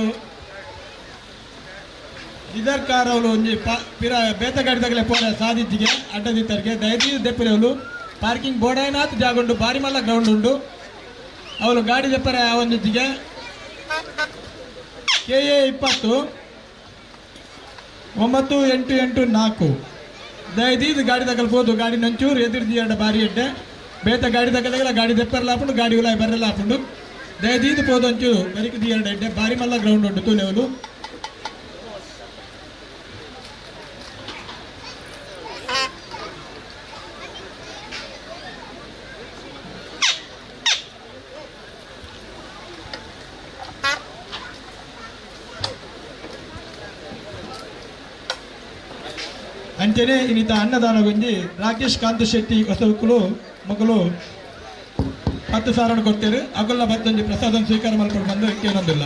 ಇದರ್ ಕಾರ್ ಅವಳು ಒಂಜಿ ಪಿರ ಬೇತ ಗಾಡಿದಾಗಲೇ ಪೋರ ಸಾಧಿತಿಗೆ ಅಡ್ಡದಿತ್ತರಿಗೆ ದಯದೀದು ದೆಪ್ಪರೆ. ಅವಳು ಪಾರ್ಕಿಂಗ್ ಬೋಡೈನಾಥ್ ಜಾಗ ಉಂಟು, ಬಾರಿ ಮಲ್ಲ ಗ್ರೌಂಡ್ ಉಂಟು. ಅವಳು ಗಾಡಿ ದೆಪ್ಪರೆ ಆ ಒಂದಿತ್ತಿಗೆ ಕೆ ಎ 20 9884 ದಯದೀದು ಗಾಡಿ ತಗಲ್ಬೋದು. ಗಾಡಿ ನಂಚೂರು ಎದುರು ಎರಡು ಬಾರಿ ಎಡ್ಡೆ ಬೇತ ಗಾಡಿ ತಗದಾಗಲ ಗಾಡಿ ದೆಪ್ಪರ್ಲ ಹಾಪುಂಡು, ಗಾಡಿ ಉಲಾಯ್ ಬರ್ರೆಲ್ಲ ಹಾಪುಂಡು. ದಯದೀದು ಪೋದು ಒಂಚೂರು ಬರಿಕ್ ಎರಡು ಎಡ್ಡೆ, ಬಾರಿ ಮಲ್ಲ ಗ್ರೌಂಡ್ ಉಂಟು ತೂಲೆವಲು. ಅಂಚನೆ ಇನ್ನಿತ ಅನ್ನದಾನ ಗುಂಜಿ ರಾಕೇಶ್ ಕಾಂತ ಶೆಟ್ಟಿ ಹೊಸವುಕುಲು ಮಗಳು 10,000 ಕೊಡ್ತೇವೆ. ಅಗುಲ್ಲ ಬತ್ತೊಂಜಿ ಪ್ರಸಾದ ಸ್ವೀಕಾರ ಮಲ್ಕೊಂಡು ಬಂದು ಕೇಳೊಂದಿಲ್ಲ.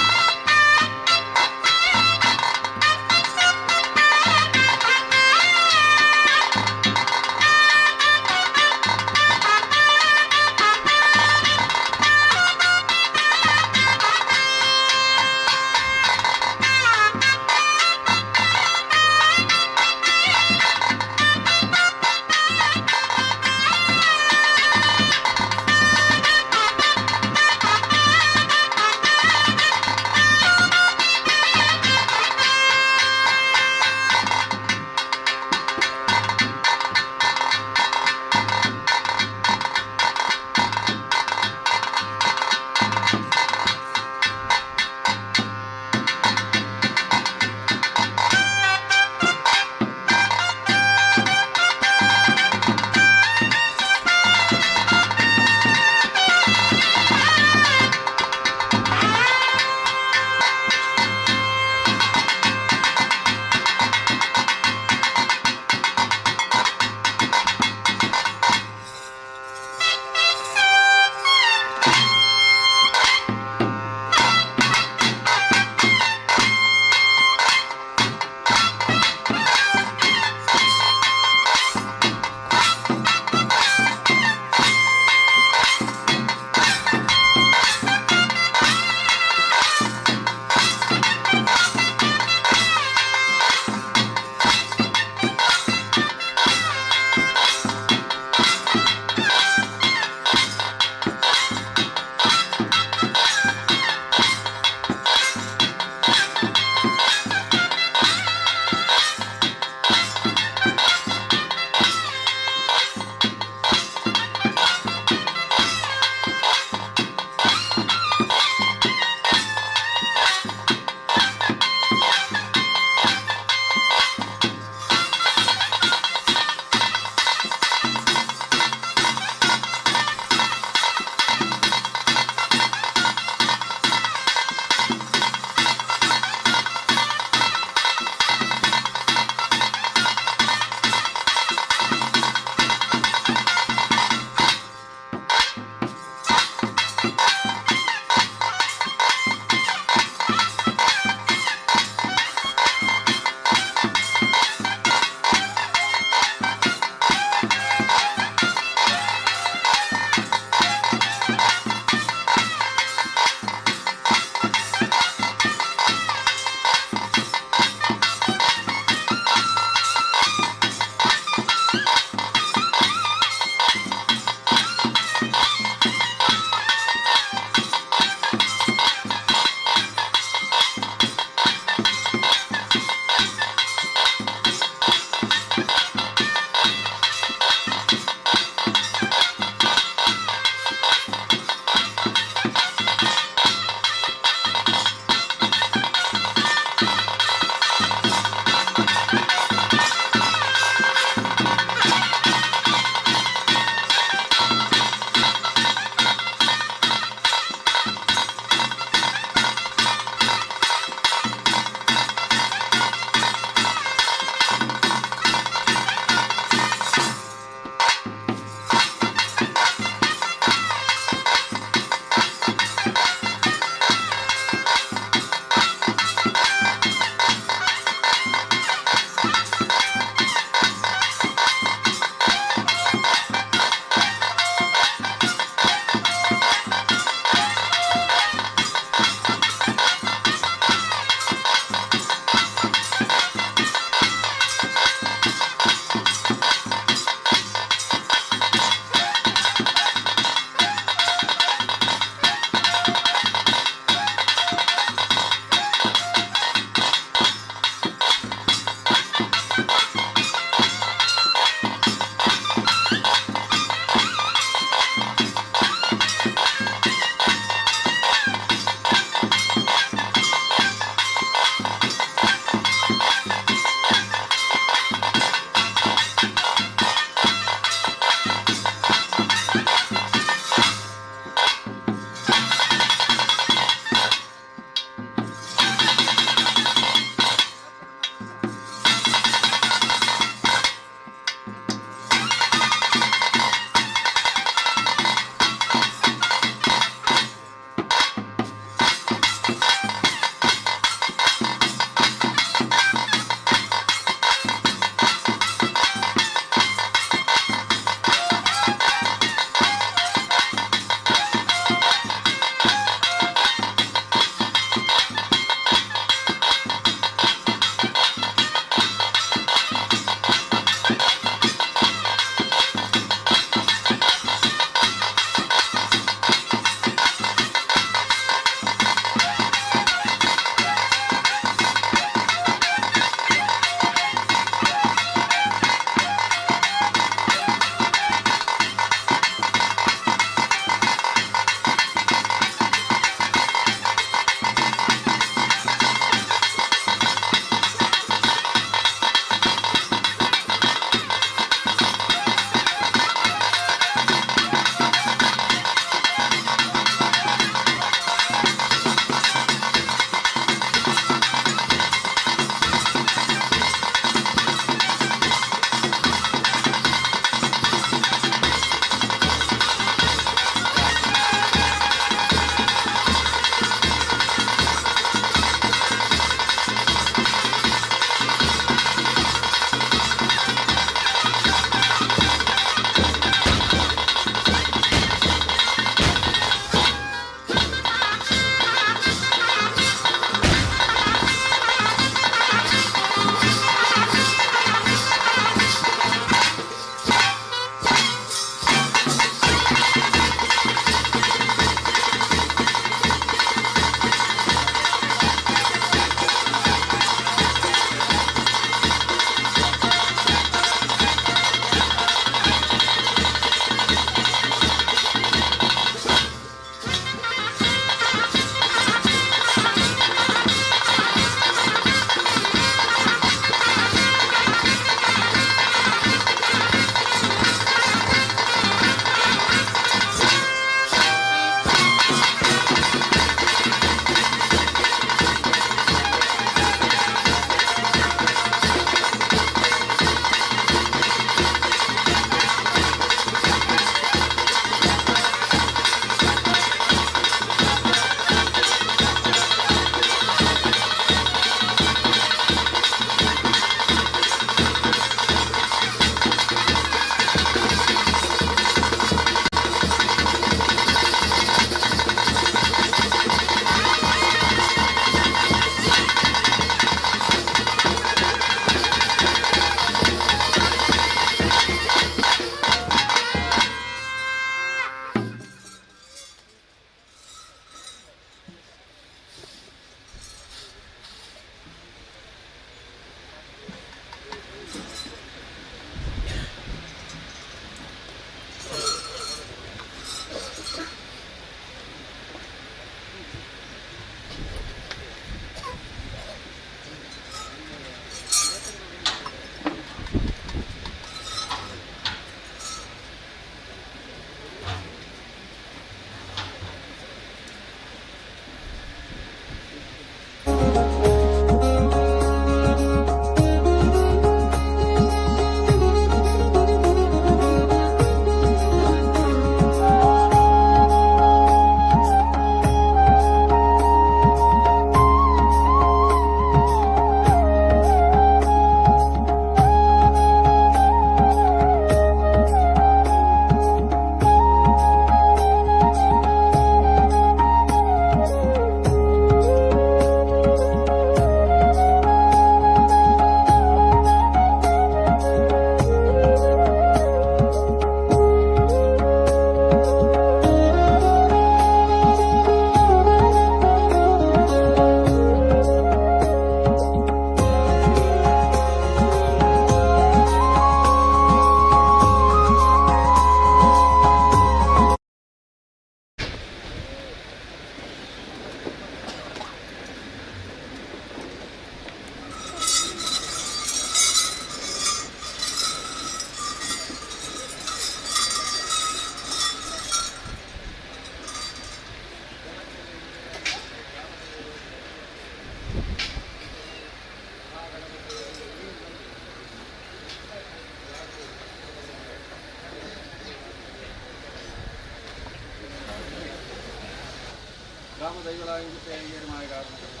ಗ್ರಾಮ ದೈವಲಾಯುಕ್ತ ಎಂಗೇರಿ ಮಾಯಗಾರನಗಲ್ಲ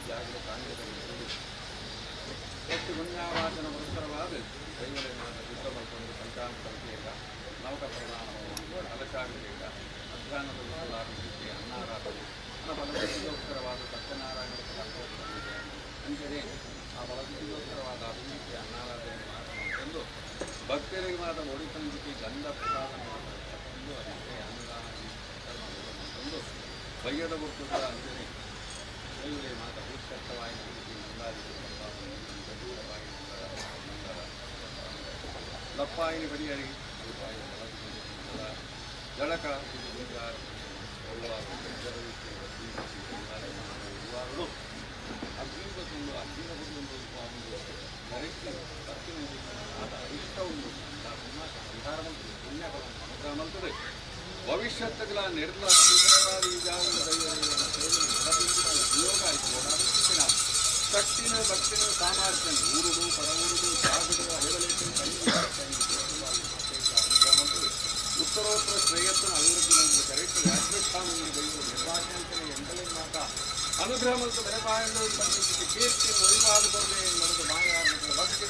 ಜಾಗೃತ ಕಾಂಗ್ರೆಸ್ ಎಷ್ಟು ಗುಣ್ಯಾವಾಚನ ಪುರಸ್ಸರವಾದ ದೈವಲೆ ಮಾತ ಯುದ್ಧ ಮಲ್ಕೊಂಡು ಪಂಚಾಂಗ ಸಂಖ್ಯೆಗ ನವಕ ಪ್ರಧಾನ ಅಲಚಾವಿಲೇಗ ಮಧ್ಯಾಹ್ನದ ವಿಫಲಾಭಿವೃದ್ಧಿ ಅನ್ನಾರಾಧನೆ ಅನ್ನ ಫಲಸಿದ್ಧೋತ್ಸರವಾದ ಸತ್ಯನಾರಾಯಣ ಅಂಚನೆ ಆ ಫಲಸಿದ್ಧೋತ್ಸರವಾದ ಅಭಿವೃದ್ಧಿ ಅನ್ನಾರಾಧನೆ ಮಾತ ಮಾಡಿಕೊಂಡು ಭಕ್ತರಿಗೆ ಮಾತ ಒಡಿತಂಜಿಕೆ ಗಂಧ ಪ್ರಸಾದ ಮಾತ ಅದಕ್ಕೆ ಅನ್ನದಾನ ಮಾಡಿಕೊಂಡು ಬಯ್ಯದ ಗುರ್ತದ ಅಂಚನೆ ದೈವಲೆ ಮಾತ ಭೂಷಕ್ತವಾಗಿ ನಂದಾದಿ ಲಪ್ಪಾಯಿನಿ ಬಡಿಯರಿ ಅಲ್ಪಾಯಿ ಜಳಕ ಅಗ್ನಿಬತ್ತೊಂದು ಅಗ್ನಿಬತ್ತೊಂದು ಒಂದು ಕರೆಕ್ಟ್ ಆತ ಇಷ್ಟ ಉಂಡು ಪರಿಹಾರ ಪುಣ್ಯಫಲ ಅನುಗ್ರಹ ಮಲ್ತದೆ ಭವಿಷ್ಯತ್ತುಗಳ ನಿರ್ಲ ಈ ಜಾಗದ ಉಪಯೋಗ ಆಯಿತು ತಟ್ಟಿನ ಭಕ್ತಿನ ಸಾಮರ್ಥ್ಯ ಊರುಡು ಪರಊರುಡು ಜಾಗದ ಅಲೆವಲೇಟು ಉತ್ತರೋತ್ತರ ಶ್ರೇಯಸ್ಸನ್ನು ಅಭಿವೃದ್ಧಿ ಕರೆಕ್ಟ್ ವ್ಯಾಘ್ರಸ್ಥಾನ ದೈವ ನಿರ್ವಾಚನ ಎಂಟಲೇ ಮಾತ ಅನುಗ್ರಹ ಮತ್ತು ಬೆರಪಾಯಂದು ಕೀರ್ತಿ ಒಳಿಪಾದ ಕೊರದೆ ನಡೆದು ಮಾಯ ಭಕ್ತಿ.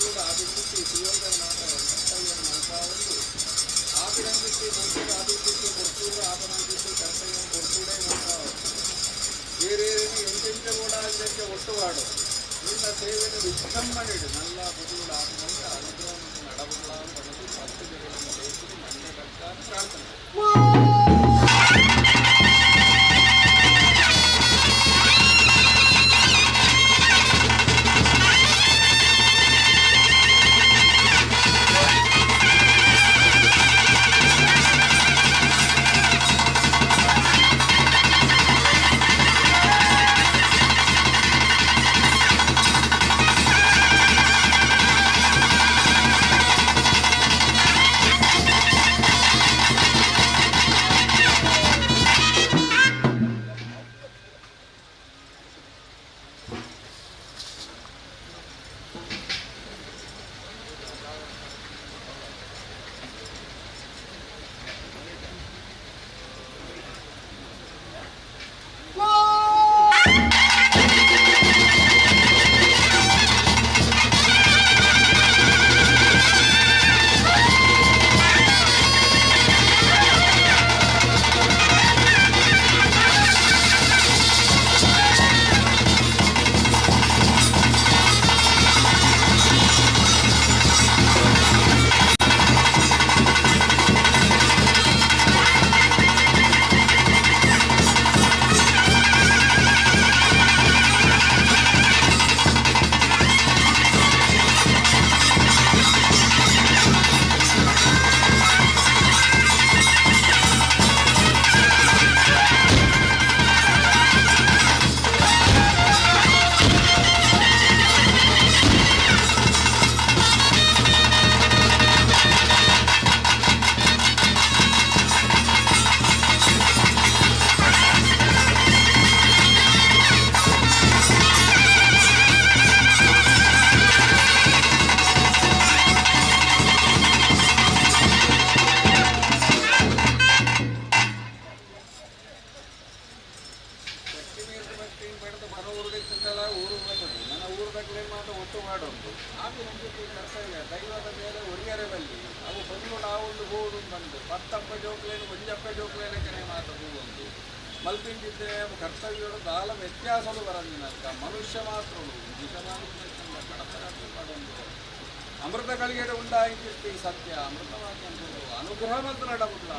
ಪೊರ್ಲುಡು ಆಪಿಂಚಿತ್ತಿ ಸುಯೋಧನ ಮಾತ ಕರ್ತವ್ಯ ಮಲ್ಪಾವೊಂದು ಆಪಿನಂಚಿತ್ತಿ ಮನ್ಸು ಆಪಿಂಚಿತ್ತಿ ಪೊರ್ತೂಡು ಆಪನಂಚಿತ್ತಿ ಕರ್ತವ್ಯ ಪೊರ್ತೂಡೇ ಮಲ್ಪಾವೊಂದು ಏರೇರಿನ ಎಂತೆಂಚ ಕೂಡ ಅಂಚಂಚ ಒಟ್ಟುವಾಡು ನಿನ್ನ ಸೇವೆಯನ್ನು ವಿಜೃಂಭಣೆಡು ನಲ್ಲ ಪೊರ್ಲುಡು ಆಪಿನಂಚ ಅನುಗ್ರಹ ನಡಬುಡ್ಲ ಪಂಡುದು ಪತ್ತು ಜಗವನ್ನು ದೇಶದ ಮಂಡೆ ಕಟ್ಟ ಪ್ರಾರ್ಥನೆ. ಶಕ್ತಿ ಭಕ್ತಿ ಪಡೆದು ಬರ ಊರುಡಿತ್ತಲ್ಲ ಊರು ಬರ್ತದೆ ನನ್ನ ಊರು ತಕ್ಕಲೆ ಮಾತ್ರ ಒಟ್ಟು ಮಾಡೋದು ಆಪಿ ನಂಬಿಕೆ ಕರ್ತವ್ಯ ದೈವದ ಮೇಲೆ ಒರಿಯರೆ ಬಲ್ಲಿ ಅವು ಬಂದು ಒಂದು ಗೋಡು ಬಂದು ಪತ್ತಪ್ಪ ಜೋಕ್ಲೇನು ಒಂಜಪ್ಪ ಜೋಕ್ಲೇನಕ್ಕನೆ ಮಾತ್ರ ಒಂದು ಮಲ್ಪಿಂಚಿದ್ದೆ ಕರ್ತವ್ಯಗಳು ದಾಲ ವ್ಯತ್ಯಾಸಲು ಬರಂದಿನಲ್ಕ ಮನುಷ್ಯ ಮಾತ್ರ ಕಡತ ಮಾಡೋದು ಅಮೃತ ಗಳಿಗೆ ಉಂಡಾಯಿತಿರ್ತಿ ಸತ್ಯ ಅಮೃತವಾಗಿ ಅಂತ ಅನುಗ್ರಹ ಮಾತ್ರ ನಡಬುಡ್ಲ.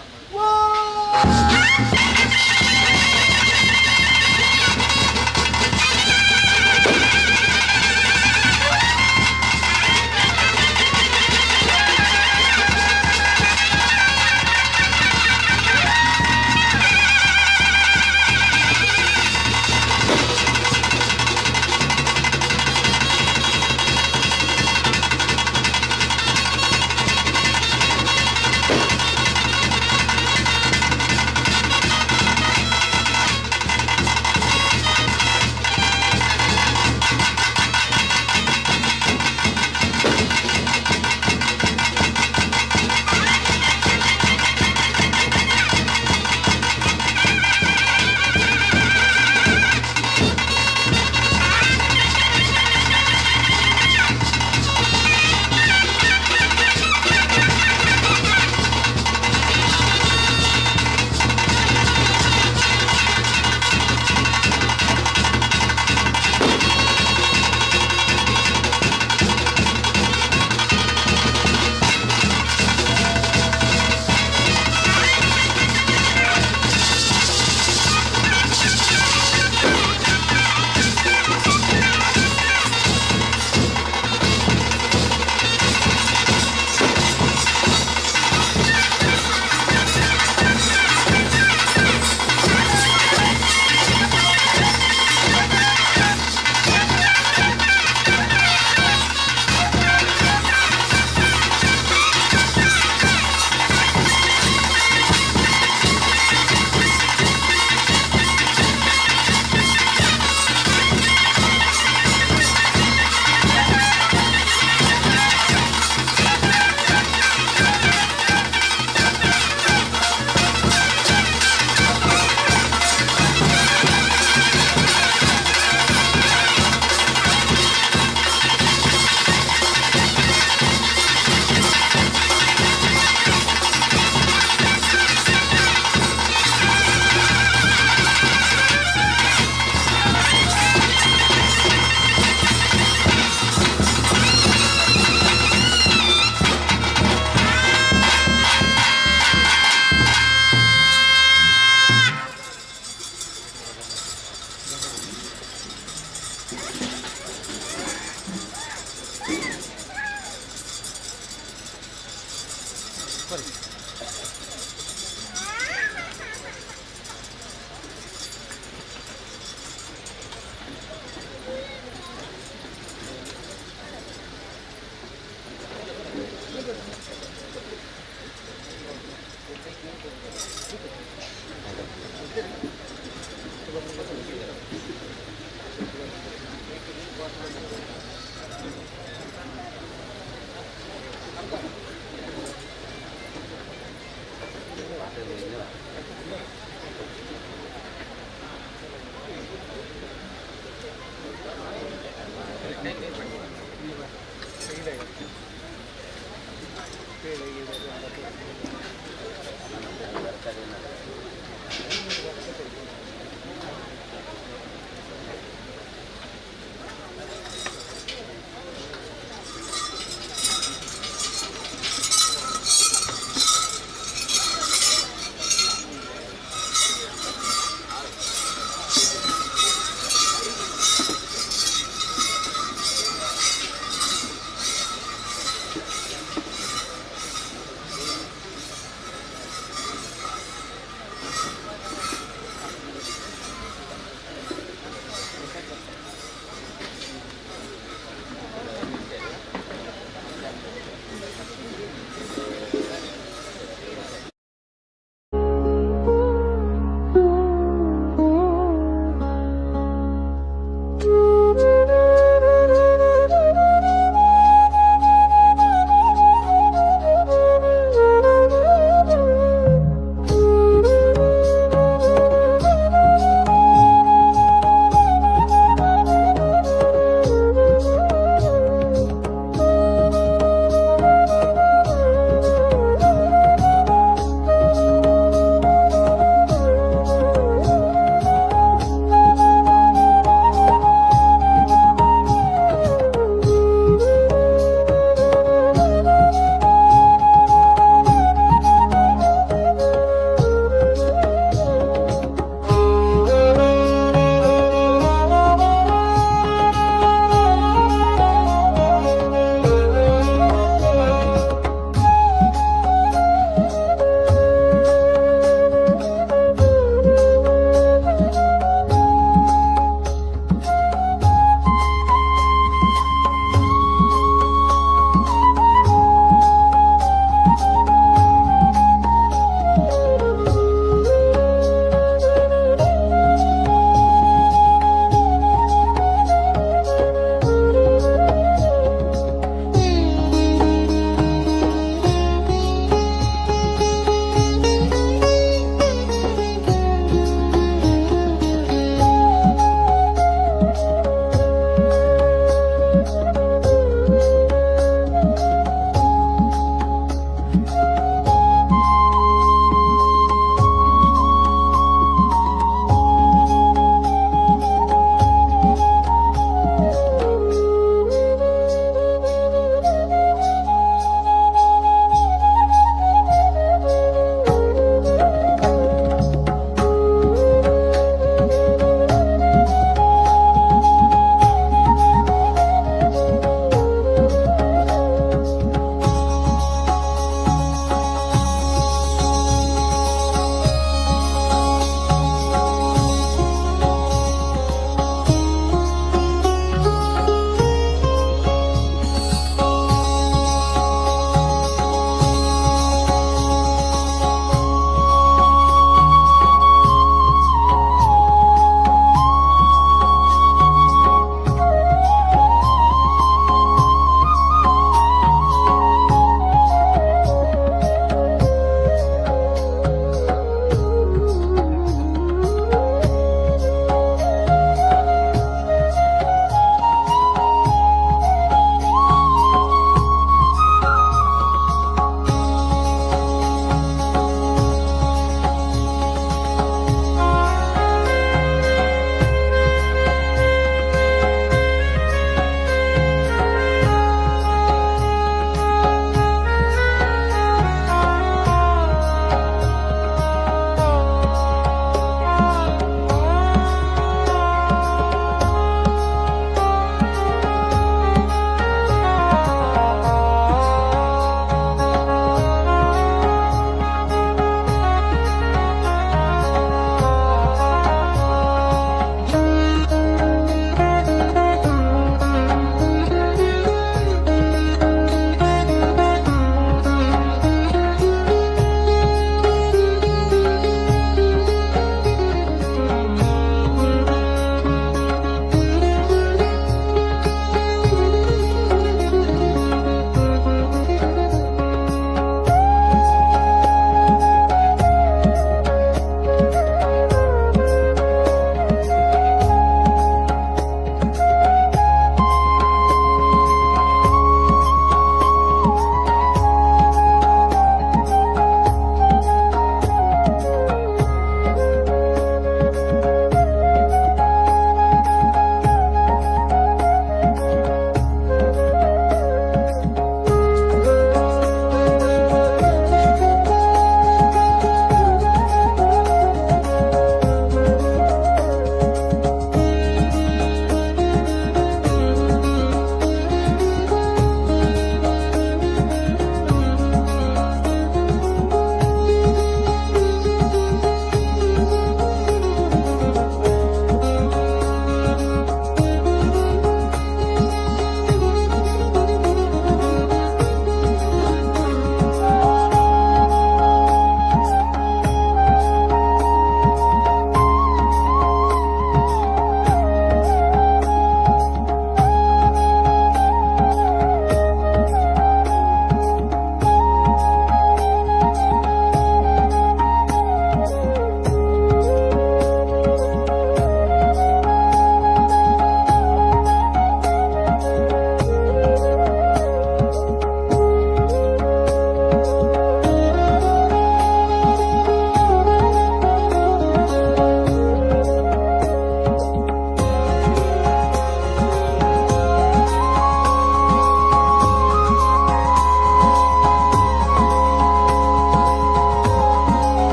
ಕೊರಿ.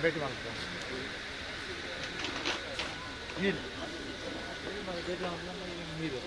ಭೇಟಿ ಮಾಡ್ತಾರೆ. ನೀರು ನೀರು.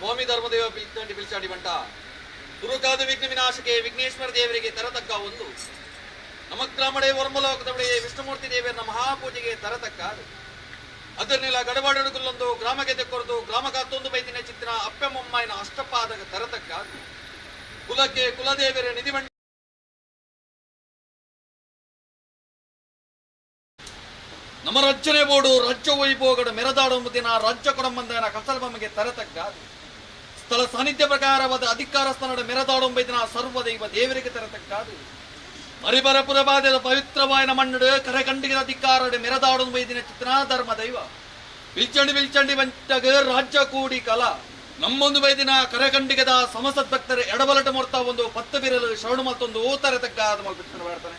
ಸ್ವಾಮಿ ಧರ್ಮದೇವ ಪಿಲ್ಚಂಡಿ ಪಿಲ್ಚಾಡಿ ಬಂಟ ದುರ್ಗಾದ ವಿಘ್ನ ವಿನಾಶಕ್ಕೆ ವಿಘ್ನೇಶ್ವರ ದೇವರಿಗೆ ತರತಕ್ಕ ಒಂದು ನಮಗ್ರಾಮಡೆ ವರ್ಮಲೋಕದೊಡೆ ವಿಷ್ಣುಮೂರ್ತಿ ದೇವರ ಮಹಾಪೂಜೆಗೆ ತರತಕ್ಕ ಅದನ್ನೆಲ್ಲ ಗಡಬಾಡಗುಲ್ಲೊಂದು ಗ್ರಾಮಕ್ಕೆ ತೆಕ್ಕೊರದು ಗ್ರಾಮಗಾತ್ತೊಂದು ಬೈದಿನ ಚಿತ್ರ ಅಪ್ಪೆಮ್ಮಮ್ಮನ ಅಷ್ಟಪಾದಕ ತರತಕ್ಕ ಕುಲಕ್ಕೆ ಕುಲದೇವರ ನಿಧಿ ನಮ್ಮ ರಜ್ಜನೆ ಬೋಡು ರಜ್ಜ ವೈಭೋಗಡ ಮೆರದಾಡುವ ದಿನ ರಾಜ್ಯ ಕೊಡಂಬಂದನ ಕಸಲ್ಬಮ್ಮಗೆ ತರತಕ್ಕ ಸ್ಥಳ ಸಾನ್ನಿಧ್ಯ ಪ್ರಕಾರವಾದ ಅಧಿಕಾರ ಸ್ಥಾನದ ಮೆರದಾಡುವ ದಿನ ಸರ್ವದೈವ ದೇವರಿಗೆ ತರತಕ್ಕಾದು ಮರಿಬರಪುರಬಾದದ ಪವಿತ್ರವಾಯನ ಮಣ್ಣಡು ಕರೆಕಂಡಿಗೆ ಅಧಿಕಾರ ಮೆರದಾಡುವ ದಿನ ಚಿತ್ರ ಧರ್ಮ ದೈವ ಬಿಲ್ಚಂಡಿ ಬಿಲ್ಚಂಡಿ ಬಂಟಗ ರಾಜ್ಯ ಕೂಡಿ ಕಲಾ ನಮ್ಮೊಂದು ಬೈದಿನ ಕರಕಂಡಿಗದ ಸಮಸದ್ಭಕ್ತರ ಎಡಬಲಟ ಮೂರ್ತ ಒಂದು ಪತ್ತು ಬಿರಲು ಶರಣು ಮಲ್ತೊಂದು ಊತರ ತಗ್ಗ ಅದು ಮಲ್ಪಿಟ್ಟು ಮಾಡ್ತಾನೆ.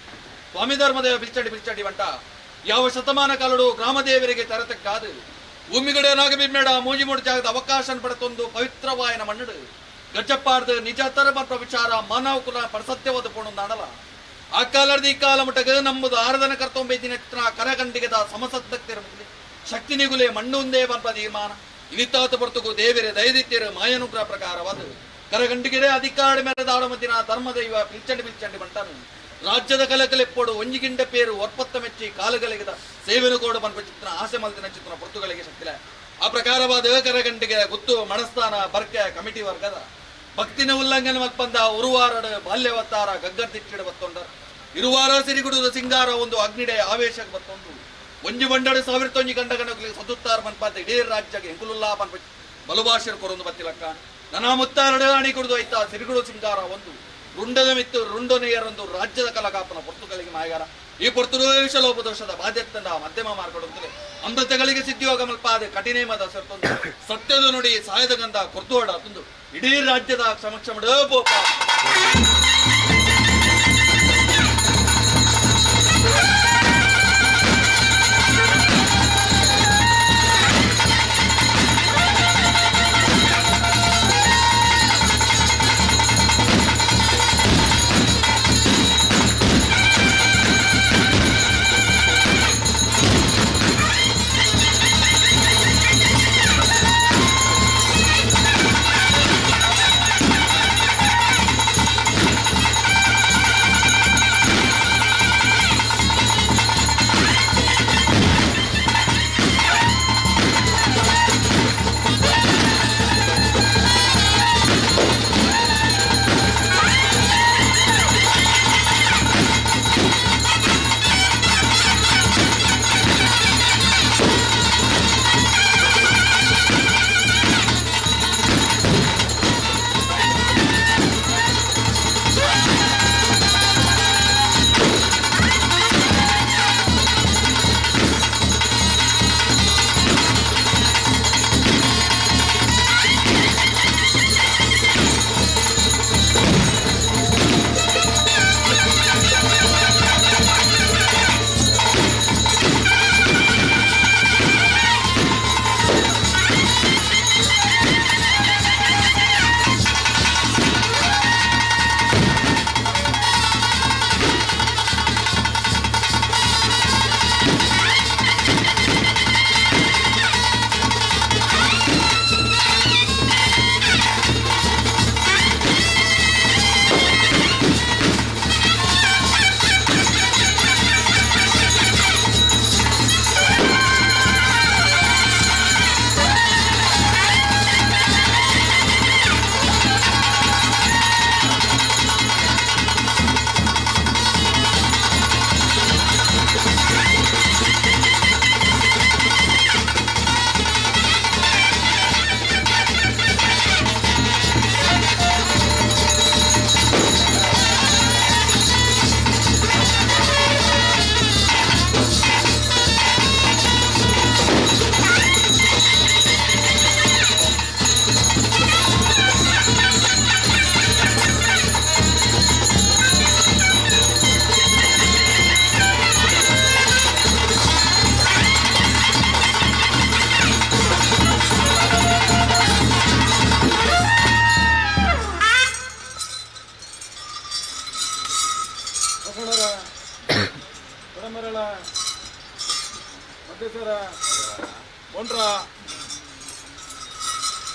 ಸ್ವಾಮಿ ಧರ್ಮದೇವ ಬಿಲ್ಚಡಿ ಬಿಲ್ಚಡಿ ಬಂಟ ಯಾವ ಶತಮಾನ ಕಾಲಡು ಗ್ರಾಮದೇವರಿಗೆ ತರತಕ್ಕಾದು ಭೂಮಿಗಡೆ ನಾಗಬಿಮ್ಮೇಡ ಮೂಜಿ ಮೂಡು ಜಾಗದ ಅವಕಾಶ ಪಡೆತೊಂದು ಪವಿತ್ರವಾಯನ ಮಣ್ಣಡು ಗಜ್ಜಪ್ಪಾರ್ದು ನಿಜ ತರ ವಿಚಾರ ಮಾನವ ಕುಲ ಪರಸತ್ಯವಾದ ಪೋಣೊಂದಾಡಲ. ಆ ಕಾಲದ ಈ ಕಾಲ ಮಟ್ಟಗ ನಮ್ಮದು ಆರಾಧನೆ ಕರ್ತೊಂಬೈದಿನ ಕರಗಂಡಿಗದ ಸಮಸದ್ಭಕ್ತರ ಶಕ್ತಿ ನಿಗುಲೆ ಮಣ್ಣು ಒಂದೇ ಪನ್ಪ ತೀರ್ಮಾನ ಇನಿತಾತ ಪೊರ್ತುಗು ದೇವರೇ ದಯದಿತ್ಯರು ಮಾಯನುಗ್ರಹ ಪ್ರಕಾರವಾದ ಕರಗಂಡಿಗೆಡೆ ಅಧಿಕಾರ ಮೇರೆ ದಾಡಮತಿನ ಧರ್ಮದೈವ ಪಿಲ್ಚಂಡಿ ಪಿಲ್ಚಂಡಿ ಬಂಟಾನು ರಾಜ್ಯದ ಕಲಕಲೆಪ್ಪೋಡು ಒಂಜಿಗಿಂಡ ಪೇರು ಒರ್ಪತ್ತ ಮೆಚ್ಚಿ ಕಾಲುಗಳಿಗದ ಸೇವೆನು ಕೋಡು ಪನ್ಪ ಚಿತ್ರ ಆಸೆ ಮಲ್ದಿನ ಚಿತ್ರ ಪೊರ್ತುಗಳಿಗೆ ಶಕ್ತಿಲೆ. ಆ ಪ್ರಕಾರವಾದ ಕರಗಂಡಿಗೆ ಗುತ್ತು ಮಣಸ್ಥಾನ ಬರ್ಕೆ ಕಮಿಟಿ ವರ್ಗದ ಭಕ್ತಿನ ಉಲ್ಲಂಘನೆ ಮಲ್ಪಂದ ಉರುವಾರಡು ಬಾಲ್ಯವತ್ತಾರ ಗಗ್ಗರ್ದಿಟ್ಟಿಡ ಬತ್ತೊಂಡರ್ ಇರುವಾರ ಸಿರಿಗುಡುದ ಸಿಂಗಾರ ಒಂದು ಅಗ್ನಿಡೆ ಆವೇಶಕ್ಕೆ ಬತ್ತೊಂದು ಒಂಜಿ ಬಂಡಡು ಸಾವಿರ ತೊಂಜಿ ಗಂಡ ಗಣಕುಲಿಗೆ ಸದುತ್ತಾರ ಮನ್ಪಾತ ಇಡೀ ರಾಜ್ಯಕ್ಕೆ ಎಂಕುಲುಲ್ಲಾ ಪನ್ಪ ಬಲುಭಾಷೆರು ಕೊರೊಂದು ಬತ್ತಿಲಕ್ಕ ನನ ಮುತ್ತಾರಡು ಅಣಿ ಕುಡಿದು ಐತ ಸಿರಿಗುಡು ಸಿಂಗಾರ ಒಂದು ರುಂಡದ ಮಿತ್ತು ರುಂಡನೆಯರೊಂದು ರಾಜ್ಯದ ಕಲಕಾಪನ ಪೊರ್ತುಗಳಿಗೆ ಮಾಯಗಾರ ಈ ಪೊರ್ತುಲೋಪದೋಷದ ಬಾಧ್ಯತಂಡ ಮಧ್ಯಮ ಮಾರ್ಗಡೊಂದರೆ ಅಮೃತಗಳಿಗೆ ಸಿದ್ಧಿಯೋಗ ಮಲ್ಪಾದ ಕಠಿಣೇಮದ ಸರ್ತೊಂದು ಸತ್ಯದ ನುಡಿ ಸಾಯದ ಗಂಧ ಕೊರ್ತುವಾಡ ತಂದು ಇಡೀ ರಾಜ್ಯದ ಸಮಕ್ಷಮಡ ಪೋಪ.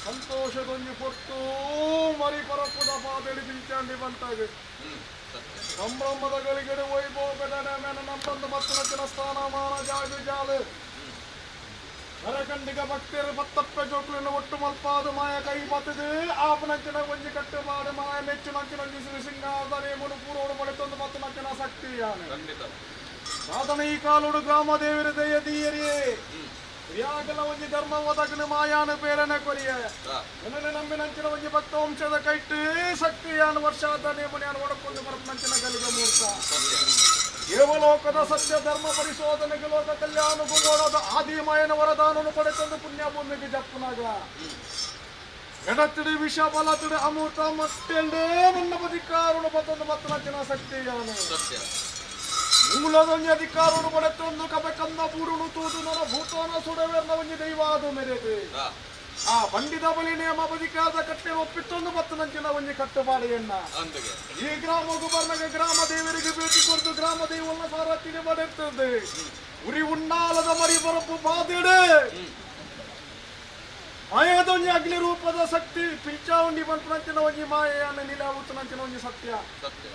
ಸಂತೋಷದೊಂಜಿ ಪೊರ್ತು ಮರಿ ಪರಪ್ಪುದ ಪಾದಡಿ ಬಿಂಚಾಂಡಿ ಬಂತಾಗ ಸಂಭ್ರಮದ ಗಳಿಗಡೆ ವೈಭೋಗದ ಮೇನ ನಂಬಂದು ಮತ್ತು ಸ್ಥಾನಮಾನ ಜಾಗು ಜಾಲು ನರಕಂಡಿಗ ಭಕ್ತರು ಬತ್ತಪ್ಪೆ ಜೋಕ್ಲಿನ ಒಟ್ಟು ಮಲ್ಪಾದ ಮಾಯ ಕೈ ಬತ್ತದೆ ಆಪನಂಚಿನ ಒಂಜಿ ಕಟ್ಟುಪಾಡು ಮಾಯ ಮೆಚ್ಚು ನಂಚಿನ ಒಂಜಿ ಸಿಂಗಾರದ ನೇಮನು ಪೂರೋಡು ಪಡೆತೊಂದು ಮತ್ತು ನಂಚಿನ ಶಕ್ತಿಯಾನೆ ಸಾಧನ ಈ ಕಾಲೋಡು ಗ್ರಾಮ ದೇವರ ದಯ ದೀಯರಿಯೇ ಯಾಗಲ ಒಂಜಿ ಧರ್ಮ ಒದಗನ ಮಾಯಾನ ಪೇರನೆ ಕೊರಿಯ ಎನ್ನನೆ ನಂಬಿನಂಚಿನ ಒಂಜಿ ಭಕ್ತ ವಂಶದ ಕೈಟ್ಟು ಶಕ್ತಿಯಾನ ವರ್ಷಾದ ನೇಮನಿಯಾನ ಒಡಕೊಂಡು ಬರಪನಂಚಿನ ಗಲಿಗ ಮೂರ್ತ ದೇವಲೋಕದ ಸತ್ಯ ಧರ್ಮ ಪರಿಶೋಧನೆಗೆ ಲೋಕ ಕಲ್ಯಾಣ ಗುಣೋಡದ ಆದಿಮಾಯನ ವರದಾನನು ಪಡೆತಂದು ಪುಣ್ಯ ಭೂಮಿಗೆ ಜಪ್ಪುನಾಗ. ಎಡತ್ತಿಡಿ ವಿಷ ಬಲತ್ತಿಡಿ ಅಮೃತ ಮಟ್ಟೆಲ್ಡೇ ನನ್ನ ಬದಿಕಾರುಣ ಬತ್ತೊಂದು ಬತ್ತನ ಶಕ್ತಿ ಯಾನು. ಸತ್ಯ. ಮೂಲದೊಂಜಿ ಅಧಿಕಾರನು ಪಡೆತೊಂದು ಕಬೆ ಕನ್ನ ಬೂರುನು ತೂದು ನನ ಭೂತಾನ ಸುಡವೆರ್ನ ಒಂಜಿ ದೈವಾದು ಮೆರೆದು. ಆ ಬಂಡಿದ ಬಲಿ ನೇಮ ಬದಿಕಾದ ಕಟ್ಟೆ ಒಪ್ಪಿತ್ತೊಂದು ಬತ್ತನಂಚಿನ ಒಂಜಿ ಕಟ್ಟುಪಾಡಿಯನ್ನ. ಅಂದುಗೆ. ಈ ಗ್ರಾಮಗೂ ಬರ್ನಗ ಗ್ರಾಮ ದೇವರಿಗೆ ಭೇಟಿ ಕೊಡ್ದು ಗ್ರಾಮ ದೈವನ್ನ ಸಾರಥಿಗೆ ಬಡಿರ್ತದೆ. ಉರಿ ಉಣ್ಣಾಲದ ಮರಿ ಬರಪು ಬಾದಿಡೆ ಮಾಯದೊಂಜಿ ಅಗ್ನಿ ರೂಪದ ಶಕ್ತಿ ಪಿಂಚಾವುಂಡಿ ಪನ್ಪುನಂಚಿನ ಒಂಜಿ ಮಾಯೆಯನ್ನು ನಿಲಾವುತ್ತನಂಚಿನ ಒಂಜಿ ಸತ್ಯ. ಸತ್ಯ.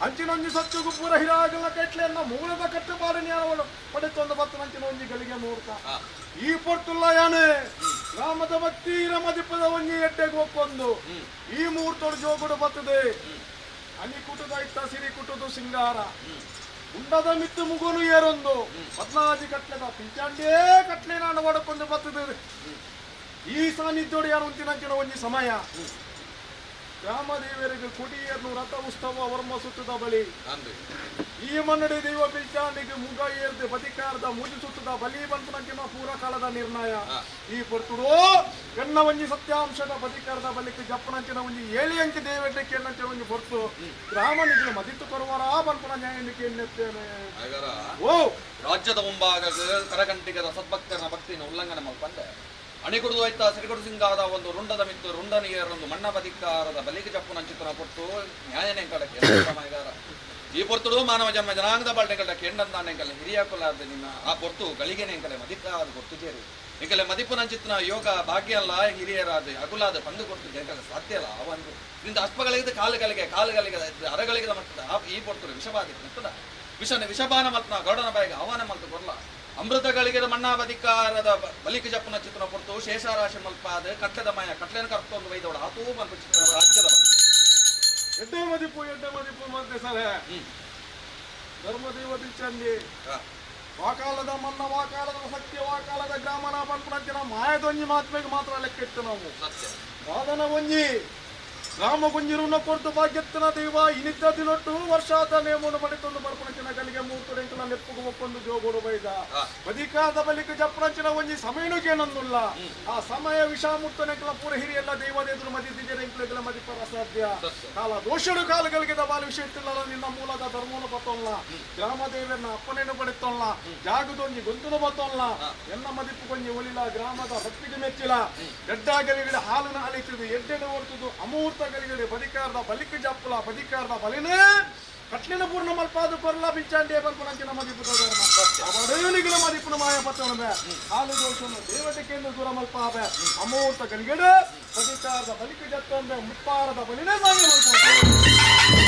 ಅಂಚಿನೊಂಜಿ ಸತ್ಯಗು ಪೂರ ಹಿರಾಗಲ ಕಟ್ಲೆಯನ್ನ ಮೂಲದ ಕಟ್ಟುಪಾಡು ಜ್ಞಾನವನ್ನು ಪಡೆತೊಂದು ಬತ್ತನಂಚಿನ ಒಂಜಿ ಗಳಿಗೆ ಮುಹೂರ್ತ. ಈ ಪೊರ್ತುಲ್ಲ ಯಾನೆ ಗ್ರಾಮದ ಭಕ್ತಿ ರಮದಿಪ್ಪದ ಒಂಜಿ ಎಡ್ಡೆಗೆ ಒಪ್ಪೊಂದು ಈ ಮುಹೂರ್ತೋಡು ಜೋಗುಡು ಬತ್ತದೆ. ಅನಿ ಕುಟುದ ಇತ್ತ ಸಿರಿ ಕುಟುದು ಸಿಂಗಾರ ಉಂಡದ ಮಿತ್ತು ಮುಗುನು ಏರೊಂದು ಪದ್ನಾಜಿ ಕಟ್ಲೆದ ಪಿಂಚಾಂಡೇ ಕಟ್ಲೆ ನಾನು ಒಡಕೊಂದು ಬತ್ತದೆ. ಈ ಸಾನ್ನಿಧ್ಯೋಡು ಯಾರು ಉಂತಿನಂಚಿನ ಒಂಜಿ ಸಮಯ ಗ್ರಾಮದೇವರಿಗೆ ಕುಡಿಯರ್ನು ರಥ ಉತ್ಸವ ವರ್ಮ ಸುತ್ತದ ಬಳಿ. ಅಂದುಗೆ. ಈ ಮನ್ನಡಿ ದೈವ ಪಿಲ್ಚಾಂಡಿಗೆ ಮುಗ ಏರ್ದು ಬದಿಕಾರದ ಮುಜು ಸುತ್ತದ ಬಲಿ ಬಂತನಂಚಿನ ಪೂರ ಕಾಲದ ನಿರ್ಣಯ. ಈ ಪೊರ್ತುಡು ಎನ್ನ ಒಂಜಿ ಸತ್ಯಾಂಶದ ಬದಿಕಾರದ ಬಲಿಕ್ ಜಪ್ಪನಂಚಿನ ಒಂಜಿ ಏಳಿ ಅಂಕಿ ದೇವೆಡ್ಡೆ ಕೇಳಂಚಿನ ಒಂಜಿ ಪೊರ್ತು ಗ್ರಾಮನಿಗೆ ಮದಿತ್ತು ಕೊರುವರ ಬನ್ಪುನ ನ್ಯಾಯನಿಗೆ ಎನ್ನುತ್ತೇನೆ. ಹಾಗಾರ ಓ. ರಾಜ್ಯದ ಮುಂಭಾಗ ಕರಗಂಟಿಗದ ಸದ್ಭಕ್ತರನ ಭಕ್ತಿನ ಉಲ್ಲಂಘನೆ ಮಲ್ಪಂದೆ ಅಣಿಗುಡುದು ಆಯ್ತ ಸಿರಿಗುಡು ಸಿಂಗಾದ ಒಂದು ರುಂಡದ ಮಿತ್ತು ರುಂಡನಿಯರೊಂದು ಮಣ್ಣ ಬದಿಕಾರದ ಬಲಿಗೆ ಜಪ್ಪು ನಂಚಿತನ ಕೊಟ್ಟು ನ್ಯಾಯನೆ ಕಡಕ್ಕೆ ಈ ಪೊರ್ತುಡು ಮಾನವ ಜನ್ಮ ಜನಾಂಗದ ಬಾಳ್ನೆಗಳ ಕೆಂಡಂದಾನೆಂಕಲ್ ಹಿರಿಯ ಕುಲಾದ ನಿನ್ನ ಆ ಪೊರ್ತು ಗಳಿಗೆನೆ ಎಂಕಲೆ ಮದಿಕಾದ ಕೊಟ್ಟು ಜೇರಿ ಎಂಕಲೆ ಮದಿಪು ನಂಚಿತ್ನ ಯೋಗ ಭಾಗ್ಯ ಅಲ್ಲ ಹಿರಿಯರಾದ ಅಗುಲಾದ ಪಂದು ಕೊಟ್ಟು ಎಂಕಲೆ ಸಾಧ್ಯ ಅಲ್ಲ. ಆ ಒಂದು ನಿಂದ ಅಸ್ಪಗಳಿಗೆ ಕಾಲುಗಳಿಗೆ ಕಾಲುಗಳಿಗೆ ಅರಗಳಿಗೆ ಮಟ್ಟದ ಆ ಈ ಪೊರ್ತುಡು ವಿಷಬಾಧಿ ಮತ್ತದ ವಿಷನ ವಿಷಪಾನ ಮಲ್ತನ ಗರುಡನ ಬಾಯಿಗೆ ಆಹ್ವಾನ ಮಲ್ತು ಕೊರ್ಲ ಅಮೃತಗಳಿಗೆ ಮಣ್ಣಾವಧಿಕಾರದ ಬಲಿಕ ಜಪ್ಪನ ಚಿತ್ರನ ಪೊರ್ತು ಶೇಷರಾಶಿ ಮಲ್ಪಾದ ಕಟ್ಲೆದ ಮಾಯ ಕಟ್ಲೆನ ಕರ್ತೊಂದು ವೈದವಡ ಆತೂ ಮಲ್ಪ ಚಿತ್ರ ರಾಜ್ಯದ ಬಗ್ಗೆ. ಎಡ್ಡೆ ಮದಿಪು ಎಡ್ಡೆ ಮದಿಪು ಮತ್ತೆ ಸರ್. ಧರ್ಮದೇವ ಬಿಲ್ಚಂಡಿ. ವಾಕಾಲದ ಮನ್ನ ವಾಕಾಲದ ಸತ್ಯ ವಾಕಾಲದ ಗ್ರಾಮನ ಪನ್ಪುನಂಚಿನ ಮಾಯದೊಂಜಿ ಮಾತ್ಮೆಗೆ ಮಾತ್ರ ಲೆಕ್ಕ ಇತ್ತು ನಾವು. ಸತ್ಯ. ಸಾಧನ ಒಂಜಿ ಗ್ರಾಮ ಗುಂಜಿರುನ ಕೊರ್ತು ಭಾಗ್ಯತ್ತನ ದೈವ ಇನಿದ್ದ ದಿನೊಟ್ಟು ವರ್ಷಾದ ನೇಮವನ್ನು ಪಡೆತೊಂದು ಬರ್ಪುನಂಚಿನ ಗಲಿಗೆ ಮೂರ್ತುಡೆಂಕಲ ನೆಪ್ಪುಗು ಒಪ್ಪೊಂದು ಜೋಗೋಡು ಬೈದ. ಬದಿಕಾದ ಬಲಿಕ ಜಪ್ಪುನಂಚಿನ ಒಂಜಿ ಸಮಯನುಕೇನಂದುಲ್ಲ. ಆ ಸಮಯ ವಿಷಾಮುರ್ತನೆಂಕಲ ಪೂರ ಹಿರಿಯಲ್ಲ ದೈವದ ಎದುರು ಮದಿತಿಜರೆಂಕಲ ಮದಿಪರ ಅಸಾಧ್ಯ. ಸತ್ಯ. ಕಾಲ ದೋಷಡು ಕಾಲಗಳಿಗೆ ಬಾಲ ವಿಷಯ ಇತ್ತಿಲ್ಲ ನಿನ್ನ ಮೂಲದ ಧರ್ಮನು ಬತ್ತೊಲ್ಲ ಗ್ರಾಮ ದೇವರನ್ನ ಅಪ್ಪನೇನು ಪಡೆತ್ತೊಲ್ಲ ಜಾಗದೊಂಜಿ ಗೊಂತುನು ಬತ್ತೊಲ್ಲ ಎನ್ನ ಮದಿಪು ಕೊಂಜಿ ಒಲಿಲ ಗ್ರಾಮದ ಭಕ್ತಿಗೆ ಮೆಚ್ಚಿಲ ಎಡ್ಡಾಗಲಿಗಡೆ ಹಾಲನ್ನು ಅಲಿತಿದ್ದು ಎಡ್ಡೆನ ಹೊರ್ತುದು ಅಮೂರ್ತ ಗಲಿಗಡೆ ಬದಿಕಾರದ ಬಲಿಕ ಜಪ್ಪುಲ ಬದಿಕಾರದ ಬಲಿನೇ ಕಟ್ಲಿನ ಪೂರ್ಣ ಮಲ್ಪಾದು ಕೊರ್ಲ ಬಿಂಚಾಂಡಿಯ ಬಲ್ಪನಂಚಿನ ಮದಿಪು ಧರ್ಮ ಅವಡೇನಿಗಳ ಮದಿಪುನ ಮಾಯ ಪತ್ತೊಣಬೆ ಹಾಲು ದೋಷನು ದೇವತೆಕೆಂದು ದೂರ ಮಲ್ಪಾಬೆ ಅಮೂರ್ತ ಗಲಿಗಡೆ ಬದಿಕಾರದ ಬಲಿಕ ಜತ್ತೊಂಬೆ ಮುಪ್ಪಾರದ ಬಲಿನೇ ಸಾಗಿ ಮಲ್ಪ.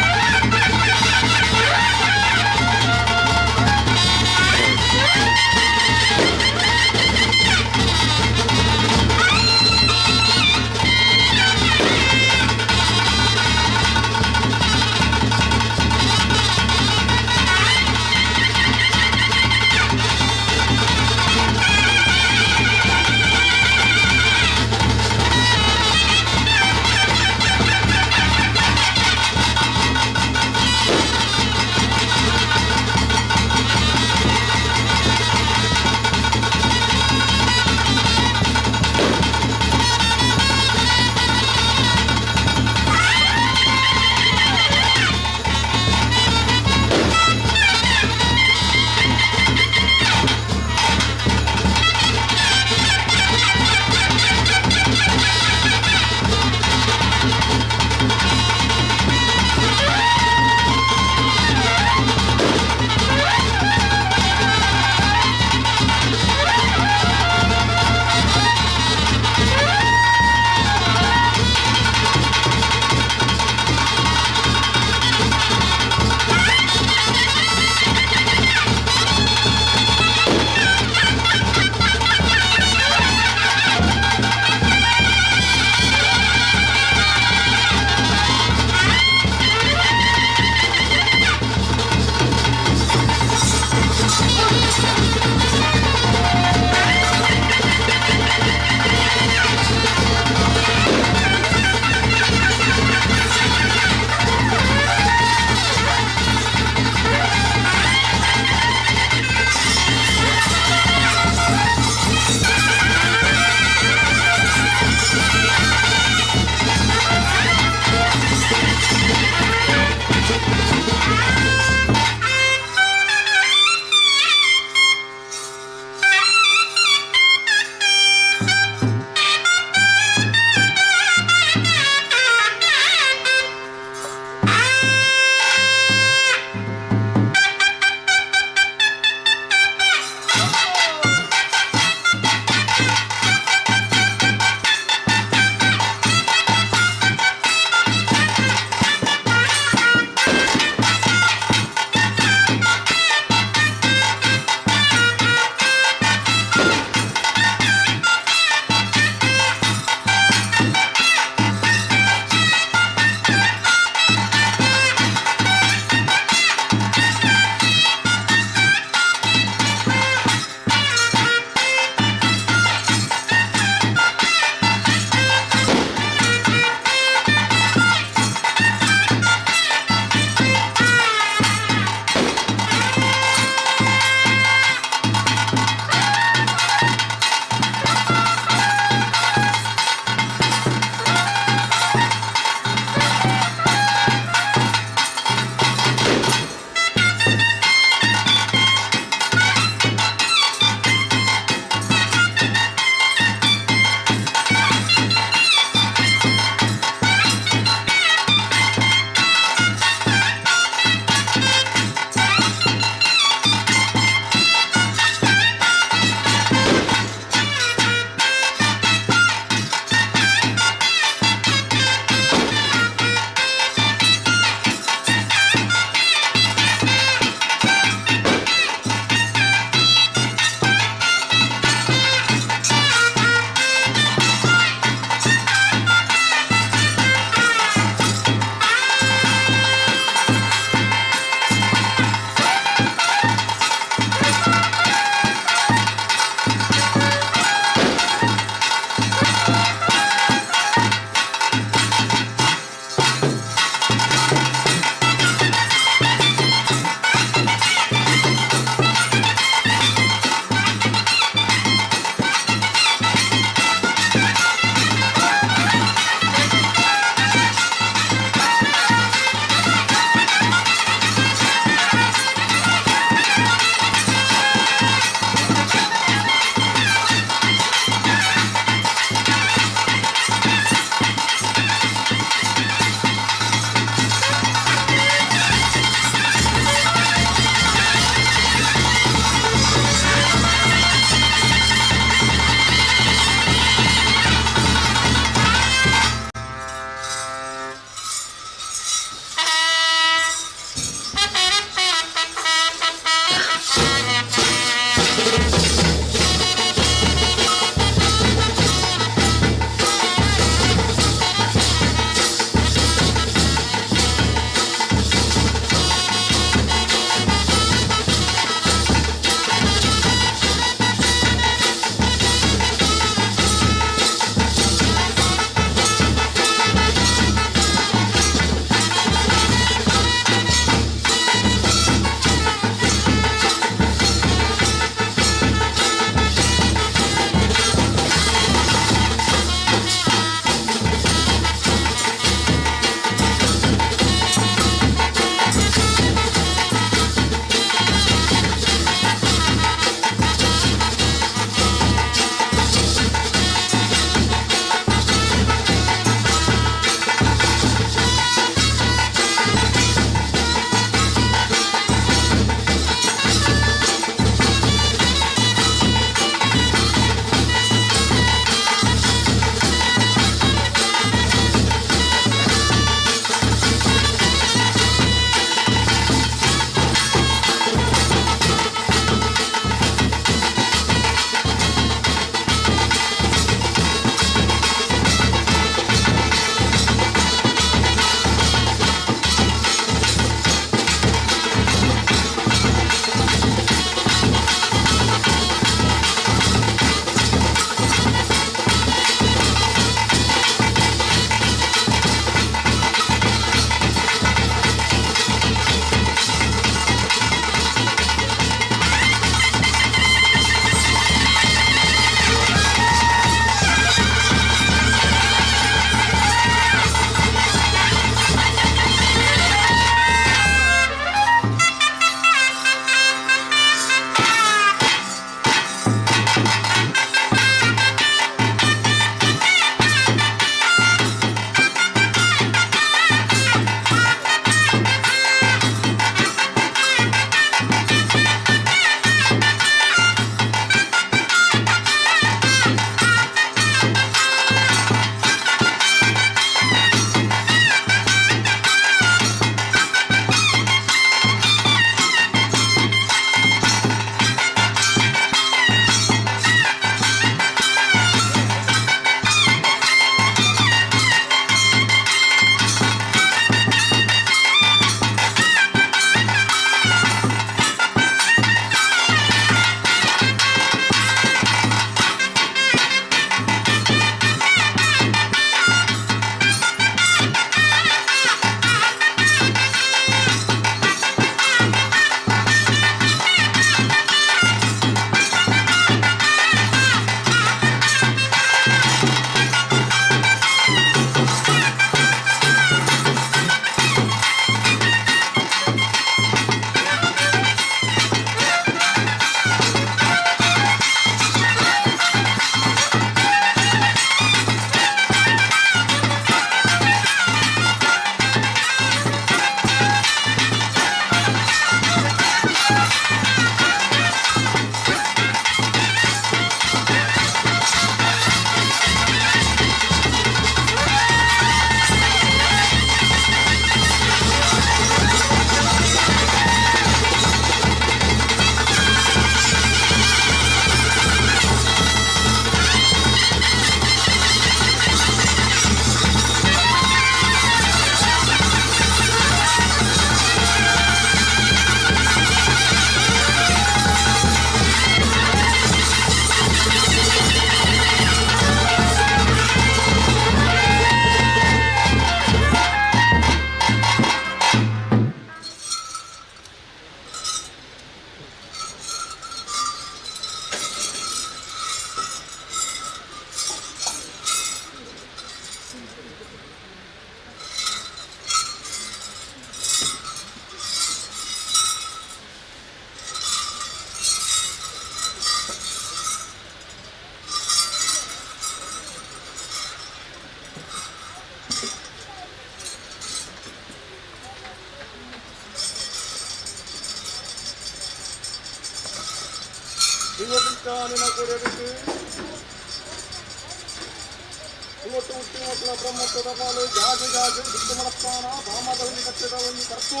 ಇವತ್ತು ಹುಟ್ಟಿ ಮಕ್ಕಳ ಬ್ರಹ್ಮತ್ವದ ಪಾಲು ಜಾಗ ಜಾಗ ಬಿಟ್ಟು ಮನಸ್ಥಾನ ಭಾಮದಲ್ಲಿ ಕಟ್ಟಿದವన్ని ಕರ್ತು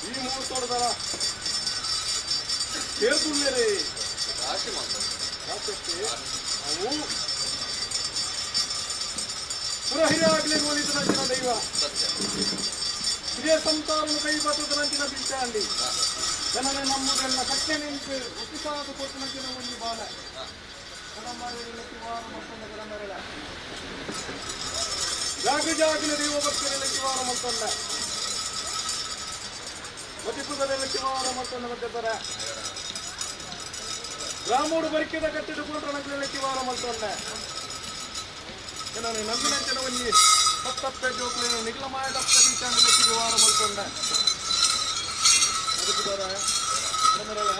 ಈ ಮುಹೂರ್ತದ ಸೇರ್ತುಳ್ಳೇರಿ ರಾಶಿ ಮಾತ್ರ ರಾಷ್ಟ್ರಕ್ಕೆ ನಾವು ಪುರಹಿರಾಗಲಿ ಹೋಲಿತನಂಚಿನ ದೈವ ಸತ್ಯ ಹಿರಿಯ ಸಂತಾನನು ಕೈ ಬತ್ತದನಂಚಿನ ಬಿಚ್ಚಾಂಡಿ ಜನನೆ ನಮ್ಮದೆಲ್ಲ ಕಟ್ಟೆ ನಿಂತು ಒಪ್ಪಿಸಾದ ಕೊಟ್ಟನಂಚಿನ ಒಂದು ಬಾಲ ಕಡಮರೆಯಲ್ಲಿ ವಾರ ಮತ್ತೊಂದು ಕಡಮರೆಲ ಜಾಗ ಜಾಗಿನ ದೈವ ಭಕ್ತರಲ್ಲಿ ವಾರ ಮತ್ತೊಂದ ಮತಿಪುದರಲ್ಲಿ ವಾರ ಮತ್ತೊಂದು ಮಧ್ಯಪರ ಗ್ರಾಮೋಡು ಬರಿಕೆದ ಕಟ್ಟಿಡು ಕೊಂಡ್ರನಗಳಲ್ಲಿ ವಾರ ಮತ್ತೊಂದ ನಾನು ನಂಬಿನಂಚಿನ ಒಂಜಿ ಪತ್ತಪ್ಪೆ ಜೋಕುಲೇನು ನಿಗಲಮಾಯ ದಪ್ಪ ಬೀಚಾಂಡಲಕ್ಕೆ ವಾರ ಮಲ್ತೊಂಡ ಮದಿಪುದರ ಕಡಮರೆಲ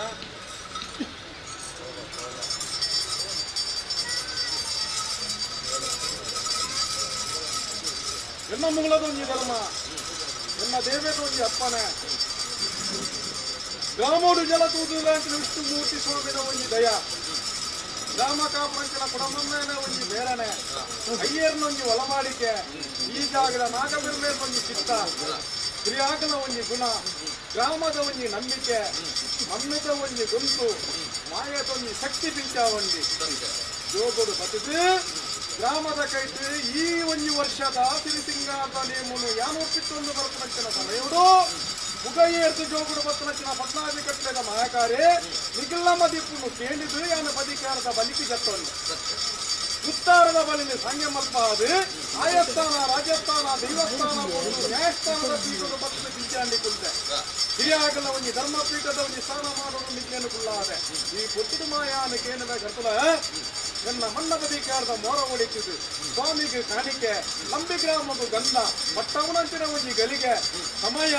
ಎನ್ನ ಮುಗಳದೊಂಜಿ ಧರ್ಮ ಎನ್ನ ದೇವೇದೊಂಜಿ ಅಪ್ಪನೆ ಗ್ರಾಮೋಡು ಜಲ ತೂದುಲಾಂಚಿನ ವಿಷ್ಣುಮೂರ್ತಿ ಸ್ವಾಮಿನ ಒಂಜಿ ದಯ ಗ್ರಾಮ ಕಾಪಂಚಿನ ಕುಡಮಮ್ಮನ ಒಂಜಿ ಬೇರನೆ ಅಯ್ಯರ್ನೊಂಜಿ ಒಲಮಾಡಿಕೆ ಈ ಜಾಗದ ನಾಗಬಿರ್ಮೇರ್ನೊಂಜಿ ಚಿತ್ತ ಕ್ರಿಯಾಗನ ಒಂಜಿ ಗುಣ ಗ್ರಾಮದ ಒಂಜಿ ನಂಬಿಕೆ ಮಮ್ಮಿದ ಒಂಜಿ ಗುಂಪು ಮಾಯದೊಂಜಿ ಶಕ್ತಿ ಪಿಂಚಾವಂಡಿ ಜೋಗುಡು ಬತಿದು ಗ್ರಾಮದ ಕೈಟ್ ಈ ಒಂಜಿ ವರ್ಷದ ಸಿರಿಸಿಂಗಾರದ ನೇಮುನು ಯಾನೊಪ್ಪಿತ್ತೊಂದು ಬರ್ತನಂಚಿನ ಸಮಯುಡು ಮುಗೈಯೇರ್ತು ಜೋಗುಡು ಬರ್ತನಂಚಿನ ಪದ್ನಾದಿ ಕಟ್ಟಲೆದ ಮಾಯಕಾರಿ ನಿಗಿಲ್ಲಮ್ಮ ದಿಪ್ಪುನು ಕೇಳಿದು ಯಾನ ಬದಿಕಾರದ ಬಲಿಕಿ ಜತ್ತೊಂದು ಉತ್ತಾರದ ಬಲಿನಿ ಸಂಘ ಮಲ್ಪಾದು ಆಯಸ್ಥಾನ ರಾಜಸ್ಥಾನ ದೈವಸ್ಥಾನ ಒಂದು ನ್ಯಾಯಸ್ಥಾನದ ಪೀಠದ ಬತ್ತದ ಬಿಂಚಾಂಡಿ ಕುಲ್ತೆ ಹಿರಿಯಾಗಲ ಒಂಜಿ ಧರ್ಮಪೀಠದ ಒಂಜಿ ಸ್ಥಾನ ಮಾಡೋದು ನಿಗ್ನೇನು ಕುಲ್ಲಾದೆ ಈ ಪೊತ್ತುಡು ಮಾಯಾನ ಕೇನದ ಕರ್ತಲ ನನ್ನ ಮಣ್ಣ ಬದಿಕಾರದ ಮೋರ ಒಳಿತಿದ್ದು ಸ್ವಾಮಿಗೆ ಕಾಣಿಕೆ ನಂಬಿ ಗ್ರಾಮದ ಗಂಧ ಮಟ್ಟವನಂಚಿನ ಒಂಜಿ ಗಲಿಗೆ ಸಮಯ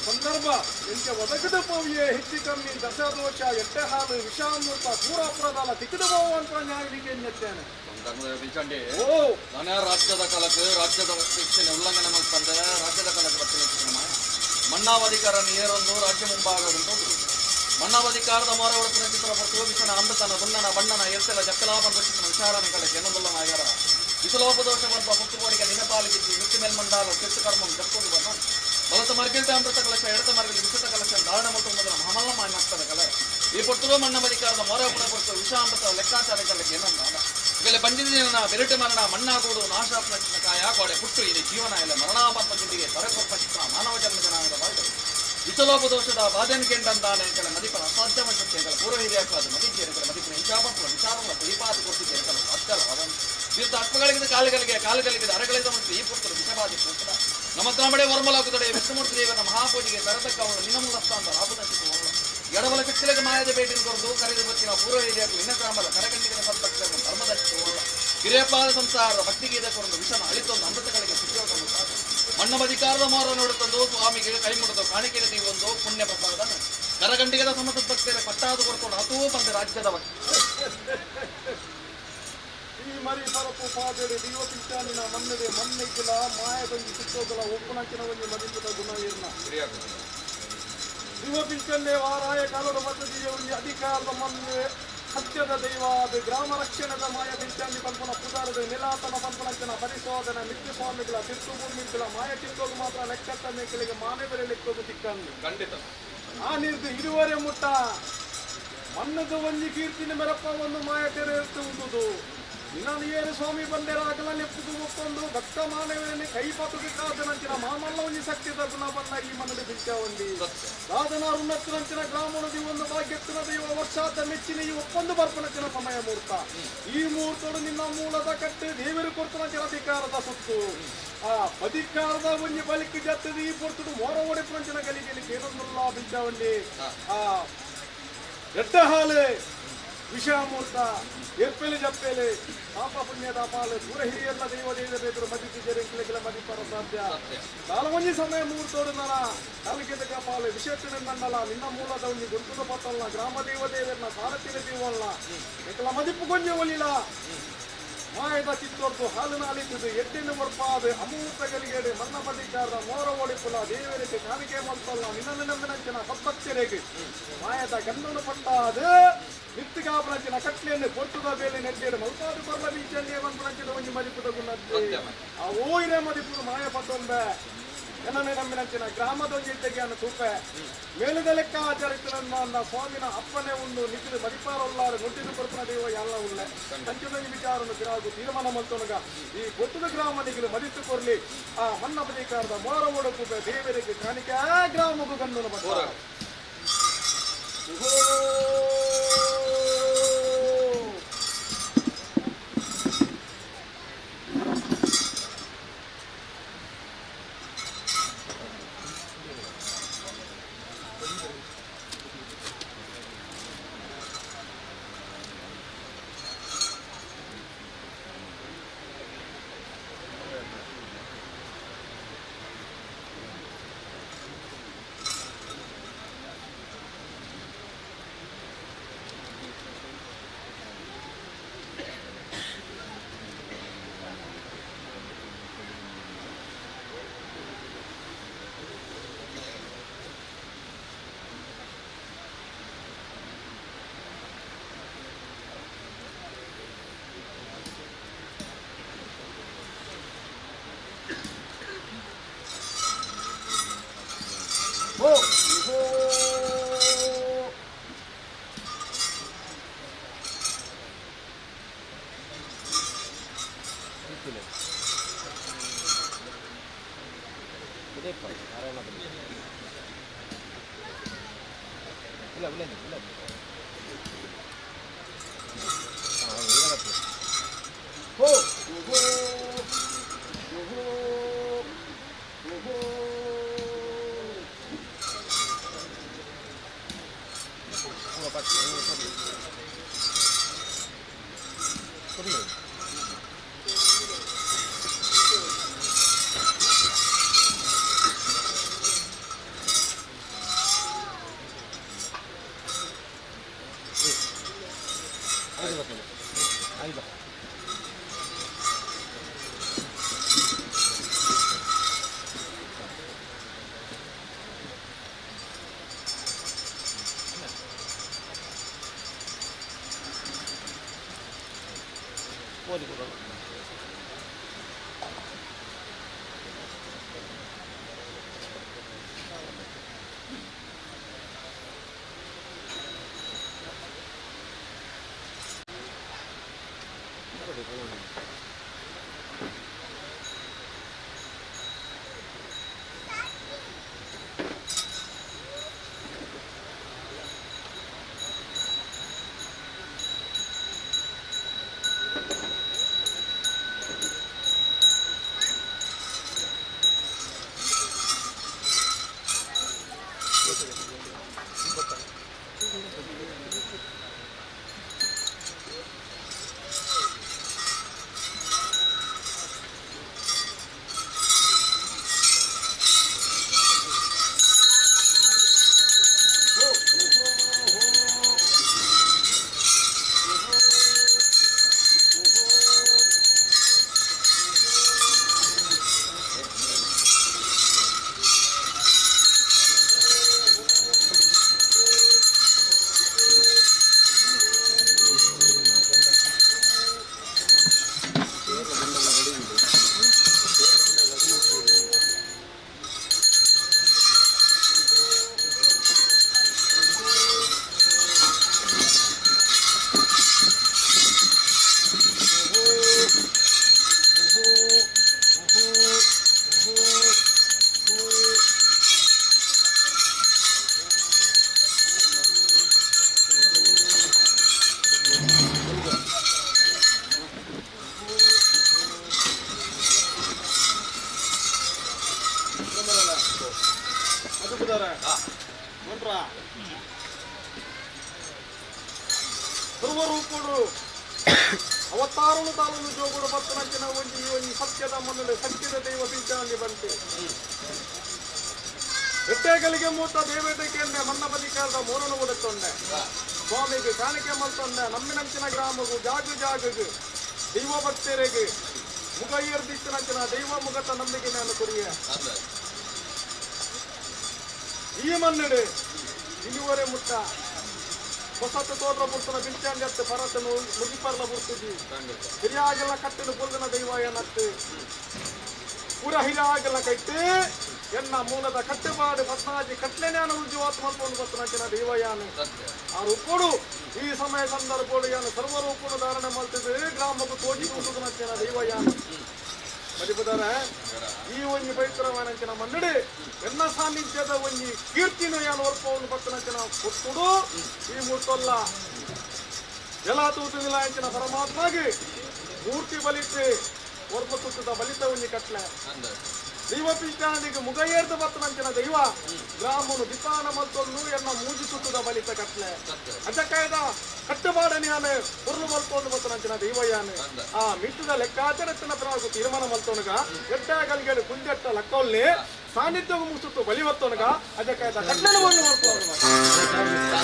ಸಂದರ್ಭ ಎಂಚ ಒದಗದ ಪೋವಿಯೇ ಹೆಚ್ಚು ಕಮ್ಮಿ ದಶದೋಷ ಎಟ್ಟೆ ಹಾಲು ವಿಷಾಮೃತ ಪೂರಾಪುರದಾಲ ತಿಕ್ಕಿದ ಅಂತ ನ್ಯಾಯಲಿಕ್ಕೆ ಎನ್ನುತ್ತೇನೆ ಧರ್ಮದ ಬಿಲ್ಚಂಡಿ ಓ ನಾನೇ ರಾಜ್ಯದ ಕಾಲಕ್ಕೆ ರಾಜ್ಯದ ಶಿಕ್ಷಣ ಉಲ್ಲಂಘನೆ ಮಲ್ಪಂದೆ ರಾಜ್ಯದ ಕಾಲಕ್ಕೆ ಬರ್ತೀನಿ ಮಣ್ಣಾವಧಿಕಾರ ಏರೊಂದು ರಾಜ್ಯ ಮುಂಭಾಗದಂತ ಮಣ್ಣಾವಧಿಕಾರದ ಮೋರ ಒಳಪಿನ ಚಿತ್ರ ಪಟ್ಟು ಅಮೃತನ ಬಣ್ಣನ ಬಣ್ಣನ ಎರ್ತೆಲ ಜಕ್ಕಲಾಪನ ರಚಿಸಿನ ವಿಚಾರಣೆ ಕಳಕ್ಕೆ ಏನೊಂದುಲ್ಲ ನಾಯರ ವಿಶಲೋಪದೋಷ ಬಂಪ ಪುತ್ತುಕೋಡಿಗೆ ನಿನಪಾಲಿಗಿದ್ದಿ ಮಿಕ್ಕಿ ಮೇಲ್ಮಂಡಾಲ ಕೆಟ್ಟು ಕರ್ಮಂ ಜಕ್ಕೊಂಡು ಬನ್ನ ಬಲತ ಮರ್ಗಿಲ್ದ ಅಮೃತ ಕಲಶ ಎಡತ ಮರ್ಗಿಲ್ ವಿಷತ ಕಲಶ ಧಾರಣ ಮತ್ತು ಮೊದಲ ಮಹಮಲ್ಲ ಮಾಯನಾಗ್ತದೆ ಕಲೆ ಈ ಪೊಟ್ಟುಲು ಮಣ್ಣಮಧಿಕಾರದ ಮೋರ ಪುಣ ಕೊಟ್ಟು ವಿಷಾಮೃತ ಲೆಕ್ಕಾಚಾರಗಳಿಗೆ ಏನಂದ ಇವೆಲ್ಲ ಬಂದಿದ್ದೇನ ಬೆರಟು ಮರಣ ಮಣ್ಣಾಗೋಡು ನಾಶಾತ್ಮ ಕಾಯ ಕೋಡೆ ಪುಟ್ಟು ಇದೆ ಜೀವನ ಇಲ್ಲ ಮರಣಾಪತ್ತ ಜಿಂದಿಗೆ ತರಕೊಪ್ಪ ಚಿತ್ರ ಮಾನವ ಜನ್ಮ ಜನಾಂಗದ ಬಾಳ್ದು ವಿಚಲೋಪದೋಷದ ಬಾಧೆನ್ ಕೆಂಡಂದಾನೆ ಕೆಳ ಮದಿಪನ ಅಸಾಧ್ಯವಂತೆ ಪೂರ್ವ ಹಿರಿಯಾಕಲಾದ ಮದಿಜ್ಜೇರುಗಳ ಮದಿಪನ ಇಂಚಾಪಂಪುರ ವಿಚಾರಗಳ ಪರಿಪಾತ ಕೊಡ್ತಿದ್ದೆ ಅಚ್ಚಲ ಅವನ್ ತೀರ್ಥ ಆತ್ಮಗಳಿಗೆ ಕಾಲುಗಳಿಗೆ ಕಾಲುಗಳಿಗೆ ಅರಗಳಿದ ಮತ್ತು ಈ ಪುಸ್ತಕ ವಿಷಬಾಧಿ ಪುಸ್ತಕ ನಮ್ಮ ತ್ರಾಮಡೆ ವರ್ಮಲಾಗುತ್ತಡೆ ವಿಷ್ಣುಮೂರ್ತಿ ದೇವರ ಮಹಾಪೂಜೆಗೆ ತರತಕ್ಕ ಅವನು ನಿನ್ನ ಮೂಲಸ್ಥಾನದ ರಾಪದ ಚಿತ್ರವನ್ನು ಎಡಬಲ ಶಕ್ತಿಗಳಿಗೆ ಮಾಯದ ಭೇಟಿನ ಕೊರದು ಕರೆದು ಬತ್ತಿನ ಪೂರ್ವ ಹಿರಿಯರು ನಿನ್ನ ಗ್ರಾಮದ ಕರಗಂಡಿಗೆ ಸತ್ಪಕ್ಷವನ್ನು ಧರ್ಮದ ಚಿತ್ರವಲ್ಲ ಹಿರಿಯಪ್ಪಾದ ಸಂಸಾರದ ಭಕ್ತಿಗೀತೆ ಕೊರದು ವಿಷನ ಅಳಿತೊಂದು ಅಮೃತಗಳಿಗೆ ಸುದ್ಯೋಗವನ್ನು ಸಾಧು ಮಣ್ಣಮಧಿಕಾರದ ಮೋರ ನೋಡುತ್ತಂದು ಸ್ವಾಮಿಗೆ ಕೈ ಮುಡಿದು ಕಾಣಿಕೆ ಒಂದು ಪುಣ್ಯ ಪ್ರಸಾದ ಕರಗಂಡಿಗದ ಸಮಸ್ತ ಭಕ್ತಿಯರ ಪಟ್ಟಾದ ಕೊರಕೊಂಡು ಹತೂ ಬಂದ ರಾಜ್ಯದ ಈ ಮರಿ ಸರಪು ಪಾದೆಡೆ ದೈವ ಪಿಂಚಾನಿನ ಮಣ್ಣದೆ ಮಣ್ಣಿಗಿಲ ಮಾಯದೊಂಜಿ ಸಿಕ್ಕೋದಲ ಒಪ್ಪುನಂಚಿನ ಒಂಜಿ ಮದಿಪುದ ಗುಣ ಇರ್ನ ದೈವ ಪಿಂಚನ್ನೇ ವಾರಾಯ ಕಾಲದ ಮತ್ತದಿಯ ಒಂಜಿ ಅಧಿಕಾರದ ಮಣ್ಣೆ ಸತ್ಯದ ದೈವ ಅದು ಗ್ರಾಮ ರಕ್ಷಣದ ಮಾಯ ಪಿಂಚಾನಿ ಪಂಪನ ಪುದಾರದ ನಿಲಾತನ ಪಂಪನಂಚಿನ ಪರಿಶೋಧನೆ ಮಿತ್ಯ ಸ್ವಾಮಿಗಳ ತಿರ್ತುಭೂಮಿಗಳ ಮಾಯ ಚಿಕ್ಕೋದು ಮಾತ್ರ ಲೆಕ್ಕತ್ತ ಮೇಕಲಿಗೆ ಮಾನವರೇ ಲೆಕ್ಕೋದು ತಿಕ್ಕಂದು ಖಂಡಿತ ಆ ನೀರ್ದು ಇರುವರೆ ಮುಟ್ಟ ಮಣ್ಣದು ಒಂಜಿ ಕೀರ್ತಿನ ಮೆರಪ್ಪ ಒಂದು ಮಾಯ ತೆರೆ ಉಂಟುದು ನಿನ್ನನ್ನು ಏರು ಸ್ವಾಮಿ ಬಂದೆರ ಅಗಲ ನೆಪ್ಪುದು ಒಪ್ಪೊಂದು ಭಕ್ತ ಮಾನವನಲ್ಲಿ ಕೈ ಪತುಕಾದನಂಚಿನ ಮಾಮಲ್ಲ ಒಂಜಿ ಶಕ್ತಿದ ಗುಣ ಬನ್ನ ಈ ಮಣ್ಣು ಬಿಂಚ ಒಂದಿ ಸಾಧನ ರುನ್ನತ್ತಿನಂಚಿನ ಗ್ರಾಮನದಿ ಒಂದು ಭಾಗ್ಯತ್ತಿನ ದೈವ ವರ್ಷಾದ ಮೆಚ್ಚಿನ ಈ ಒಪ್ಪಂದು ಬರ್ಪನಂಚಿನ ಸಮಯ ಮುಹೂರ್ತ ಈ ಮುಹೂರ್ತಡು ನಿನ್ನ ಮೂಲದ ಕಟ್ಟು ದೇವರು ಕೊಡ್ತನಂಚಿನ ಅಧಿಕಾರದ ಸುತ್ತು ಆ ಅಧಿಕಾರದ ಒಂಜಿ ಬಳಿಕ ಜತ್ತದ ಈ ಪೊರ್ತುಡು ಮೋರ ಒಡೆಪುನಂಚಿನ ಗಲಿಗೆಲಿ ಕೇನೊಂದುಲ್ಲ ಬಿಂಚವಂಡಿ ಆ ಎಟ್ಟ ಹಾಲು ವಿಷಾಮೂರ್ತ ಎಪ್ಪೆಲೆ ಜಪ್ಪೆಲೆ ಪಾಪ ಪುಣ್ಯದ ಪಾಲು ದೂರ ಹಿರಿಯರ್ನ ದೈವ ದೇವರೇದರು ಮದಿತಿ ಜರೆಂಕಿಲೆಗಿಲ ಮದಿಪರ ಸಾಧ್ಯ ಕಾಲವಂಜಿ ಸಮಯ ಮುಹೂರ್ತೋಡು ನನ ಕಾಲಕ್ಕೆ ಪಾಲು ವಿಷಯತ್ತಿನ ನನ್ನಲ್ಲ ನಿನ್ನ ಮೂಲದ ಒಂಜಿ ಗುಂತದ ಪತ್ತಲ್ಲ ಗ್ರಾಮ ದೈವ ದೇವರನ್ನ ಸಾರಥಿನ ದೀವಲ್ಲ ಎಂಕಲ ಮದಿಪು ಗೊಂಜೆ ಒಲಿಲ ಮಾಯದ ಚಿತ್ತೊರ್ದು ಹಾಲಿನ ಅಲಿತದು ಎಡ್ಡಿನ ಮೊರ್ಪಾದ ಅಮೂರ್ತಗಳಿಗೆ ಮನ್ನ ಬದಿಕಾರದ ಮೋರ ಓಡಿಪುಲ ದೇವರಿಗೆ ಕಾಣಿಕೆ ಮಲ್ಪಲ್ಲ ನಿನ್ನನ್ನು ನಂಬಿನಂಚಿನ ಸಬ್ಬಕ್ತರಿಗೆ ಮಾಯದ ಗಂಧನು ಪಟ್ಟಾದ ನಿತ್ಯಗಾಪನಂಚಿನ ಕಟ್ಲೆಯನ್ನು ಪೊರ್ತುದ ಬೇಲೆ ನೆಡ್ಡೇಡು ಮಲ್ಪಾದ ಕೊರ್ಲ ಬೀಚಲ್ಲಿ ಬಂಪನಂಚಿನ ಒಂಜಿ ಮದಿಪುದ ಗುಣದ್ದೆ ಆ ಓಯಿನ ಮದಿಪುಡು ಮಾಯ ಪತ್ತೊಂಬೆ ಎನ್ನನೆ ನಂಬಿನಂಚಿನ ಗ್ರಾಮದೊಂಜಿದ್ದೆಗೆ ತೂಪೆ ಮೇಲಿದ ಲೆಕ್ಕ ಆಚರಿಸಿದ ಸ್ವಾಮಿನ ಅಪ್ಪನೆ ಉಂಡು ನಿಖಿಲು ಮದಿಪಾರೊಲ್ಲಾರು ನುಟ್ಟಿದು ಕೊರ್ಪನ ದೇವ ಎಲ್ಲ ಉಳ್ಳೆ ಅಂಚಿನ ವಿಚಾರನು ಪಿರಾಗು ತೀರ್ಮಾನ ಮಲ್ತೊನಗ ಈ ಗೊತ್ತದ ಗ್ರಾಮ ನಿಖಿಲು ಮದಿತು ಕೊರ್ಲಿ ಆ ಮನ್ನ ಬದಿಕಾರದ ಮೋರ ಓಡಕೂಪೆ ದೇವರಿಗೆ ಕಾಣಿಕೆ ಆ ಗ್ರಾಮಕ್ಕೂ ಗಂಡನು ಬರ್ತಾರೆ. ಓ ಓ. ಓ ಓ ಓ ಓ. ಸರ್ವರೂಪುಡು ಅವತಾರನು ತಾಲನು ಜೋಗುಡು ಬತ್ತನಂಚಿನ ಒಂಜಿ ಈ ಒಂಜಿ ಸತ್ಯದ ಮನ್ನಡೆ ಸತ್ಯದ ದೈವ ಬೀಚಾಂಗಿ ಬಂತೆ ಎಟ್ಟೆಗಳಿಗೆ ಮೂತ ದೇವತೆಗೆ ಮನ್ನ ಬದಿಕಾಲದ ಮೋರನು ಉಡುತ್ತೊಂಡೆ ಸ್ವಾಮಿಗೆ ಕಾಣಿಕೆ ಮಲ್ತೊಂಡೆ ನಮ್ಮಿನಂಚಿನ ಗ್ರಾಮಗು ಜಾಗು ಜಾಗು. ದೈವ ಭಕ್ತರಿಗೆ ಮುಗ ಏರ್ದಿತ್ತಿನಂಚಿನ ದೈವ ಮುಗತ ನಂಬಿಕೆ ನಾನು ಕೊರಿಯ. ಈ ಮನ್ನಡೆ ಇಲ್ಲಿವರೆ ಮುಟ್ಟ ಹೊಸತು ತೋಟ ಬುರ್ತನ ಬಿಂಚಾಂಗತ್ತೆ ಪರತನು ಮುಗಿಪರ್ಲ ಬುರ್ತಿಜಿ ಹಿರಿಯಾಗೆಲ್ಲ ಕಟ್ಟಿನ ಪುಲ್ದನ ದೈವ ಏನತ್ತೆ ಪುರ ಹಿರಿಯಾಗೆಲ್ಲ ಕಟ್ಟಿ ಎನ್ನ ಮೂಲದ ಕಟ್ಟೆಪಾಡು ಪದ್ನಾಜಿ ಕಟ್ಲೆನಾನ ರುಜುವಾತು ಮಲ್ಪೊಂದು ಬತ್ತನಂಚಿನ ದೈವಯಾನು ಆ ರೂಪೋಡು ಈ ಸಮಯ ಸಂದರ್ಭೋಡು ಯಾನು ಸರ್ವರೂಪನು ಧಾರಣೆ ಮಾಡ್ತಿದ್ದೆ ಗ್ರಾಮಕ್ಕೂ ತೋಟಿ ತೂಸುದನಂಚಿನ ದೈವಯಾನು ಮದಿಪದಾರ. ಈ ಒಂಜಿ ಪವಿತ್ರವಾನಂಚಿನ ಮನ್ನಡಿ ಎನ್ನ ಸಾನ್ನಿಧ್ಯದ ಒಂಜಿ ಕೀರ್ತಿನ ಯಾನು ಒರ್ಪವನ್ನು ಬತ್ತನಂಚಿನ ಕೊಟ್ಟುಡು ಈ ಮುಟ್ಟೊಲ್ಲ ಎಲ್ಲ ತೂತುದಿಲ್ಲ ಅಂಚಿನ ಪರಮಾತ್ಮಗೆ ಮೂರ್ತಿ ಬಲಿತೆ ಒರ್ಪ ಸುತ್ತದ ಬಲಿತ ಒಂಜಿ ಕಟ್ಲೆ ದೈವ ಪಿಂಚಾಣಿಗೆ ಮುಗಯೇರ್ದ ಬತ್ತನಂಚಿನ ದೈವ ಗ್ರಾಮನು ದಿಪಾನ ಮಲ್ತೊಂದು ಎನ್ನ ಮೂಜಿ ಸುತ್ತದ ಬಲಿತ ಕಟ್ಲೆ ಅಜಕಾಯದ ಕಟ್ಟುಪಾಡನಿ ಆನೆ ಪೊರ್ಲು ಮಲ್ತೊಂದು ಬತ್ತನಂಚಿನ ದೈವ ಯಾನೆ. ಆ ಮಿಟ್ಟದ ಲೆಕ್ಕಾಚಾರತ್ತಿನ ಪ್ರಾಗು ತೀರ್ಮಾನ ಮಲ್ತೊಣಗ ಎಡ್ಡ ಗಲ್ಗೇಡು ಕುಂಜಟ್ಟ ಲಕ್ಕೊಲ್ಲಿ ಸಾನ್ನಿಧ್ಯವು ಮುಸುತ್ತು ಬಲಿ ಹೊತ್ತೊಣಗ ಅಜಕಾಯದ ಕಟ್ಲೆನ ಮಲ್ತೊಂದು.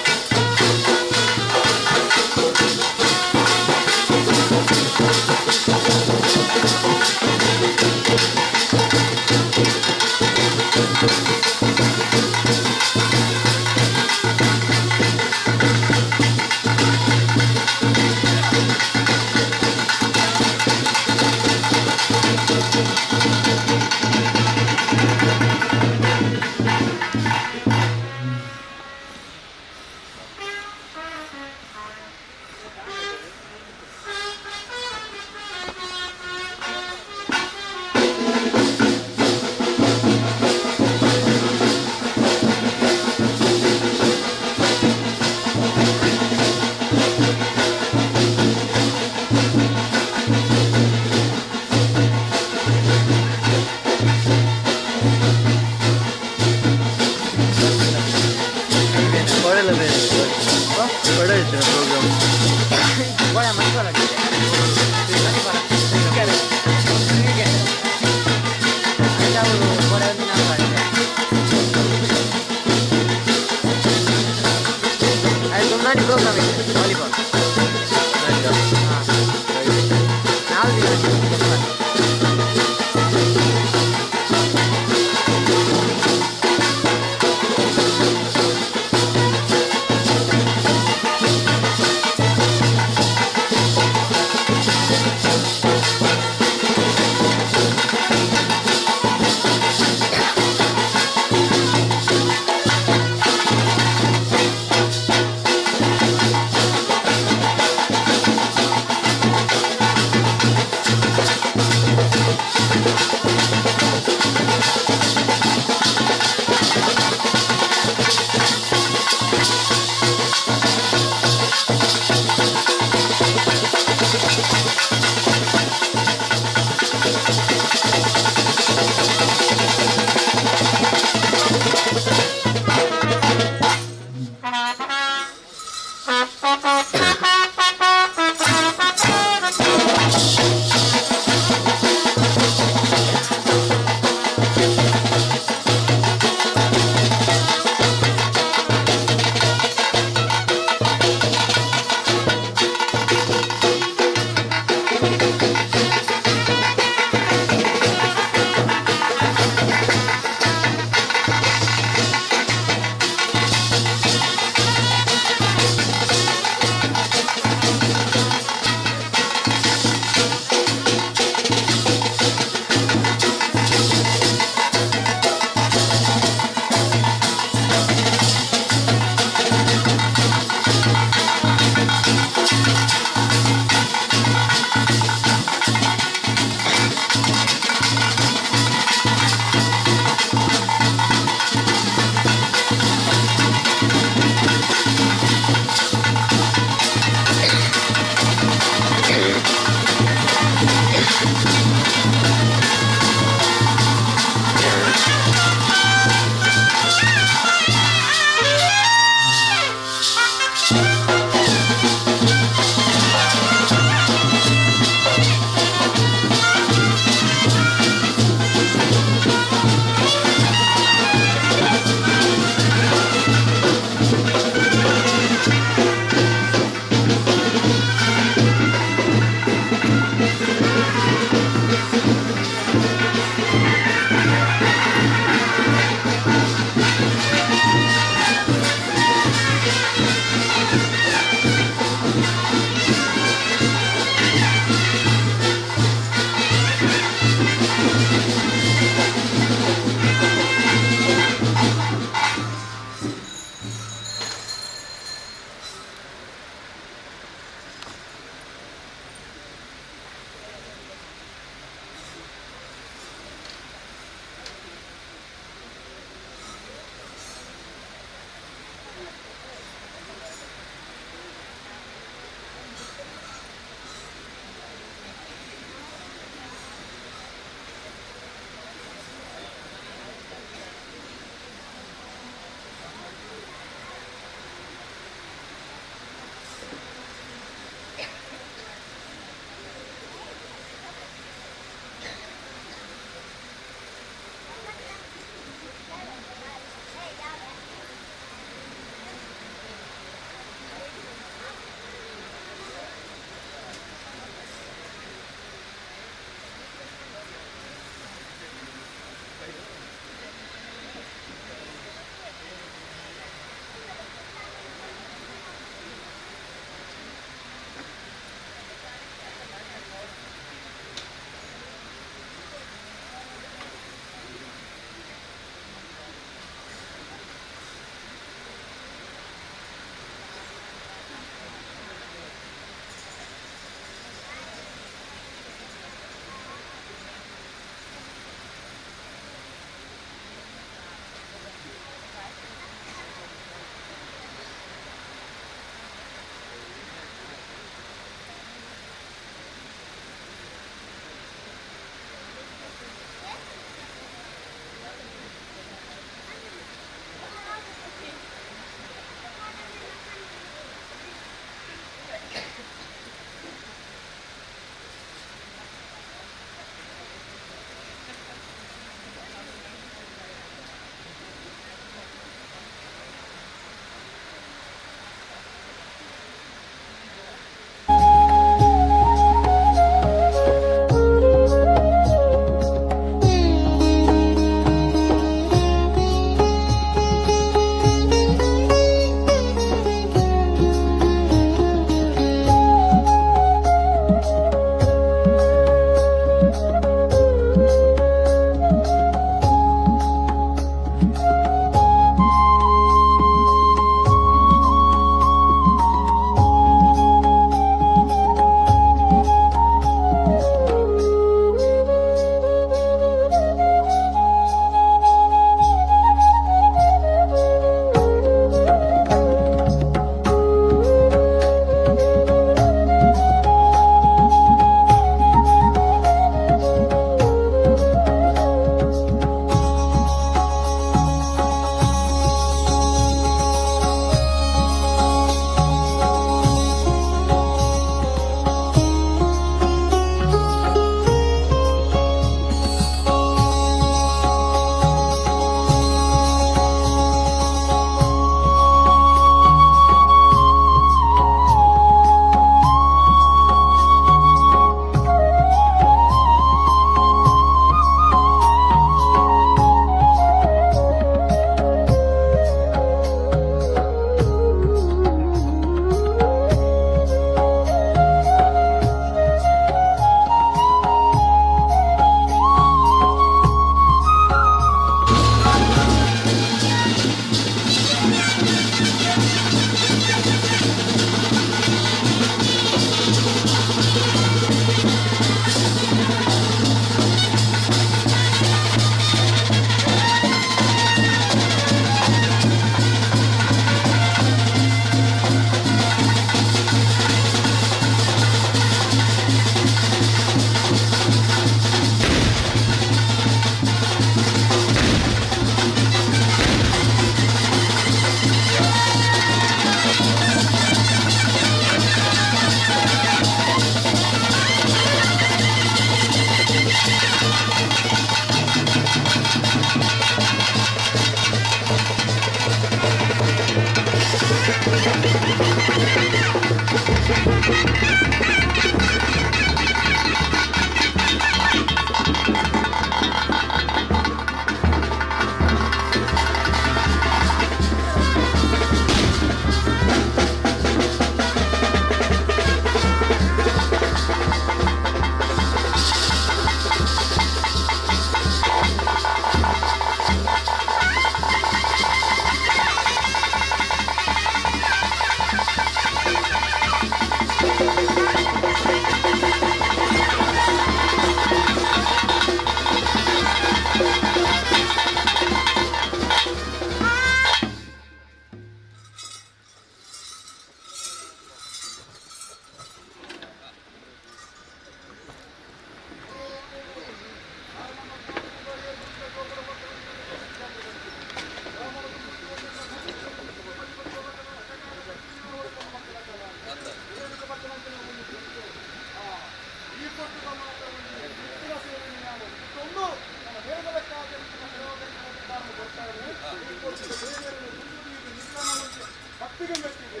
ಭಕ್ತಿಗೆ ಮೆಚ್ಚಿದೆ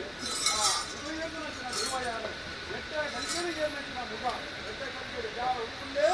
ಆ ಹೃದಯದ ದೇವಯಾನ ಎಟ್ಟೆ ಕಲ್ಪನೆಗೆ ಮೆಚ್ಚಿನ ಮುಖ ಎಟ್ಟೆ ಕಲ್ಪನೆ ಯಾರ ಉಪ್ಪುಂಡೇ.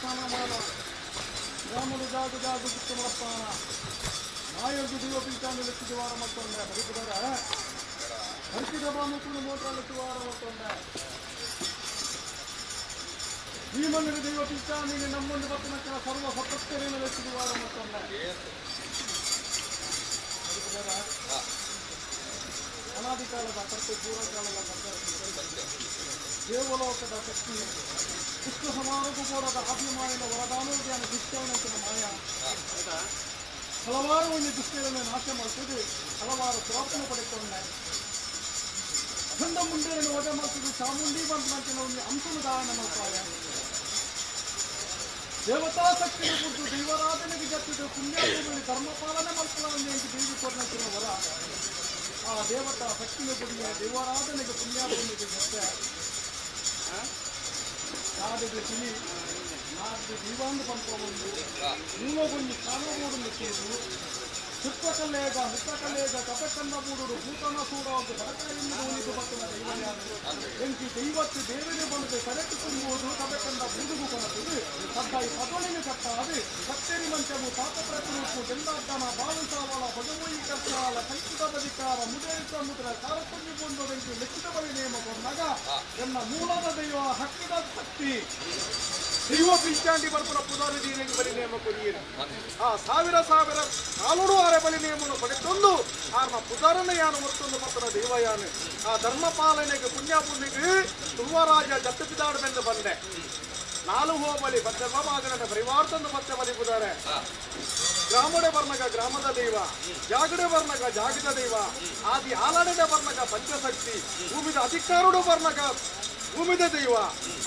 ಸ್ಥಾನಮಾನ ಗ್ರಾಮದ ಜಾಗ ಜಾಗ ಗುತ್ತು ಮಲಪ್ಪಾನ ನಾಯರ್ದು ದೈವ ಪಿಂಚಾಂಡ ಲೆಕ್ಕಿದ ವಾರ ಮತ್ತೊಂದೆ ಬದುಕುದಾರ ಹರ್ಕಿದ ಬಾಮುಕುಲು ಮೋಟಾರ್ ವಾರ ಮತ್ತೊಂದೆ ಈ ಮಣ್ಣಿನ ದೈವ ಪಿಂಚಾಂಡಿಗೆ ನಮ್ಮೊಂದು ಬತ್ತನ ಸರ್ವ ಸಪ್ತರೇನ ಲೆಕ್ಕಿದ ವಾರ ಮತ್ತೊಂದೆ ಬದುಕುದಾರ ಅನಾದಿ ಕಾಲದ ಕರ್ತೆ, ಪೂರ್ವಕಾಲದ ಕರ್ತೆ, ದೇವಲೋಕದ ಶಕ್ತಿ, ಕೃಷ್ಣ ಸಮಾರೋಪ ಕೂಡ ಅಭಿಮಾನಿನ ವರದಾನೋದ್ಯಾನ ದುಷ್ಟವನಂತಿನ ಮಾಯ ಹಲವಾರು ಒಂದು ದುಷ್ಟಗಳನ್ನು ನಾಶ ಮಾಡ್ತದೆ. ಹಲವಾರು ಪ್ರಾರ್ಥನೆ ಪಡೆದುಕೊಂಡೆ ಅಖಂಡ ಮುಂಡೆಯನ್ನು ವಧ ಮಾಡ್ತದೆ. ಚಾಮುಂಡಿ ಬಂದ ಒಂದು ಅಂಶನ ದಾನ ಮಾಡ್ತಾರೆ. ದೇವತಾ ಶಕ್ತಿನ ಕುರಿತು ದೈವರಾಧನೆಗೆ ಜತ್ತಿದ ಪುಣ್ಯಭೂಮಿ ಧರ್ಮ ಪಾಲನೆ ಮಾಡ್ಕೊಳ್ಳ ದೇವಿ ಕೊಡ್ನಂತಿನ ವರ. ಆ ದೇವತಾ ಶಕ್ತಿನ ಗುಡಿಯ ದೇವರಾಧನೆಗೆ ಪುಣ್ಯಭೂಮಿಗೆ ಜೊತೆ ನಾಡಿಗೆ ತಿಳಿ ನಾಡಿಗೆ ದೀವಾಂಗ ಪಂಪವನ್ನು ಮೂಲಗೊಂದು ಕಾಣಬೋಡನ್ನು ಕೂಡು ಸುತ್ತಕಲ್ಲೇಗ ಮುತ್ತಕಲ್ಲೇಗ ಕಪಕಂದ ಮೂಡುಡು ಭೂತನ ಸೂಡಾವುದು ಬಡಕಾಯಿಂದ ಉಳಿದು ಬರ್ತದ ದೈವಯಾನು ಎಂಕಿ ದೈವತ್ತು ದೇವರೇ ಬಂದು ಕರೆಕ್ಟ್ ತುಂಬುವುದು ಕಪಕಂದ ಬೂದುಗು ಕೊನತುದು ಸದ್ದಾಯಿ ಪದೊಳಿಗೆ ಕಟ್ಟಾದು ಸತ್ತೇರಿ ಮಂಚವು ಪಾಪ ಪ್ರತಿರೂಪು ಗೆಂದಾಡ್ಡನ ಬಾಳು ಸಾವಳ ಬಗಮೊಯಿ ಕರ್ಚಾಲ ಕಂಚಿತ ಬದಿಕಾರ ಮುದೇರಿ ಸಮುದ್ರ ಕಾರಪುಂಜಿ ಬಂದು ಬೆಂಕಿ ಲೆಕ್ಕಿತ ಬಳಿ ನೇಮ ಕೊನ್ನಾಗ ಎನ್ನ ಮೂಲದ ದೈವ ಹಕ್ಕಿದ ಶಕ್ತಿ ದೈವ ಪಿಂಚಾಂಡಿ ಬರ್ಪುನ ಪುದಾರಿ ದೀನೆಗೆ ಬಲಿ ನೇಮ ಕೊರಿಯರು. ಆ ಸಾವಿರ ಸಾವಿರ ಕಾಲೋಡು ಆರೆ ಬಲಿ ನೇಮನು ಪಡೆತೊಂದು ಆರ್ನ ಪುದಾರನ ಯಾನು ಹೊರ್ತೊಂದು ಪತ್ರ ದೈವಯಾನು. ಆ ಧರ್ಮ ಪಾಲನೆಗೆ ಪುಣ್ಯ ಪುಣ್ಯಗೆ ತುಳುವರಾಜ ಜತ್ತಪಿದಾಡಬೆಂದು ಬಂದೆ. ನಾಲು ಹೋಬಲಿ ಬದ್ದ ಪರಿವಾರ್ತಂದು ಮತ್ತೆ ಬಲಿ ಪುದಾರೆ. ಗ್ರಾಮಡೆ ಬರ್ನಗ ಗ್ರಾಮದ ದೈವ, ಜಾಗಡೆ ಬರ್ನಗ ಜಾಗದ ದೈವ, ಆದಿ ಆಲಾಡೆ ಬರ್ನಗ ಪಂಚಶಕ್ತಿ, ಭೂಮಿದ ಅಧಿಕಾರುಡು ಬರ್ನಗ ಭೂಮಿದ ದೈವ,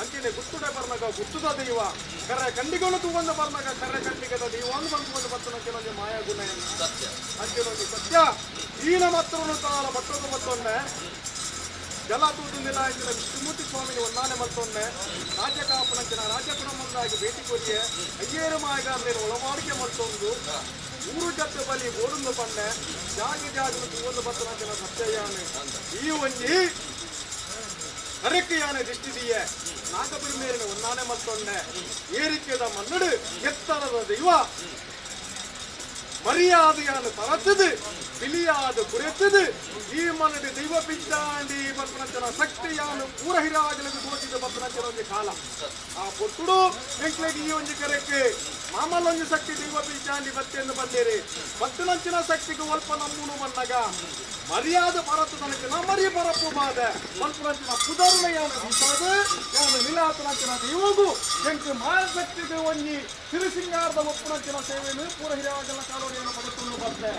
ಅಂಚನೆ ಗುತ್ತುಡೆ ಬರ್ನಗ ಗುತ್ತುದ ದೈವ, ಕರ್ರೆ ಕಂಡಿಗಳು ತೂವಂದ ಬರ್ನಗ ಕರ್ರೆ ಕಂಡಿಗದ ದೈವ ಅಂದು ಬಂದು ಬತ್ತನ ಕೆಲವೊಂದು ಮಾಯಾ ಗುಣ ಅಂಚಿನೊಂದು ಸತ್ಯ. ಈನ ಮಾತ್ರನು ತಾಳ ಬಟ್ಟೊಂದು ಮತ್ತೊಂದೆ ಜಲ ತೂದುಂದಿಲ್ಲ ಅಂಚಿನ ವಿಷ್ಣುಮೂರ್ತಿ ಸ್ವಾಮಿನಿ ಒಂದಾನೆ ಮಲ್ತೊಂದೆ ರಾಜ್ಯ ಕಾಪುನಂಚಿನ ರಾಜ್ಯ ಕುಟುಂಬದಾಗಿ ಭೇಟಿ ಕೊರಿಯೆ ಅಯ್ಯೇರು ಮಾಯಗಾರನೇನು ಒಳಮಾಡಿಕೆ ಮಲ್ತೊಂದು ಊರು ಜತ್ತ ಬಲಿ ಬೋಡುಂದು ಪಂಡೆ ಜಾಗ ಜಾಗ ತೂವೊಂದು ಬತ್ತನಂಚಿನ ಸತ್ಯಯಾನೆ. ಈ ಒಂಜಿ ಕರೆಕ್ಕೆ ಯಾನೆ ದೃಷ್ಟಿದೀಯೆ ನಾಗಬಿರ್ಮೇರಿನ ಒಂದಾನೆ ಮಲ್ತೊಂಡೆ ಏರಿಕೆದ ಮನ್ನಡು ಎತ್ತರದ ದೈವ ಮರ್ಯಾದೆಯನ್ನು ಪರತದು ಬಿಲಿಯಾದ ಕುರೆತದು ಈ ಮನದಿ ದೈವ ಪಿಂಚಾಂಡಿ ಬಪ್ಪನಂಚನ ಶಕ್ತಿಯಾನು ಪೂರ ಹಿರಾಗಲಿಗೆ ತೋಚಿದ ಬಪ್ಪನಂಚನ ಒಂಜಿ ಕಾಲ. ಆ ಪೊಟ್ಟುಡು ಎಂಕ್ಲೆಗ್ ಈ ಒಂಜಿ ಕರೆಕ್ಕೆ ಮಾಮಲ್ಲೊಂಜಿ ಶಕ್ತಿ ದೈವ ಪಿಂಚಾಂಡಿ ಬತ್ತೆಂದು ಬಂದೇರಿ ಬತ್ತನಂಚಿನ ಶಕ್ತಿಗೆ ಒಲ್ಪ ನಮ್ಮುನು ಬನ್ನಗ ಮರ್ಯಾದೆ ಪರತು ನನಗೆ ನಾ ಮರಿ ಪರಪ್ಪು ಬಾದೆ ಮಲ್ಪನಂಚಿನ ಪುದರುಣ ಯಾನು ದೀಪಾದ ಯಾನು ನಿಲಾತನಂಚಿನ ದೈವಗು ಎಂಕ್ ಮಾಯಶಕ್ತಿಗೆ ಒಂಜಿ ಸಿರಿಸಿಂಗಾರದ ಒಪ್ಪುನಂಚಿನ ಸೇವೆಯನ್ನು ಪೂರ ಹಿರಿಯಾಗಲ ಕಾಲೋಡಿಯನ್ನು ಪಡೆದುಕೊಂಡು ಬರ್ತೆ.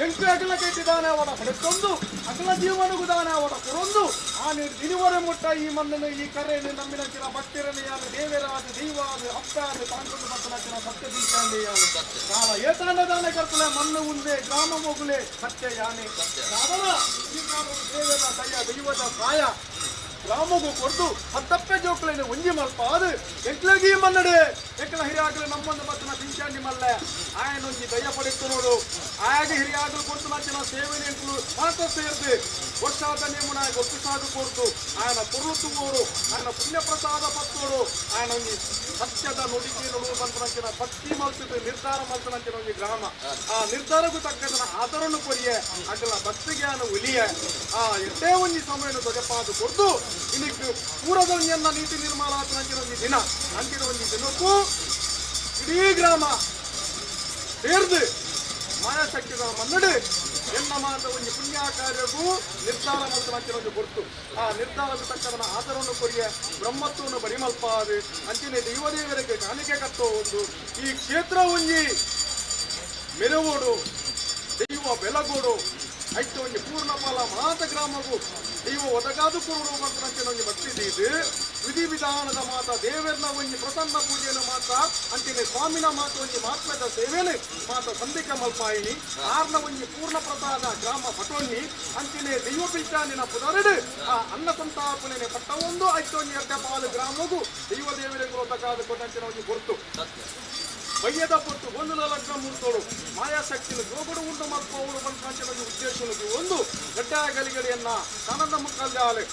ಎಂಕು ಅಗಲ ಕಟ್ಟಿದಾನೆ ಅವನ ಪಡೆದುಕೊಂಡು ಅಗಲ ಜೀವನಗೂ ದಾನೆ ಅವನ ಕೊರೊಂದು ಆ ನೀರು ದಿನವರೆ ಮುಟ್ಟ ಈ ಮಣ್ಣನ್ನು ಈ ಕರೆಯನ್ನು ನಂಬಿನಂಚಿನ ಭಕ್ತಿರನ್ನು ಯಾನು ದೇವರಾದ ದೈವಾದ ಅಪ್ಪಾದ ತಾಂಕೊಂಡು ಬರ್ತನಂಚಿನ ಸತ್ಯ ಬೀಚಾಂಡಿ ಯಾನು ಕಾಲ ಏತಾಂಡ ದಾನೆ ಕರ್ಪುಲೆ ಮಣ್ಣು ಉಂದೆ ಗ್ರಾಮ ಮೊಗುಲೆ ಸತ್ಯ ಯಾನೆ ಸಾಧನ ಈ ಕಾಲದ ದೇವರ ದಯ ದೈವದ ಸಾಯ ಗ್ರಾಮಗೂ ಕೊಡ್ದು ಹತ್ತಪ್ಪೆ ಜೋಕ್ಲೇನು ಒಂಜಿ ಮಲ್ಪ ಅದು ಎಂಕ್ಲಗಿ ಮನ್ನಡೆ ಎಂಕ್ಲ ಹಿರಿಯಾಗಲು ನಮ್ಮೊಂದು ಬತ್ತನ ಪಿಂಚಾಂಡಿ ಮಲ್ಲೆ ಆಯನೊಂಜಿ ದಯ ಪಡೆತ್ತು ನೋಡು. ಆಯಾಗ ಹಿರಿಯಾಗಲು ಕೊಡ್ತು ನಂಚಿನ ಸೇವೆನೆ ಎಂಕ್ಲು ಮಾತ ಸೇರ್ದು ವರ್ಷಾದ ನೇಮನಾಗ ಒಪ್ಪಿಸಾದು ಕೊಡ್ತು ಆಯನ ಪೊರುಳು ತೂவோರು ಆಯನ ಪುಣ್ಯ ಪ್ರಸಾದ ಪತ್ತೋಡು ಆಯನ ಒಂಜಿ ಸತ್ಯದ ನುಡಿಗೆ ನುಡುವು ಬಂತನಂಚಿನ ಭಕ್ತಿ ಮಲ್ತದ ನಿರ್ಧಾರ ಮಲ್ತನಂಚಿನ ಒಂಜಿ ಗ್ರಾಮ. ಆ ನಿರ್ಧಾರಕ್ಕೂ ತಕ್ಕದನ ಆದರನ್ನು ಕೊರಿಯೆ ಅಗಲ ಭಕ್ತಿಗೆ ಒಲಿಯ ಆ ಎಟ್ಟೇ ಒಂಜಿ ಸಮಯನು ತೊಜಪಾದು ಕೊಡ್ದು ಇನ್ನಿಕ್ ಪೂರದೊಂಜನ್ನ ನೀತಿ ನಿರ್ಮಾಣ ಆತನಂಚಿನ ಒಂಜಿ ದಿನ ಅಂಚಿನ ಒಂಜಿ ದಿನಕ್ಕೂ ಇಡೀ ಗ್ರಾಮ ಸೇರ್ದು ಮಾಯಾಶಕ್ತಿದ ಮನ್ನಡು ಎನ್ನ ಮಾತ ಒಂಜಿ ಪುಣ್ಯ ಕಾರ್ಯಗೂ ನಿರ್ಧಾರ ಮಲ್ತನಂಚಿನ ಒಂಜಿ ಕೊಡ್ತು. ಆ ನಿರ್ಧಾರದ ತಕ್ಕದನ ಆದರವನ್ನು ಕೊರಿಯ ಬ್ರಹ್ಮತ್ವವನ್ನು ಬರಿಮಲ್ಪಾದು ಅಂಚಿನ ದೈವದೇವರಿಗೆ ಕಾಣಿಕೆ ಕಟ್ಟೋ ಒಂದು ಈ ಕ್ಷೇತ್ರ ಒಂಜಿ ಮೆರವೋಡು ದೈವ ಬೆಲಗೋಡು ಐತ ಒಂಜಿ ಪೂರ್ಣ ಫಲ ಮಾತ ಗ್ರಾಮಗೂ ದೈವ ಒದಗಾದು ಕೊರಡು ಮಂತ್ರಂಚಿನ ಒಂಜಿ ಭಕ್ತಿ ದೀದು ವಿಧಿ ವಿಧಾನದ ಮಾತ ದೇವರನ ಒಂಜಿ ಪ್ರಸನ್ನ ಪೂಜೆಯನ್ನು ಮಾತ ಅಂಚಿನ ಸ್ವಾಮಿನ ಮಾತ ಒಂಜಿ ಮಹಾತ್ಮದ ಸೇವೆನೆ ಮಾತ ಸಂದಿಕ ಮಲ್ಪಾಯಿನಿ ಆರ್ನ ಒಂಜಿ ಪೂರ್ಣ ಪ್ರಸಾದ ಗ್ರಾಮ ಪಟೊನ್ನಿ ಅಂಚಿನ ದೈವ ಪಿಂಚಾನಿನ ಪುದರಡು ಆ ಅನ್ನ ಸಂತಾಪನೆ ಪಟ್ಟ ಒಂದು ಐತ ಒಂಜಿ ಎಡ್ಡ ಪಾಲು ಗ್ರಾಮಗೂ ದೈವ ದೇವರಿಗೆ ಒದಗಾದು ಕೊಟ್ಟಂಚಿನ ಒಂಜಿ ಗುರ್ತು. ಬಯ್ಯದ ಪೊಟ್ಟು ಒಂದು ಲಗ್ನ ಮುರ್ತೋಡು ಮಾಯಾಶಕ್ತಿನ ಜೋಗುಡು ಉಂಡು ಮಲ್ಪೋಡು ಬಂದ ಉದ್ದೇಶಕ್ಕೆ ಒಂದು ಗಡ್ಡ ಗಲಿಗಡಿಯನ್ನ ಸನದ ಮುಕ್ಕಲ್ದಾಲೆ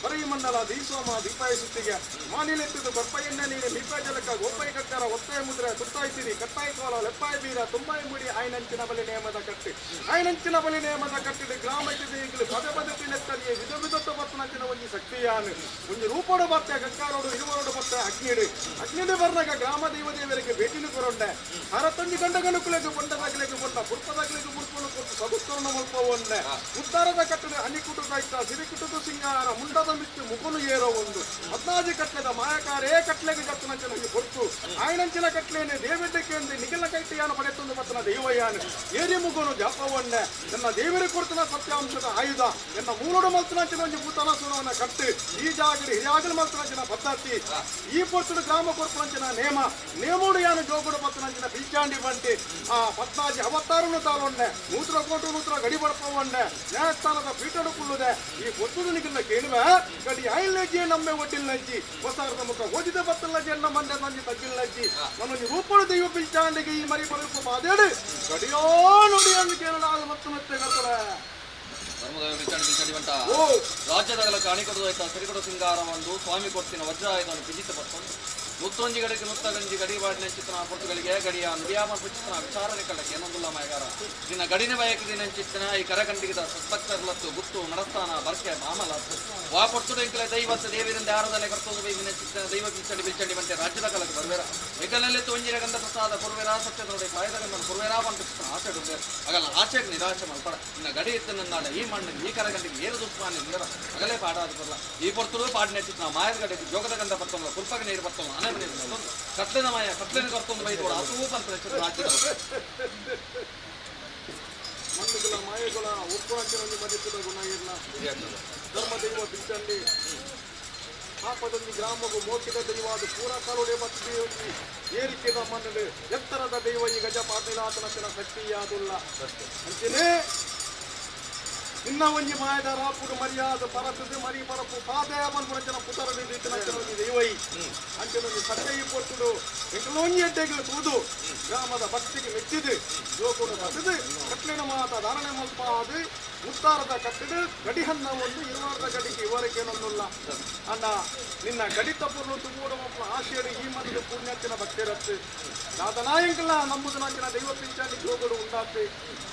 ಬರಯಿ ಮಂಡಲ ದೀಸೋಮ ದೀಪಾಯ ಸುತ್ತಿಗೆ ಮಾನಿಲೆತ್ತಿದ್ದು ಕೊರ್ಪಯ್ಯಣ್ಣ ನೀನೆ ಮೀಪಾಯ ಜಲಕ ಗೋಪಾಯ ಕಕ್ಕರ ಒತ್ತಾಯ ಮುದ್ರೆ ತುತ್ತಾಯ್ಸಿರಿ ಕಟ್ಟಾಯ ಕೋಲ ಲೆಪ್ಪಾಯ ಬೀರ ತುಂಬಾಯ ಮುಡಿ ಆಯ್ನಂಚಿನ ಬಲಿ ನೇಮದ ಕಟ್ಟಿ ಆಯ್ನಂಚಿನ ಬಲಿ ನೇಮದ ಕಟ್ಟಿದ ಗ್ರಾಮ ಈಗಲೂ ಪದೇ ಪದೇ ತಿಳೆತ್ತಲಿಯೇ ವಿಧ ವಿಧತ್ತ ಬತ್ತನಂಚಿನ ಒಂಜಿ ಶಕ್ತಿಯಾನು ಒಂಜಿ ರೂಪೋಡು ಬತ್ತೆ ಗಂಗಾರೋಡು ಇರುವರೋಡು ಬತ್ತೆ ಅಗ್ನಿಡು ಅಗ್ನಿಡು ಬರ್ನಾಗ ಗ್ರಾಮ ದೈವ ದೇವರಿಗೆ ಭೇಟಿನು ಕೊರೊಂಡೆ ಹರತೊಂಜಿ ಗಂಡಗನುಕುಲೆಗ್ ಬೊಂಡದಾಗಲೆಗ್ ಬೊಂಡ ಪುರ್ಪದಾಗಲೆಗ್ ಪುರ್ಪನು ಕೊಟ್ಟು ಸದುತ್ತರಣ ಮಲ್ಪ ಒಂಡೆ ಉತ್ತಾರದ ಕಟ್ಟಡ ಅನಿಕುಟು ಕೈತ ಸಿರಿಕುಟುದು ಸಿಂಗಾರ ಮುಂಡದ ಮಿತ್ತು ಮುಖನು ಏರೋ ಒಂದು ಹದ್ನಾಜಿ ಕಟ್ಲೆದ ಮಾಯಕಾರೇ ಕಟ್ಲೆಗೆ ಜತ್ತನಂಚಿನ ಈ ಹೊರ್ತು ಆಯನಂಚಿನ ಕಟ್ಲೇನೆ ದೇವೆಡ್ಡಕ್ಕೆ ಅಂದೆ ನಿಖಿಲ ಕೈಟಿಯಾನು ಪಡೆತೊಂದು ಬತ್ತನ ದೈವಯಾನು ಏರಿ ಮುಗುನು ಜಾಪವೊಂಡೆ ನನ್ನ ದೇವರ ಕೊಡ್ತನ ಸತ್ಯಾಂಶದ ಆಯುಧ ಎನ್ನ ಮೂಲೋಡು ಮಲ್ತನಂಚಿನ ಒಂಜಿ ಭೂತನ ಸುನವನ ಕಟ್ಟು ಈ ಜಾಗಡಿ ಹಿರಿಯಾಗಲು ಮಲ್ತನಂಚಿನ ಪದ್ಧತಿ ಈ ಪೊರ್ತುಡು ಗ್ರಾಮ ಕೊರ್ಪುನಂಚಿನ ನೇಮ ನೇಮೋಡು ಯಾನು ಜೋಗುಡು ಪತ್ತನಂಚಿನ ಬಿಲ್ಚಾಂಡಿ ಬಂಟಿ ಆ ಪದ್ನಾಜಿ ಅವತಾರನು ತಾಳೊಂಡೆ ನೂತ್ರ ಕೋಟು ನೂತ್ರ ಗಡಿ ಬಡಪವೊಂಡೆ ನ್ಯಾಯಸ್ಥಾನದ ಪೀಠಡು ಕುಳ್ಳುದೆ ಈ ಪೊರ್ತುಡು ನಿಖಿಲ್ನ ಕೇಳುವೆ ಗಡಿ ಐಲ್ನಜ್ಜಿ ನಮ್ಮೆ ಒಟ್ಟಿಲ್ನಜ್ಜಿ ಹೊಸಾರದ ಮುಖ ಓದಿದ ಬತ್ತಲ್ನಜ್ಜಿ ಎನ್ನ ಮಂಡೆ ನಂಜಿ ತಗ್ಗಿಲ್ನಜ್ಜಿ ನನ್ನೊಂಜಿ ರೂಪಡು ದೈವ ಬಿಲ್ಚಾಂಡಿಗೆ ಈ ಮರಿ ಬರಕು ಬಾದೇಡು ಗಡಿಯೋ ನುಡಿಯನ್ನು ಕೇಳಲಾದ ಮತ್ತು ಮತ್ತೆ ಗತ್ತಲ. ಧರ್ಮದೈವ ಬಿಲ್ಚಾಂಡಿ ಬಿಲ್ಚಾಂಡಿ ಬಂಟ. ಓ. ರಾಜ್ಯದಗಲಕ್ಕೆ ಅಣಿಕೊಡು ಆಯ್ತಾ ಸಿರಿಕೊಡು ಸಿಂಗಾರ ಒಂದು ಸ್ವಾಮಿ ಕೊಡ್ತಿನ ವಜ್ರಾಯುಧವನ್ನು ಪಿಜಿತ ಪತ್ತೊಂದು ಮುತ್ತೊಂಜಿ ಗಡಿಗೆ ಮುತ್ತಗಂಜಿ ಗಡಿ ಬಾಡಿನ ಚಿತ್ರನ ಪೊರ್ತುಗಳಿಗೆ ಗಡಿಯ ನುಡಿಯಾಮ ಚಿತ್ರನ ವಿಚಾರಣೆ ಕಳ್ಳಕ್ಕೆ ಏನೊಂದುಲ್ಲ ಮಾಯಗಾರ ನಿನ್ನ ಗಡಿನ ಬಯಕದಿನ ಚಿತ್ರನ ಈ ಕರಕಂಡಿಗದ ಸತ್ಭಕ್ತರ್ಲತ್ತು ಗುತ್ತು ನಡಸ್ಥಾನ ಬರ್ಕೆ ಮಾಮಲತ್ತು ವಾ ಪೊರ್ತುಡೆಂಕಲೆ ದೈವತ್ತ ದೇವಿರಿಂದ ಆರಾಧನೆ ಕರ್ತೋದು ಬೈದಿನ ಚಿತ್ರನ ದೈವ ಬಿಲ್ಚಂಡಿ ಬಿಲ್ಚಂಡಿ ಬಂತೆ ರಾಜ್ಯದ ಕಲಕ್ಕೆ ಬರ್ವೇರ ಎಗಲಲ್ಲಿ ತೊಂಜಿರ ಗಂಧ ಪ್ರಸಾದ ಪುರ್ವೇರ ಸತ್ಯದೊಡೆ ಕಾಯದ ಗಂಧನ ಪುರ್ವೇರ ಬಂತು ಚಿತ್ರನ ಆಚೆ ಡುಂಬೆ ಅಗಲ ಆಚೆಗೆ ನಿರಾಶೆ ಮಲ್ಪಡ ನಿನ್ನ ಗಡಿ ಇತ್ತು ನನ್ನಾಡ ಈ ಮಣ್ಣಿಗೆ ಈ ಕರಗಂಡಿಗೆ ಏರು ದುಸ್ಮಾನಿ ನೀರ ಅಗಲೇ ಪಾಡಾದ ಬರ್ಲ ಈ ಪೊರ್ತುಡು ಪಾಡಿನ ಚಿತ್ರ ಮಾಯದ ಗಡಿಗೆ ಜೋಗದ ಗಂಧ ಬರ್ತಲ್ಲ ಕುರ್ಪಗ ನೀರು ಬರ್ತಲ್ಲ ಅನೆ ನೀರು ಬರ್ತೊಂದು ಕತ್ಲಿನ ಮಾಯ ಕತ್ಲಿನ ಕರ್ತೊಂದು ಬೈದು ಅಸೂ ಬಂತ ರಾಜ್ಯದ ಮಣ್ಣುಗಳ ಮಾಯೆಗಳ ಒಪ್ಪುಣಂಚಿನ ಮಧ್ಯದ ಗುಣ ಇಲ್ಲ ಧರ್ಮ ದೈವ ಬಿಲ್ಚಂಡಿ ಪಾಪದೊಂದು ಗ್ರಾಮವು ಮೋಕ್ಷದ ದೈವ ಅದು ಪೂರ ಕಾಲುಡೆ ಮತ್ತು ಏರಿಕೆದ ಮಣ್ಣು ಎತ್ತರದ ದೈವ ಈ ಗಜ ಪಾತಿಲಾತನ ಶಕ್ತಿಯಾದುಲ್ಲ ಅಂಚನೆ ಇನ್ನ ಒಂಜಿ ಮಾಯದ ರಾಪುಡು ಮರ್ಯಾದ ಪರತದು ಮರಿ ಪರಪು ಪಾದಯ ಮನ್ಪುರಂಚನ ಪುತರಡು ದೀತನಂಚನ ಒಂಜಿ ದೈವೈ ಅಂಚನೊಂಜಿ ಸತ್ಯ ಈ ಪೊರ್ತುಡು ಎಂಕಲೊಂಜಿ ಎಡ್ಡೆಗಳು ತೂದು ಗ್ರಾಮದ ಭಕ್ತಿಗೆ ಮೆಚ್ಚಿದು ಜೋಕುಡು ಬಸದು ಕಟ್ಲಿನ ಮಾತ ಧಾರಣೆ ಮಲ್ಪಾದು ಮುತ್ತಾರದ ಕಟ್ಟಿದು ಗಡಿಹನ್ನ ಒಂದು ಇರುವಾರದ ಗಡಿಗೆ ಇವರಕ್ಕೇನೊಂದುಲ್ಲ ಅಣ್ಣ ನಿನ್ನ ಗಡಿತ ಪುರ್ಲು ತುಂಬೂಡ ಮಕ್ಕಳ ಆಶೆಯಡು ಈ ಮನದ ಪುಣ್ಯತ್ತಿನ ಭಕ್ತಿರತ್ತು ದಾದನಾಯಂಕಲ ನಂಬುದನಂಚಿನ ದೈವ ಪಿಂಚಾಣಿ ಜೋಗಡು ಉಂಡಾತೆ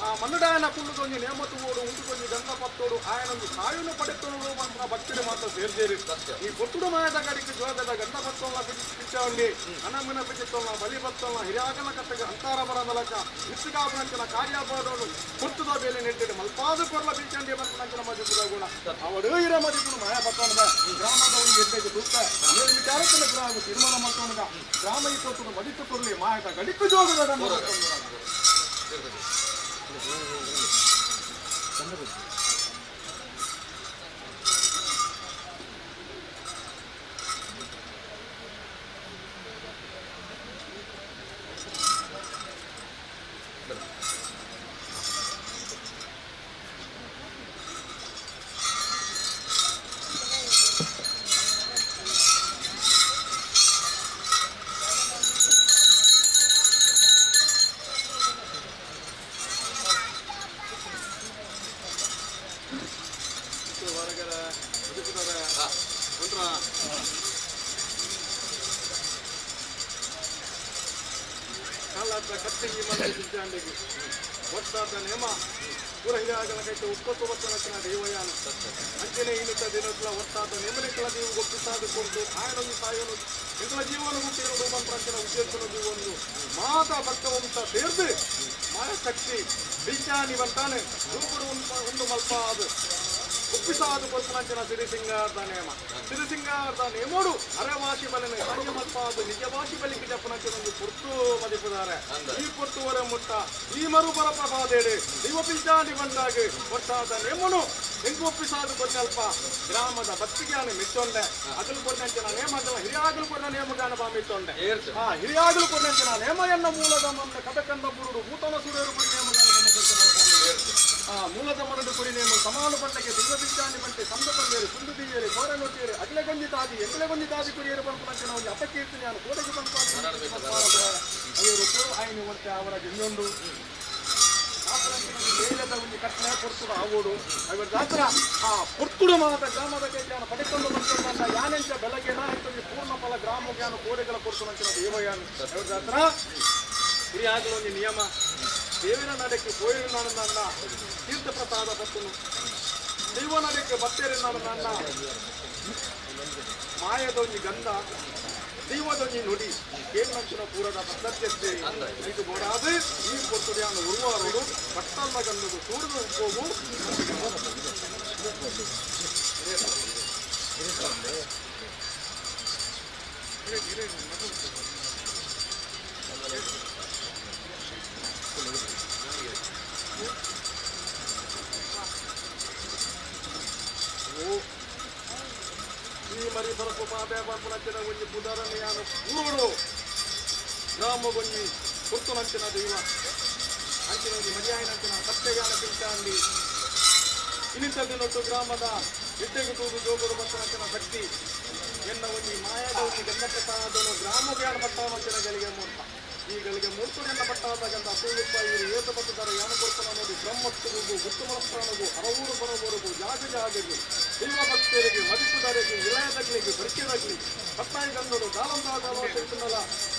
ಆ ಮನ್ನುಡಾಯನ ಕುಳ್ಳುದೊಂಜಿ ನೇಮ ತುವೋಡು ಉಂಟುದೊಂಜಿ ಗಂಧ ಪತ್ತೋಡು ಆಯನೊಂದು ಸಾಯುನು ಪಡೆತೋಡು ಮಂತ್ರ ಭಕ್ತಿಡು ಮಾತ್ರ ಸೇರ್ಜೇರಿ ಈ ಪೊಟ್ಟುಡು ಮಾಯದ ಗಡಿಗೆ ಜೋಗದ ಗಂಧ ಪತ್ತೋಳ ಪಿಚ್ಚಾವಂಡಿ ಅನಮನ ಪಿಚಿತ್ತೋಳ ಬಲಿ ಬತ್ತೋಳ ಹಿರಿಯಾಗಲ ಕಟ್ಟಗೆ ಅಂತಾರ ಬರದಲಕ ಇಸ್ಸಿಗಾಪನಂಚಿನ ಕಾರ್ಯಪಾದೋಡು ಪೊರ್ತುದ ಬೇಲೆ ನೆಟ್ಟಿಡು ಮಲ್ಪಾದ ಕೊರ್ಲ ಬಿಲ್ಚಂಡಿ ಬಂತನಂಚಿನ ಮದಿಪುದ ಗುಣ ಅವಡು ಇರ ಮದಿಪುಡು ಮಾಯ ಪತ್ತೋಣದ ಗ್ರಾಮದ ಒಂದು ಎಡ್ಡೆಗೆ ತೂಕ ಏಳು ವಿಚಾರಕ್ಕನ ಗ್ರಾಮ ತೀರ್ಮಾನ ಮಾಡ್ತೋಣದ ಗ್ರಾಮ ಈ ಕೊಟ್ಟುಡು ಮದಿತು ಕೊರ್ಲಿ ಮಾಯದ ಗಡಿಕು ಜೋಗದ ಗಂಧ ಪತ್ತೋಣದ. ಹೊರಗಡೆ ಬದುಕುತ್ತಾರೆ ಒಂಥರ ಕಾಲಾಟ ಕತ್ತಿ ಈ ಮನೆ ಸಿದ್ಧಾಂಡಿಗೆ ವರ್ಷಾದ ನೇಮ ಪೂರ ಹಿರಿಯಾಗಲ ಕೈತೆ ಉಪ್ಪತ್ತು ಬತ್ತನಕ್ಕಿನ ದೈವಯಾನ ಅಂಚನೆ ಇನ್ನಿತ ದಿನಗಳ ವರ್ಷಾದ ನೇಮನಿಕಲ ನೀವು ಗೊತ್ತಿಸಾದು ಕೊಟ್ಟು ಆಯನೊಂದು ಸಾಯೋನು ಇಂಗಳ ಜೀವನ ಗುಟ್ಟಿರೋದು ಮಂತ್ರಂಚಿನ ಉದ್ದೇಶನ ಜೀವನು ಮಾತಾ ಭಕ್ತವಂತ ಸೇರ್ದು ಮಾಯಶಕ್ತಿ ಬಿಲ್ಚಾನಿ ಬಂತಾನೆ ದೂಗುಡು ಉಂಡು ಮಲ್ಪ ಅದು ಒಪ್ಪಿಸಾದು ಕೊರ್ತನಂಚಿನ ಸಿರಿಸಿಂಗಾರದ ನೇಮ ಸಿರಿಸಿಂಗಾರದ ನೇಮೋಡು ಅರೆವಾಸಿ ಬಲನೆ ಸಂಯಮಲ್ಪಾದು ನಿಜವಾಸಿ ಬಲಿಗೆ ಜಪ್ಪನಂಚಿನ ಒಂದು ಪುರ್ತು ಮದಿಪುದಾರೆ ಈ ಪೊರ್ತುವರೆ ಮುಟ್ಟ ಈ ಮರುಬರ ಪ್ರಭಾದೇಡು ದೈವ ಪಿಲ್ಚಾಂಡಿ ಬಂದಾಗ ವರ್ಷಾದ ನೇಮನು ಹೆಂಗು ಒಪ್ಪಿಸಾದು ಕೊಟ್ಟಲ್ಪ ಗ್ರಾಮದ ಭಕ್ತಿಗಾನ ಮೆಚ್ಚೊಂಡೆ ಅಗಲು ಕೊಟ್ಟಂಚಿನ ನೇಮದ ಹಿರಿಯಾಗಲು ಕೊಟ್ಟ ನೇಮಗಾನ ಬಾ ಮೆಚ್ಚೊಂಡೆ ಆ ಹಿರಿಯಾಗಲು ಕೊಟ್ಟಂಚಿನ ನೇಮ ಎನ್ನ ಮೂಲದ ಮನ್ನ ಕದಕಂದ ಬುರುಡು ಭೂತನ ಸೂರ್ಯರು ಗುರಿ ನೇಮಗಾನ ಆ ಮೂಲದ ಮರಡು ಕುರಿ ನೇಮ ಸಮಾನ ಪಂಡಗೆ ದೈವ ಬಿಂಚಾಣಿ ಬಂಟೆ ಸಂದ ಪಂದೇರು ಕುಂದು ದಿಯೇರಿ ಕೋರ ನೋಟಿಯೇರಿ ಅಗಲೆ ಗೊಂಜಿ ತಾದಿ ಎಂಗಲೆ ಗೊಂಜಿ ತಾದಿ ಕುರಿಯರು ಬಂಪು ಒಂದು ಅಪಕೀರ್ತಿ ನಾನು ಕೋಡೆಗೆ ಬಂತು ಅಯ್ಯರು ಆಯ್ನು ಮತ್ತೆ ಅವರ ಗಿನ್ನೊಂದು ಮೇಲದ ಒಂಜಿ ಕಟ್ಟಲೆ ಪೊರ್ತುಡು ಆವೋಡು ಅವೆರ್ದಾತ್ರ ಆ ಪೊರ್ತುಡು ಮಾತ ಗ್ರಾಮದ ಕೈಯಾನ ಪಡೆಕೊಂಡು ಬಂದ ಯಾನೆಂಚ ಬೆಳಗ್ಗೆನ ಇತ್ತೊಂಜಿ ಪೂರ್ಣ ಫಲ ಗ್ರಾಮ ಜ್ಞಾನ ಕೋಡೆಗಳ ಕೊಡ್ತು ದೇವಯಾನ ಅವೆರ್ದಾತ್ರ ಹಿರಿಯಾಗಲ ಒಂಜಿ ನಿಯಮ ದೇವಿನ ನಡೆಕ್ಕೆ ಕೋಯಿರು ನನ್ನ ತೀರ್ಥ ಪ್ರಸಾದ ಬತ್ತನು ದೈವ ನಡೆಕ್ಕೆ ಬತ್ತೇರಿ ನನ್ನ ಮಾಯದೊಂಜಿ ಗಂಧ ದೈವದೊಂಜಿ ನುಡಿ ಕೇಂದ್ರಂಚಿನ ಪೂರದ ಪದ್ಧತಿ ಇದು ಬೋಡಾದ ಈ ಪೊರ್ತುಡಿಯಾನ ಉರುವಾರೋಡು ಪಟ್ಟಲ್ಲ ಗಂಧದ ಸೂರ್ಯನ ಉಪ್ಪೋಗು. ಈ ಮರಿ ಬರಪು ಪಾಪೆ ಪರ್ಪುನಂಚಿನ ಒಂಜಿ ಪುದರನೆಯಾನ ಊರುಡು ಗ್ರಾಮಗೊಂಜಿ ಪುರ್ತುನಂಚಿನ ದೈವ ಅಂಚಿನ ಒಂಜಿ ಮರಿಯಾಯಿನಂಚಿನ ಸತ್ಯಗಾನ ಪಿಂಚಾಂಡಿ ಇನ್ನಿಂತ ದಿನೊಟ್ಟು ಗ್ರಾಮದ ಎಡ್ಡೆಗು ತೂದು ಜೋಗುಡು ಬತ್ತನಂಚಿನ ಶಕ್ತಿ ಎನ್ನ ಒಂಜಿ ಮಾಯದ ಒಂಜಿ ಗಂಧ ಪ್ರಸಾದನು ಗ್ರಾಮ ಜ್ಞಾನ ಪಟ್ಟಾವಂಚಿನ ಗಳಿಗೆ ಮೂರ್ತ ಈ ಗಳಿಗೆ ಮೂರ್ತುಡೆನ್ನ ಪಟ್ಟಾದ ಗಂಧ ಅಸೂಲುಪ್ಪ ಇವರು ಏತ ಬತ್ತದರ ಯಾನ ಕೊಡ್ತನ ನೋಡಿ ಬ್ರಹ್ಮತ್ವಗೂ ಗುತ್ತು ಮನಸ್ಥಾನಗೂ ಹರವೂರು ಬರವರೆಗೂ ಜಾಗ ಜಾಗಗೂ ದೈವ ಭಕ್ತರಿಗೆ ಮದಿಪುದರಿಗೆ ಇಳಯದಗ್ಲಿಗೆ ಬರಿಕೆದಗ್ಲಿ ಪಟ್ಟಾಯಿ ಗಂಧನು ದಾಲಂದಾದ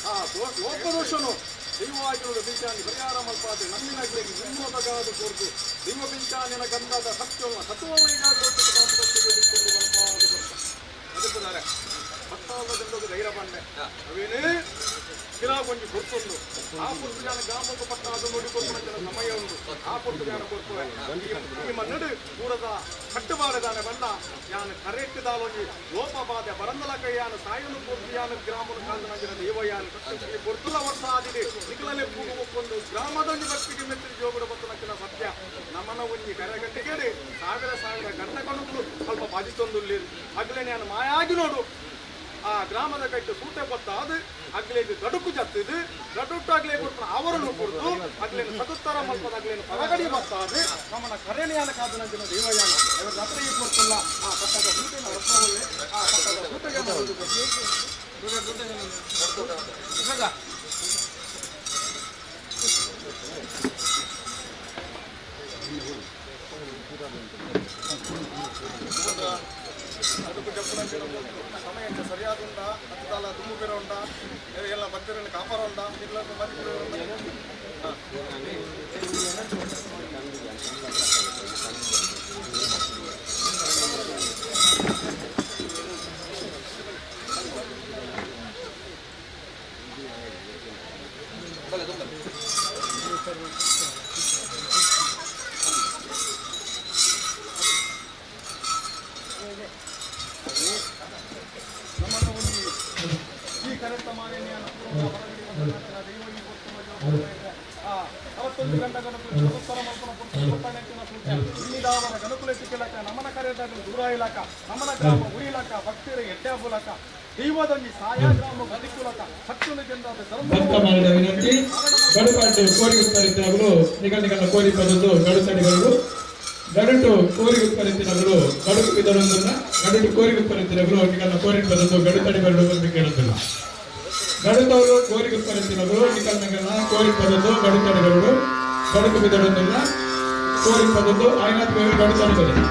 ಆ ಲೋಕದೋಷನು ದೈವವಾಗಿರುವ ಬಿಂಚಾನಿ ಪರಿಹಾರ ಮಲ್ಪಾದೆ ನಮ್ಮಿನಗ್ಲಿಗೆ ವಿಮೋದಗಾದು ಕೊರ್ದು ದೈವ ಬಿಂಚಾನಿನ ಗಂಧದ ಸತ್ಯವನ್ನು ಸತ್ವವೈಗಾದ ಮದಿಪುದಾರೆ ಪಟ್ಟಾದ ಗಂಧದ ಧೈರ್ಯ ಬಂಡೆ ಅವೇನೇ ಕಿರಾಗೊಂಜಿ ಗೊತ್ತುಂಡು ಆ ಪೊರ್ತು ಜನ ಗ್ರಾಮಕ್ಕೆ ಪಟ್ಟಾದ ನೋಡಿ ಕೊಟ್ಟು ಸಮಯ ಉಂಟು ಆ ಪೊರ್ತು ಜನ ಕೊಡ್ತವೆ ಈ ಮನ್ನಡು ಪೂರದ ಕಟ್ಟುಬಾರದಾನೆ ಬಣ್ಣ ಯಾನು ಕರೆಕ್ಟ್ ಲೋಪ ಬಾಧೆ ಬರಂದಲ ಕೈಯಾನು ಸಾಯನು ಪೂರ್ತಿ ಯಾನು ಗ್ರಾಮನು ಕಾಂದನಂಜಿನ ದೇವಯಾನು ಈ ಪೊರ್ತುಲ ವರ್ಷ ಆದಿದೆ ನಿಖಲನೆ ಪೂಗು ಒಕ್ಕೊಂದು ಗ್ರಾಮದೊಂಜಿ ಭಕ್ತಿಗೆ ಮೆತ್ತಿನ ಜೋಗುಡ ಬತ್ತು ನಕ್ಕಿನ ಸತ್ಯ ನಮನ ಒಂಜಿ ಕರೆಗಟ್ಟಿಗೆ ಸಾವಿರ ಸಾವಿರ ಗಂಡ ಕಣುಗಳು ಸ್ವಲ್ಪ ಬಾಜಿತೊಂದುಲ್ಲಿ ಅಗಲೇ ನಾನು ಮಾಯಾಗಿ ನೋಡು ಆ ಗ್ರಾಮದ ಕಟ್ಟು ಸೂಟೆ ಬತ್ತಾದು ಅಗ್ಲೇದು ಗಡುಕು ಜತ್ತಿದು ಗಡುಟ್ಟು ಅಗ್ಲೇ ಕೊಡ್ತಾನ ಅವರನ್ನು ಕೊಡ್ತು ಅಗ್ಲೇನು ಸದುತ್ತರ ಮಲ್ಪದ ಅಗ್ಲೇನು ಹೊರಗಡೆ ಬತ್ತಾದು ನಮ್ಮನ್ನ ಕರೆಣಿಯಾನ ಕಾದನ ದೇವಯಾನ ಇವರ ಹತ್ರ ಈ ಕೊಡ್ತಲ್ಲ ಆ ಪಟ್ಟದ ಸೂಟೆನ ರತ್ನವಲ್ಲೇ ಆ ಪಟ್ಟದ ಸೂಟೆಗೆ ಅದಕ್ಕೂ ಜಪ್ಪುನಂಚಿನ ಸಮಯಕ್ಕೆ ಸರಿಯಾದುಂಡ ಹತ್ತದಾಲ ದುಮ್ಮು ಬೇರೆ ಉಂಡ ಎಲ್ಲ ಭಕ್ತರನ್ನು ಕಾಪಾರ ಉಂಡ ಇಲ್ಲ ನಮ್ಮನ್ನು ಒಂದು ಈ ಕರೆಕ್ಟ್ ಮಾರೇನಿಯನ್ನು ಅವತ್ತೊಂದು ಗಂಟ ಗಣಕುಲು ಉತ್ತರ ಮಲ್ಪನ ಪುಟ್ಟ ಪುಟ್ಟನೆಂಚಿನ ಸೂಚನೆ ಇನ್ನಿದಾವರ ಗಣಕುಲೆ ಸಿಕ್ಕಿಲಕ ನಮನ ಕರೆದಾಗಲು ದೂರ ಇಲಾಕ ನಮನ ಗ್ರಾಮ ಉರಿಲಕ ಭಕ್ತರ ಎಡ್ಡೆ ಮೂಲಕ ದೈವದೊಂಜಿ ಸಾಯ ಗ್ರಾಮ ಬದುಕುಲಕ ಸತ್ಯನು ಚೆಂದಾದ ಭಕ್ತ ಮಾಡಿದ ವಿನಂತಿ ಗಡುಪಾಟು ಕೋರಿ ಉತ್ಪರಿತಿನಗಳು ನಿಗಲ ನಿಗಲ ಕೋರಿ ಪದದ್ದು ಗಡುತಡಿಗಳು ಗಡುಟು ಕೋರಿ ಉತ್ಪರಿತಿನಗಳು ಗಡುಕು ಬಿದರೊಂದನ್ನ ಗಡುಟು ಕೋರಿ ಉತ್ಪರಿತಿನಗಳು ನಿಗಲ ಕೋರಿ ಪದದ್ದು ಗಡುತಡಿಗಳು ಬಂದು ಕೇಳುತ್ತಿಲ್ಲ ಗಡುತವರು ಕೋರಿ ಉತ್ಪರಿತಿನಗಳು ನಿಕಲ್ ನಿಗಲ ಕೋರಿ ಪದದ್ದು ಗಡುತಡಿಗಳು ಗಡುಕು ಬಿದರೊಂದನ್ನ ಕೋರಿ ಪದದ್ದು ಆಯ್ನಾಥ್ ಗಡುತಡಿಗಳು.